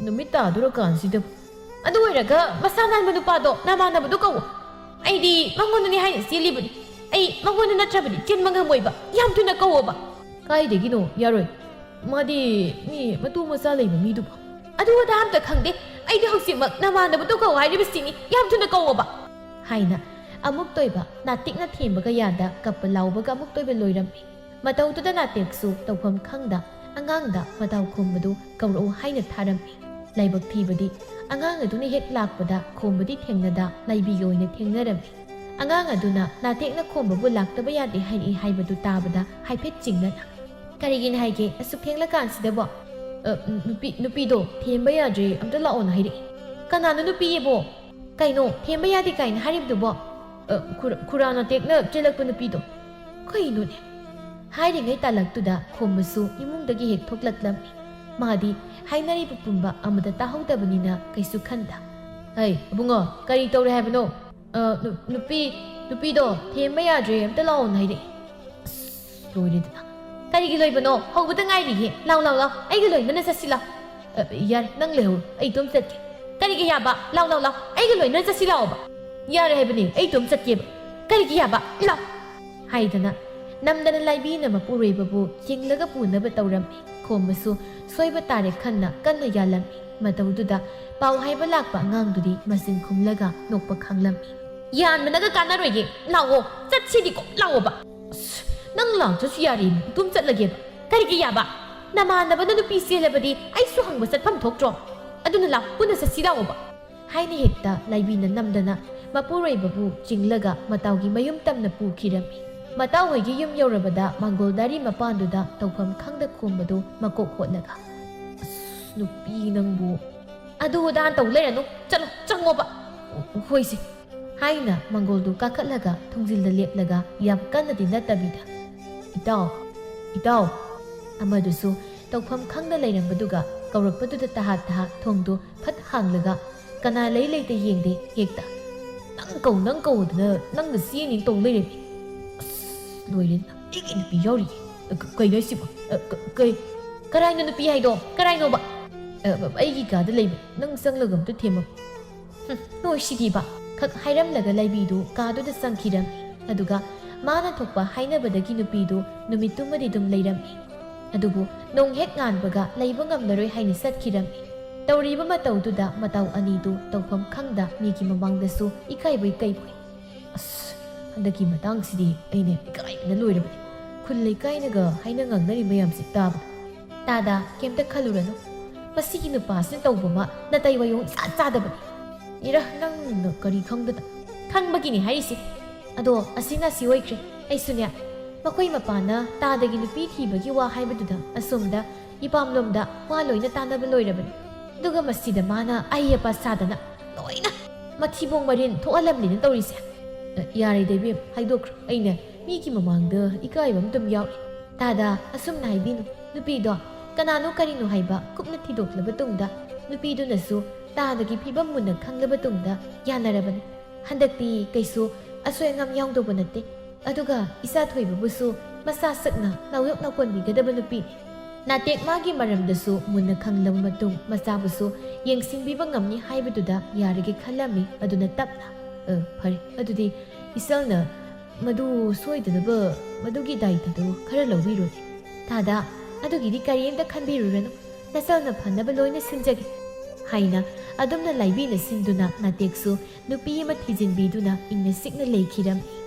"ꯅꯨꯃꯤꯠ ꯇꯥꯗꯣꯔꯀꯥꯟꯁꯤꯗ?" "ꯑꯗꯨ ꯑꯣꯏꯔꯒ ꯃꯁꯥ ꯅꯥꯟꯕ ꯅꯨꯄꯥꯗꯣ ꯅꯃꯥꯟꯅꯕꯗꯣ ꯀꯧꯋꯣ꯫ ꯑꯩꯗꯤ ꯃꯉꯣꯟꯗꯅꯤ ꯍꯥꯏꯅ ꯆꯦꯜꯂꯤꯕꯅꯤ꯫ ꯑꯩ ꯃꯉꯣꯟꯗ ꯅꯠꯇ꯭ꯔꯕꯗꯤ ꯆꯦꯟꯕ ꯉꯝꯃꯣꯏꯕ꯫ ꯌꯥꯝ ꯊꯨꯅ ꯀꯧꯋꯣꯕ꯫" "ꯀꯥꯏꯗꯒꯤꯅꯣ? ꯌꯥꯔꯣꯏ꯫ ꯃꯥꯗꯤ ꯃꯤ ꯃꯇꯨ ꯃꯆꯥ ꯂꯩꯕ ꯃꯤꯗꯨꯕꯨ꯫" "ꯑꯗꯨ ꯑꯗꯥ ꯑꯝꯇ ꯈꯪꯗꯦ꯫ ꯑꯩꯗꯤ ꯍꯧꯖꯤꯛꯃꯛ ꯅꯃꯥꯟꯅꯕꯗꯣ ꯀꯧ ꯍꯥꯏꯔꯤꯕꯁꯤꯅꯤ꯫ ꯌꯥꯝ ꯊꯨꯅ ꯀꯧꯋꯣꯕ꯫" ꯍꯥꯏꯅ ꯑꯃꯨꯛꯇꯣꯏꯕ ꯅꯥꯇꯦꯛꯅ ꯊꯦꯝꯕꯒ ꯌꯥꯗ ꯀꯞꯄ ꯂꯥꯎꯕꯒ ꯑꯃꯨꯛꯇꯣꯏꯕ ꯂꯣꯏꯔꯝꯃꯤ꯫ ꯃꯇꯧꯗꯨꯗ ꯅꯥꯇꯦꯛꯁꯨ ꯇꯧꯐꯝ ꯈꯪꯗ ꯑꯉꯥꯡꯗ ꯃꯇꯥꯎ ꯈꯣꯝꯕꯗꯨ ꯀꯧꯔꯛꯎ ꯍꯥꯏꯅ ꯊꯥꯔꯝꯃꯤ꯫ ꯂꯥꯏꯕꯛ ꯊꯤꯕꯗꯤ ꯑꯉꯥꯡ ꯑꯗꯨꯅ ꯍꯦꯛ ꯂꯥꯛꯄꯗ ꯈꯣꯝꯕꯗꯤ ꯊꯦꯡꯅꯗ ꯂꯥꯏꯕꯤꯒ ꯑꯣꯏꯅ ꯊꯦꯡꯅꯔꯝꯃꯤ꯫ ꯑꯉꯥꯡ ꯑꯗꯨꯅ ꯅꯥꯇꯦꯛꯅ ꯈꯣꯝꯕꯕꯨ ꯂꯥꯛꯇꯕ ꯌꯥꯗꯦ ꯍꯥꯏꯔꯛꯏ ꯍꯥꯏꯕꯗꯨ ꯇꯥꯕꯗ ꯍꯥꯏꯐꯦꯠ ꯆꯤꯡꯅꯅ, "ꯀꯔꯤꯒꯤꯅ ꯍꯥꯏꯒꯦ ꯑꯁꯨꯛ ꯊꯦꯡꯂꯀꯥꯟꯁꯤꯗꯕꯣ?" "ꯑ, ꯅꯨꯄꯤ, ꯅꯨꯄꯤꯗꯣ ꯊꯦꯝꯕ ꯌꯥꯗ꯭ꯔꯦ, ꯑꯝꯇ ꯂꯥꯛꯑꯣꯅ ꯍꯥꯏꯔꯛꯏ꯫" "ꯀꯅꯥꯅꯣ ꯅꯨꯄꯤꯌꯦꯕꯣ? ꯀꯩꯅꯣ ꯊꯦꯝꯕ ꯌꯥꯗꯦ ꯀꯥꯏꯅ ꯍꯥꯏꯔꯤꯕꯗꯨꯕꯣ?" "ꯑ, ꯈꯨꯔ-, ꯈꯨꯔꯥ ꯅꯥꯇꯦꯛꯅ ꯆꯦꯜꯂꯛꯄ ꯅꯨꯄꯤꯗꯣ꯫" "ꯀꯩꯅꯣꯅꯦ?" ꯍꯥꯏꯔꯤꯉꯩ ꯇꯥꯂꯛꯇꯨꯗ ꯈꯣꯝꯕꯁꯨ ꯏꯃꯨꯡꯗꯒꯤ ꯍꯦꯛ ꯊꯣꯛꯂꯛꯂꯝꯃꯤ꯫ ꯃꯥꯗꯤ ꯍꯥꯏꯅꯔꯤꯕ ꯄꯨꯝꯕ ꯑꯃꯗ ꯇꯥꯍꯧꯗꯕꯅꯤꯅ ꯀꯩꯁꯨ ꯈꯟꯗ, "ꯍꯩ, ꯑꯕꯨꯡꯉꯣ, ꯀꯔꯤ ꯇꯧꯔꯦ ꯍꯥꯏꯕꯅꯣ?" "ꯑ, ꯅꯨ-, ꯅꯨꯄꯤ, ꯅꯨꯄꯤꯗꯣ ꯊꯦꯝꯕ ꯌꯥꯗ꯭ꯔꯦ, ꯑꯝꯇ ꯂꯥꯛꯑꯣꯅ ꯍꯥꯏꯔꯛꯑꯦ꯫" "ꯑꯁ, ꯂꯣꯏꯔꯦꯗꯅ꯫ "ꯀꯔꯤꯒꯤ ꯂꯣꯏꯕꯅꯣ? ꯍꯧꯕꯗ ꯉꯥꯏꯔꯤꯌꯦ꯫ ꯂꯥꯎ, ꯂꯥꯎ, ꯂꯥꯎ, ꯑꯩꯒ ꯂꯣꯏꯅꯅ ꯆꯠꯁꯤ ꯂꯥꯎ꯫" "ꯑ, ꯌꯥꯔꯦ, ꯅꯪ ꯂꯩꯍꯧꯔꯣ, ꯑꯩ ꯏꯇꯣꯝ ꯆꯠꯀꯦ꯫" "ꯀꯔꯤꯒꯤ ꯌꯥꯕ? ꯂꯥꯎ, ꯂꯥꯎ, ꯂꯥꯎ, ꯑꯩꯒ ꯂꯣꯏꯅꯅ ꯆꯠꯁꯤ ꯂꯥꯎꯑꯣꯕ꯫" "ꯌꯥꯔꯦ ꯍꯥꯏꯕꯅꯤ, ꯑꯩ ꯏꯇꯣꯝ ꯆꯠꯀꯦꯕ꯫" "ꯀꯔꯤꯒꯤ ꯌꯥꯕ? ꯂꯥꯎ!" ꯍꯥꯏꯗꯅ ꯅꯝꯗꯅ ꯂꯥꯏꯕꯤꯅ ꯃꯄꯨꯔꯣꯏꯕꯕꯨ ꯆꯤꯡꯂꯒ ꯄꯨꯅꯕ ꯇꯧꯔꯝꯃꯤ꯫ ꯈꯣꯝꯕꯁꯨ ꯁꯣꯏꯕ ꯇꯥꯔꯦ ꯈꯟꯅ ꯀꯟꯅ ꯌꯥꯜꯂꯝꯃꯤ꯫ ꯃꯇꯧꯗꯨꯗ ꯄꯥꯎ ꯍꯥꯏꯕ ꯂꯥꯛꯄ ꯑꯉꯥꯡꯗꯨꯗꯤ ꯃꯆꯤꯟ ꯈꯨꯝꯂꯒ ꯅꯣꯛꯄ ꯈꯥꯡꯂꯝꯃꯤ꯫ "ꯌꯥꯟꯕꯅꯒ ꯀꯥꯟꯅꯔꯣꯏꯌꯦ, ꯂꯥꯛꯑꯣ, ꯆꯠꯁꯤꯗꯤꯀꯣ, ꯂꯥꯛꯑꯣꯕ꯫" "ꯑꯁ, ꯅꯪ ꯂꯥꯛꯇ꯭ꯔꯁꯨ ꯌꯥꯔꯦ, ꯏꯇꯣꯝ ꯆꯠꯂꯒꯦꯕ꯫" "ꯀꯔꯤꯒꯤ ꯌꯥꯕ? ꯅꯃꯥꯟꯅꯕꯅ ꯅꯨꯄꯤ ꯆꯦꯜꯂꯕꯗꯤ ꯑꯩꯁꯨ ꯍꯪꯕ ꯆꯠꯐꯝ ꯊꯣꯛꯇ꯭ꯔꯣ? ꯑꯗꯨꯅ ꯂꯥꯛ, ꯄꯨꯟꯅ ꯆꯠꯁꯤ ꯂꯥꯛꯑꯣꯕ꯫" ꯍꯥꯏꯅ ꯍꯦꯛꯇ ꯂꯥꯏꯕꯤꯅ ꯅꯝꯗꯅ ꯃꯄꯨꯔꯣꯏꯕꯕꯨ ꯆꯤꯡꯂꯒ ꯃꯇꯥꯎꯒꯤ ꯃꯌꯨꯝ ꯇꯝꯅ ꯄꯨꯈꯤꯔꯝꯃꯤ꯫ ꯃꯇꯥꯎ ꯍꯣꯏꯒꯤ ꯌꯨꯝ ꯌꯧꯔꯕꯗ ꯃꯪꯒꯣꯜꯗꯥꯔꯤ ꯃꯄꯥꯟꯗꯨꯗ ꯇꯧꯐꯝ ꯈꯪꯗ ꯈꯣꯝꯕꯗꯨ ꯃꯀꯣꯛ ꯍꯣꯠꯂꯒ, "ꯑꯁ, ꯅꯨꯄꯤ ꯅꯪꯕꯨ ꯑꯗꯨ ꯑꯗꯥ ꯇꯧ ꯂꯩꯔꯅꯨ, ꯆꯠꯂꯣ, ꯆꯪꯉꯣꯕ꯫" "ꯍꯣꯏꯁꯦ," ꯍꯥꯏꯅ ꯃꯪꯒꯣꯜꯗꯨ ꯀꯥꯈꯠꯂꯒ ꯊꯣꯡꯖꯤꯜꯗ ꯂꯦꯞꯂꯒ ꯌꯥꯝ ꯀꯟꯅꯗꯤ ꯅꯠꯇꯕꯤꯗ, "ꯏꯇꯥꯎ, ꯏꯇꯥꯎ," ꯑꯃꯗꯨꯁꯨ ꯇꯧꯐꯝ ꯈꯪꯗ ꯂꯩꯔꯝꯕꯗꯨꯒ ꯀꯧꯔꯛꯄꯗꯨꯗ ꯇꯍꯥ ꯇꯍꯥ ꯊꯣꯡꯗꯨ ꯐꯠ ꯍꯥꯡꯂꯒ ꯀꯅꯥ ꯂꯩ ꯂꯩꯇ ꯌꯦꯡꯗꯦ ꯍꯦꯛꯇ, "ꯅꯪ ꯀꯧ, ꯅꯪ ꯀꯧꯗꯅ ꯅꯪꯅ ꯆꯦꯅꯤ ꯇꯧ ꯂꯩꯔꯝꯃꯤ꯫" "ꯑꯁ, ꯂꯣꯏꯔꯦ, ꯑꯩꯒꯤ ꯅꯨꯄꯤ ꯌꯥꯎꯔꯤꯌꯦ꯫ ꯑ, ꯀ-, ꯀꯩꯅꯣ ꯍꯥꯏꯁꯤꯕꯣ? ꯑ, ꯀ-, ꯀꯩ? ꯀꯔꯥꯏꯅꯣ ꯅꯨꯄꯤ ꯍꯥꯏꯗꯣ? ꯀꯔꯥꯏꯅꯣꯕ?" "ꯑ, ꯑ, ꯑꯩꯒꯤ ꯀꯥꯗ ꯂꯩꯕ꯫ ꯅꯪ ꯆꯪꯂꯒ ꯑꯝꯇ ꯊꯦꯝꯃꯣ꯫" "ꯍꯨꯝ, ꯅꯣꯏ ꯁꯤꯗꯤꯕ!" ꯈꯛ ꯍꯥꯏꯔꯝꯂꯒ ꯂꯥꯏꯕꯤꯗꯨ ꯀꯥꯗꯨꯗ ꯆꯪꯈꯤꯔꯝꯃꯤ꯫ ꯑꯗꯨꯒ ꯃꯥꯅ ꯊꯣꯛꯄ ꯍꯥꯏꯅꯕꯗꯒꯤ ꯅꯨꯄꯤꯗꯨ ꯅꯨꯃꯤꯠꯇꯨꯃꯗꯤ ꯑꯗꯨꯝ ꯂꯩꯔꯝꯃꯤ꯫ ꯑꯗꯨꯕꯨ ꯅꯣꯡ ꯍꯦꯛ ꯉꯥꯟꯕꯒ ꯂꯩꯕ ꯉꯝꯂꯔꯣꯏ ꯍꯥꯏꯅ ꯆꯠꯈꯤꯔꯝꯃꯤ꯫ ꯇꯧꯔꯤꯕ ꯃꯇꯧꯗꯨꯗ ꯃꯇꯧ ꯑꯅꯤꯗꯨ ꯇꯧꯐꯝ ꯈꯪꯗ ꯃꯤꯒꯤ ꯃꯃꯥꯡꯗꯁꯨ ꯏꯀꯥꯏꯕꯣꯏ ꯀꯩꯕꯣꯏ꯫ "ꯑꯁ, ꯍꯟꯗꯛꯀꯤ ꯃꯇꯥꯡꯁꯤꯗꯤ ꯑꯩꯅ ꯏꯀꯥꯏꯕꯅ ꯂꯣꯏꯔꯕꯅꯤ꯫ ꯈꯨꯜ ꯂꯩꯀꯥꯏꯅꯒ ꯍꯥꯏꯅ ꯉꯥꯡꯅꯔꯤ ꯃꯌꯥꯝꯁꯦ ꯇꯥꯕꯗ꯫" "ꯇꯥꯗ, ꯀꯩꯝꯇ ꯈꯜꯂꯨꯔꯅꯨ꯫ ꯃꯁꯤꯒꯤ ꯅꯨꯄꯥꯁꯤꯅ ꯇꯧꯕ ꯑꯃ ꯅꯥꯇꯩ ꯋꯥꯌꯣꯡ ꯏꯆꯥ ꯆꯥꯗꯕꯅꯤ꯫" "ꯏꯔꯥ, ꯅꯪꯅ ꯀꯔꯤ ꯈꯪꯗꯅ?" "ꯈꯪꯕꯒꯤꯅꯤ ꯍꯥꯏꯔꯤꯁꯦ꯫ ꯑꯗꯣ ꯑꯁꯤꯅ ꯑꯁꯤ ꯑꯣꯏꯈ꯭ꯔꯦ꯫ ꯑꯩꯁꯨꯅꯦ, ꯃꯈꯣꯏ ꯃꯄꯥꯅ ꯇꯥꯗꯒꯤ ꯅꯨꯄꯤ ꯊꯤꯕꯒꯤ ꯋꯥ ꯍꯥꯏꯕꯗꯨꯗ ꯑꯁꯣꯝꯗ ꯏꯄꯥꯝꯂꯣꯝꯗ ꯋꯥ ꯂꯣꯏꯅ ꯇꯥꯅꯕ ꯂꯣꯏꯔꯕꯅꯤ꯫ ꯑꯗꯨꯒ ꯃꯁꯤꯗ ꯃꯥꯅ ꯑꯍꯩ ꯑꯄꯥ ꯁꯥꯗꯅ ꯂꯣꯏꯅ ꯃꯊꯤꯕꯣꯡ ꯃꯔꯤꯟ ꯊꯣꯛꯍꯜꯂꯝꯂꯦꯅ ꯇꯧꯔꯤꯁꯦ꯫" "ꯑ, ꯌꯥꯔꯦꯗ ꯏꯕꯦꯝ, ꯍꯥꯏꯗꯣꯛꯈ꯭ꯔꯣ꯫ ꯑꯩꯅ ꯃꯤꯒꯤ ꯃꯃꯥꯡꯗ ꯏꯀꯥꯏꯕ ꯑꯃ ꯑꯗꯨꯝ ꯌꯥꯎꯔꯦ꯫" "ꯇꯥꯗ, ꯑꯁꯨꯝꯅ ꯍꯥꯏꯕꯤꯅꯨ꯫ ꯅꯨꯄꯤꯗꯣ ꯀꯅꯥꯅꯣ ꯀꯔꯤꯅꯣ ꯍꯥꯏꯕ ꯀꯨꯞꯅ ꯊꯤꯗꯣꯛꯂꯕ ꯇꯨꯡꯗ ꯅꯨꯄꯤꯗꯨꯅꯁꯨ ꯇꯥꯗꯒꯤ ꯐꯤꯕꯝ ꯃꯨꯟꯅ ꯈꯪꯂꯕ ꯇꯨꯡꯗ ꯌꯥꯅꯔꯕꯅꯤ꯫ ꯍꯟꯗꯛꯇꯤ ꯀꯩꯁꯨ ꯑꯁꯣꯏ ꯑꯉꯥꯝ ꯌꯥꯎꯗꯧꯕ ꯅꯠꯇꯦ꯫ ꯑꯗꯨꯒ ꯏꯆꯥ ꯊꯣꯏꯕꯕꯨꯁꯨ ꯃꯁꯥ ꯁꯛꯅ ꯅꯥꯎꯌꯣꯛꯅ ꯀꯣꯟꯕꯤꯒꯗꯕ ꯅꯨꯄꯤꯅꯤ꯫ ꯅꯥꯇꯦꯛ ꯃꯥꯒꯤ ꯃꯔꯝꯗꯁꯨ ꯃꯨꯟꯅ ꯈꯪꯂꯕ ꯃꯇꯨꯡ ꯃꯆꯥꯕꯨꯁꯨ ꯌꯦꯡꯁꯤꯟꯕꯤꯕ ꯉꯝꯅꯤ ꯍꯥꯏꯕꯗꯨꯗ ꯌꯥꯔꯒꯦ ꯈꯜꯂꯝꯃꯤ꯫ ꯑꯗꯨꯅ ꯇꯞꯅ, "ꯑ, ꯐꯔꯦ, ꯑꯗꯨꯗꯤ ꯏꯆꯜꯅ ꯃꯗꯨ ꯁꯣꯏꯗꯅꯕ ꯃꯗꯨꯒꯤ ꯗꯥꯏꯇꯗꯨ ꯈꯔ ꯂꯧꯕꯤꯔꯨꯅꯦ꯫ ꯊꯥꯗ, ꯑꯗꯨꯒꯤꯗꯤ ꯀꯔꯤꯝꯇ ꯈꯟꯕꯤꯔꯨꯔꯅꯨ, ꯅꯆꯜꯅ ꯐꯅꯕ ꯂꯣꯏꯅ ꯁꯤꯟꯖꯒꯦ" ꯍꯥꯏꯅ ꯑꯗꯨꯝꯅ ꯂꯥꯏꯕꯤꯅ ꯁꯤꯟꯗꯨꯅ ꯅꯥꯇꯦꯛꯁꯨ ꯅꯨꯄꯤ ꯑꯃ ꯊꯤꯖꯤꯟꯕꯤꯗꯨꯅ ꯏꯪꯅ ꯆꯤꯛꯅ ꯂꯩꯈꯤꯔꯝꯃꯤ꯫